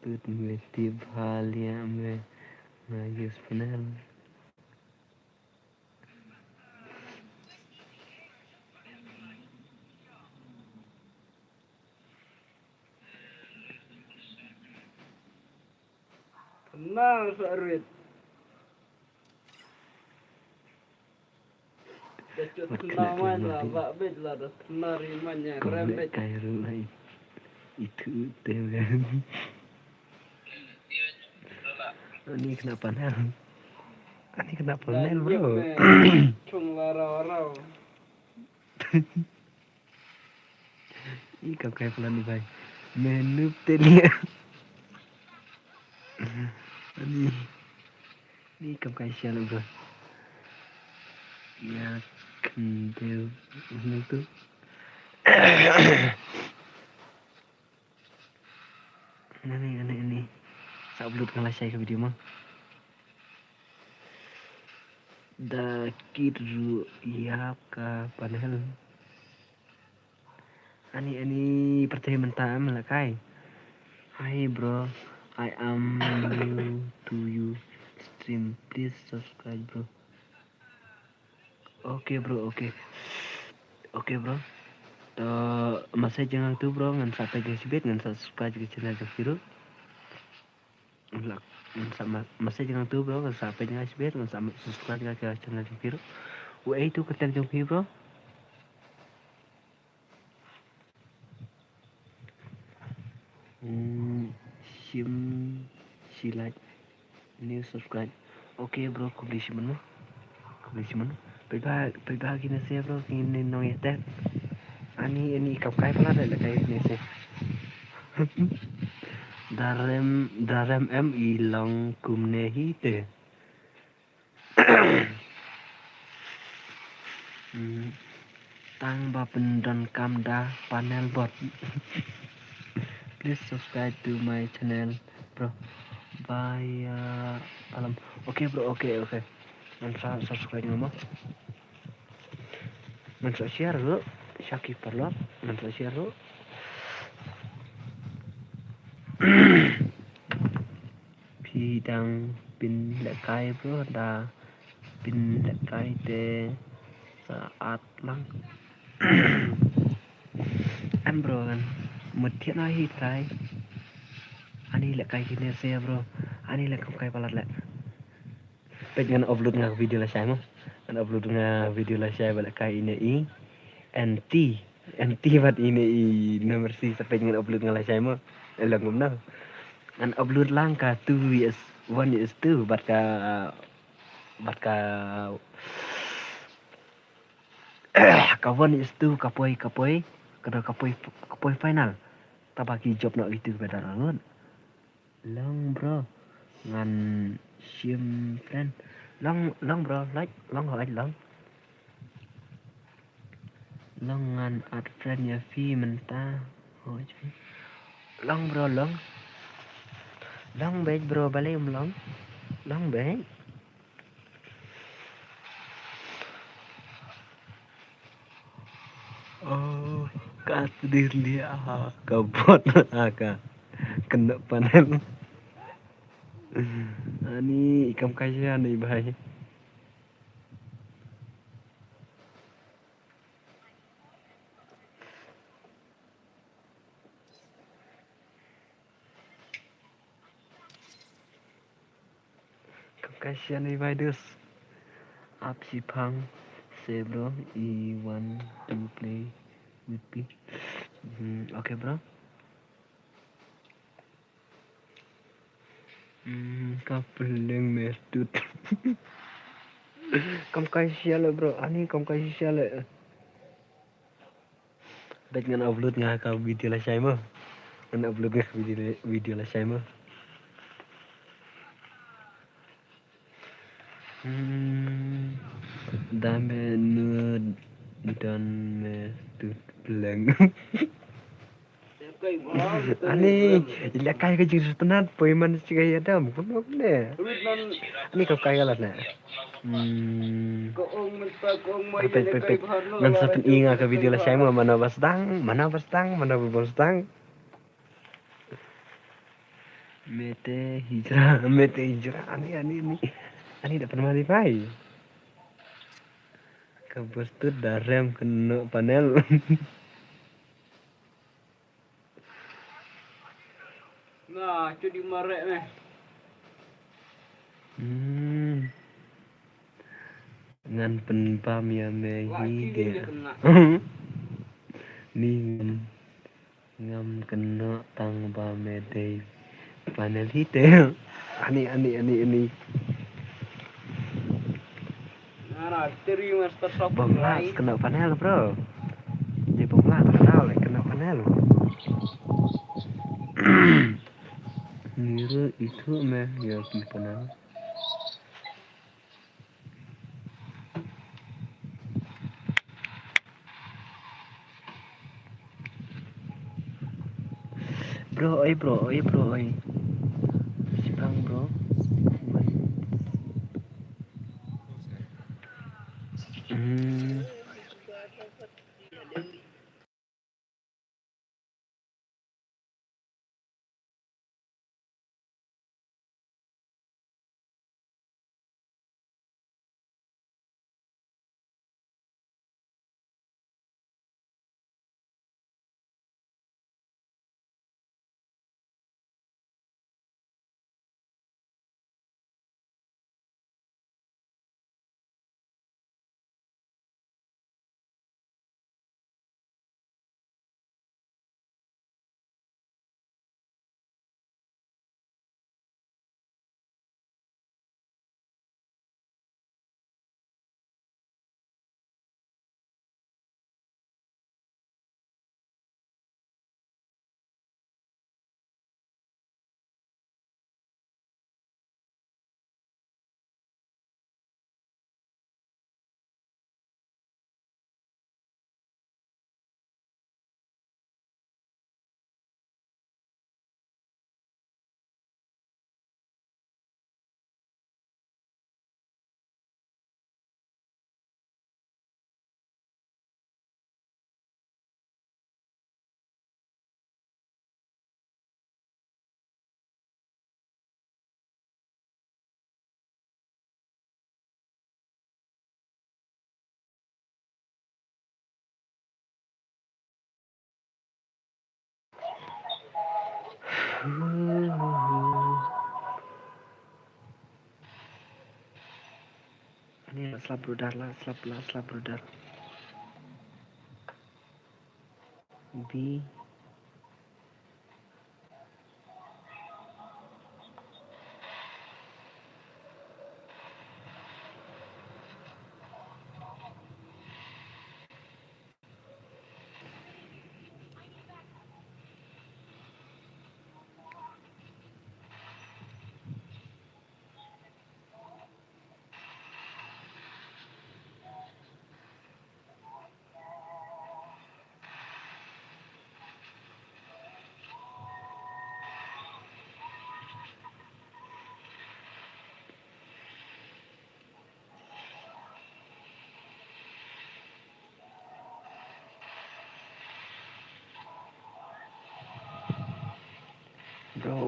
Tut me tip halia me nga use panel. Tenang, Farid. Dah cut tenang man lah, bak bit lah, dah tenang riman nya, rem bit. Kai ru lai. Itu tem kan. Ani kena panel. Ani kena panel, bro. Cung larau-rau. Ih, kam kai palat ni, bhai. Me noob te lia. Ani. Ni kam kai sial, bro. Ya, kendel. Ini tu. Ani, ani, ani. Sa upload nga lashai ka video mo. Da kit ruh ïap ka panel. Ani, ani, pyrthei mynta em lehkai. Hi bro, I am new to you stream. Please subscribe bro. Okay bro, okay. Okay bro. To message jong tu bro, ngan sa peit ka shibit, ngan sa subscribe ka channel jong phi ruh. Ngan sa ma-, message jong tu bro, ngan sa peit ka shibit, ngan sa ma-, subscribe ka channel jong phi ruh. Wa ei tu content jong phi bro. Hmm, shim, shi like, new subscribe. Okay bro, khublei shibun mo. Khublei shibun. Bye bye, bye bye kine se bro, kine nong ite. Ani, ani kam kai pala da lehkai kine se. Darem, darem em i long kumne hi te. Hmm. Tang ba pyndonkam da panel bot. Please subscribe to my channel, bro. Bye, uh, alam. Okay, bro, okay, okay. Ngan sa subscribe nga mo. Ngan sa share ruh. Sha ki paralok. Ngan sa share ruh. Phi dang pynlehkai bro, da pynlehkai te sa at lang. Em bro kan. Mut thiah na hi trai. Ani lehkai kine se bro. Ani leh kam kai palat leh. Peit ngan upload nga video lashai mo. Ngan upload nga video lashai ba lehkai ine i. Anti. Anti bad ine i number si sa peit ngan upload nga lashai mo. Elang kumno. Ngan upload lang ka two is one is two bad ka, bad ka, ka one is two ka poi, ka poi. Ka da ka poi, ka poi final. Taba ki jop noh ki tu ka da ngut. Long bro. Ngan shim friend. Long, long bro, like, long, like, long. Long ngan add friend ïa phi mynta. Long bro, long. Long beit bro, balei ym long? Long beit. Oh, ka tdir li a ka bot a ka kena panel. Ani ikam kaja ni bhai. Kam kai sian ni virus. Ap si phang se bro. I want to play with me. Hmm, okay bro. Hmm, ka peleng me tut. Kam kai sian le bro. Ani kam kai sian le. Bad ngan upload nga ka video lashai mo. Ngan upload nga ka video, video lashai mo. Hmm. Dame nu don me tu leng. Ani, ila kai ka jing sutanat, poi man sikai adam, kun ne. Ani ka kai galat ne. Hmm. Peit, peit, peit. Ngan sa pyni nga ka video lashai mo, mano ba sdang, mano ba sdang, mano ba bym sdang. Mete hijra, mete hijra, ani, ani, ani. Ani da pynmani pai. Ka bos tu da rem kena panel. Nah, cu di marek meh. Hmm. Ngan pynbam ïa me hi de. Ni ngam, ngam kena tang ba me dei panel hi te. Ani, ani, ani, ani. Bym lah kena panel bro. Ni bym lah kena, kena panel. Ni ru itu me ïa ki panel. Bro, oi bro, oi bro, oi. Sipang bro. Hmm. Ani la slap brother, la slap, la slap brother. Bi.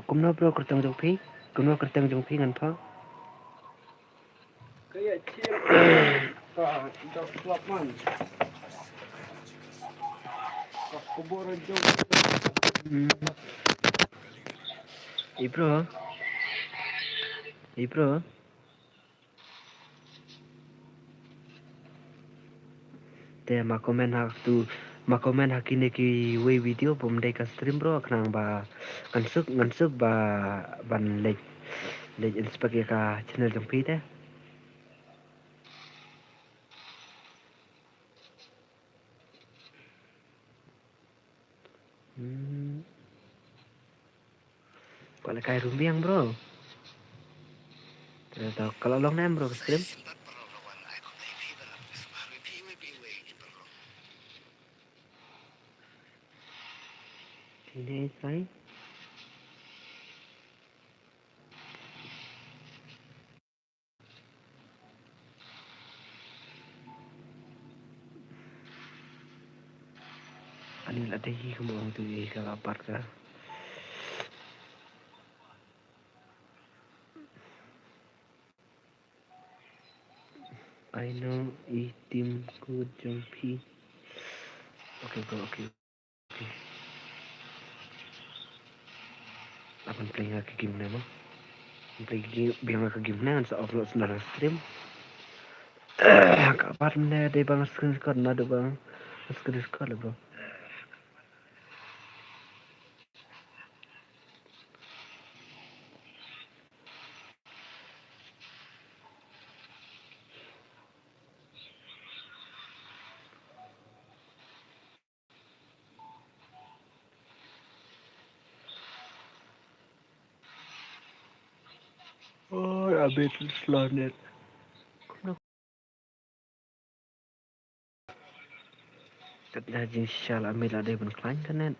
Kumno bro kyrteng jong phi? Kumno kyrteng jong phi ngan pha? Ka ïa chier ka dok slap man. Ka kubur jong. Hmm. Ih bro. Ih bro. Te ma comment ha tu, ma comment ha kine kiwei video bym dei ka stream bro, khnang ba ngan suk, ngan suk ba ban leit, leit inspect ïa ka channel jong phi te. Hmm. Kwah leh kai rumbiang bro. Te to ka la long ne em bro ka stream. Kine sai. Ani la dei hi ka mo tu hi ka la pat ka. I know i team ku jong phi. Okay bro, okay. Aban play nga ka game ne mo. Play game biang nga ka game ne ngan sa offload sendar stream. Ka aban ne dei bang screen record na dei bang screen record le bro. Oh, a bit slow net. Kat la jingshisha la mih la dei ban khlaiñ ka net.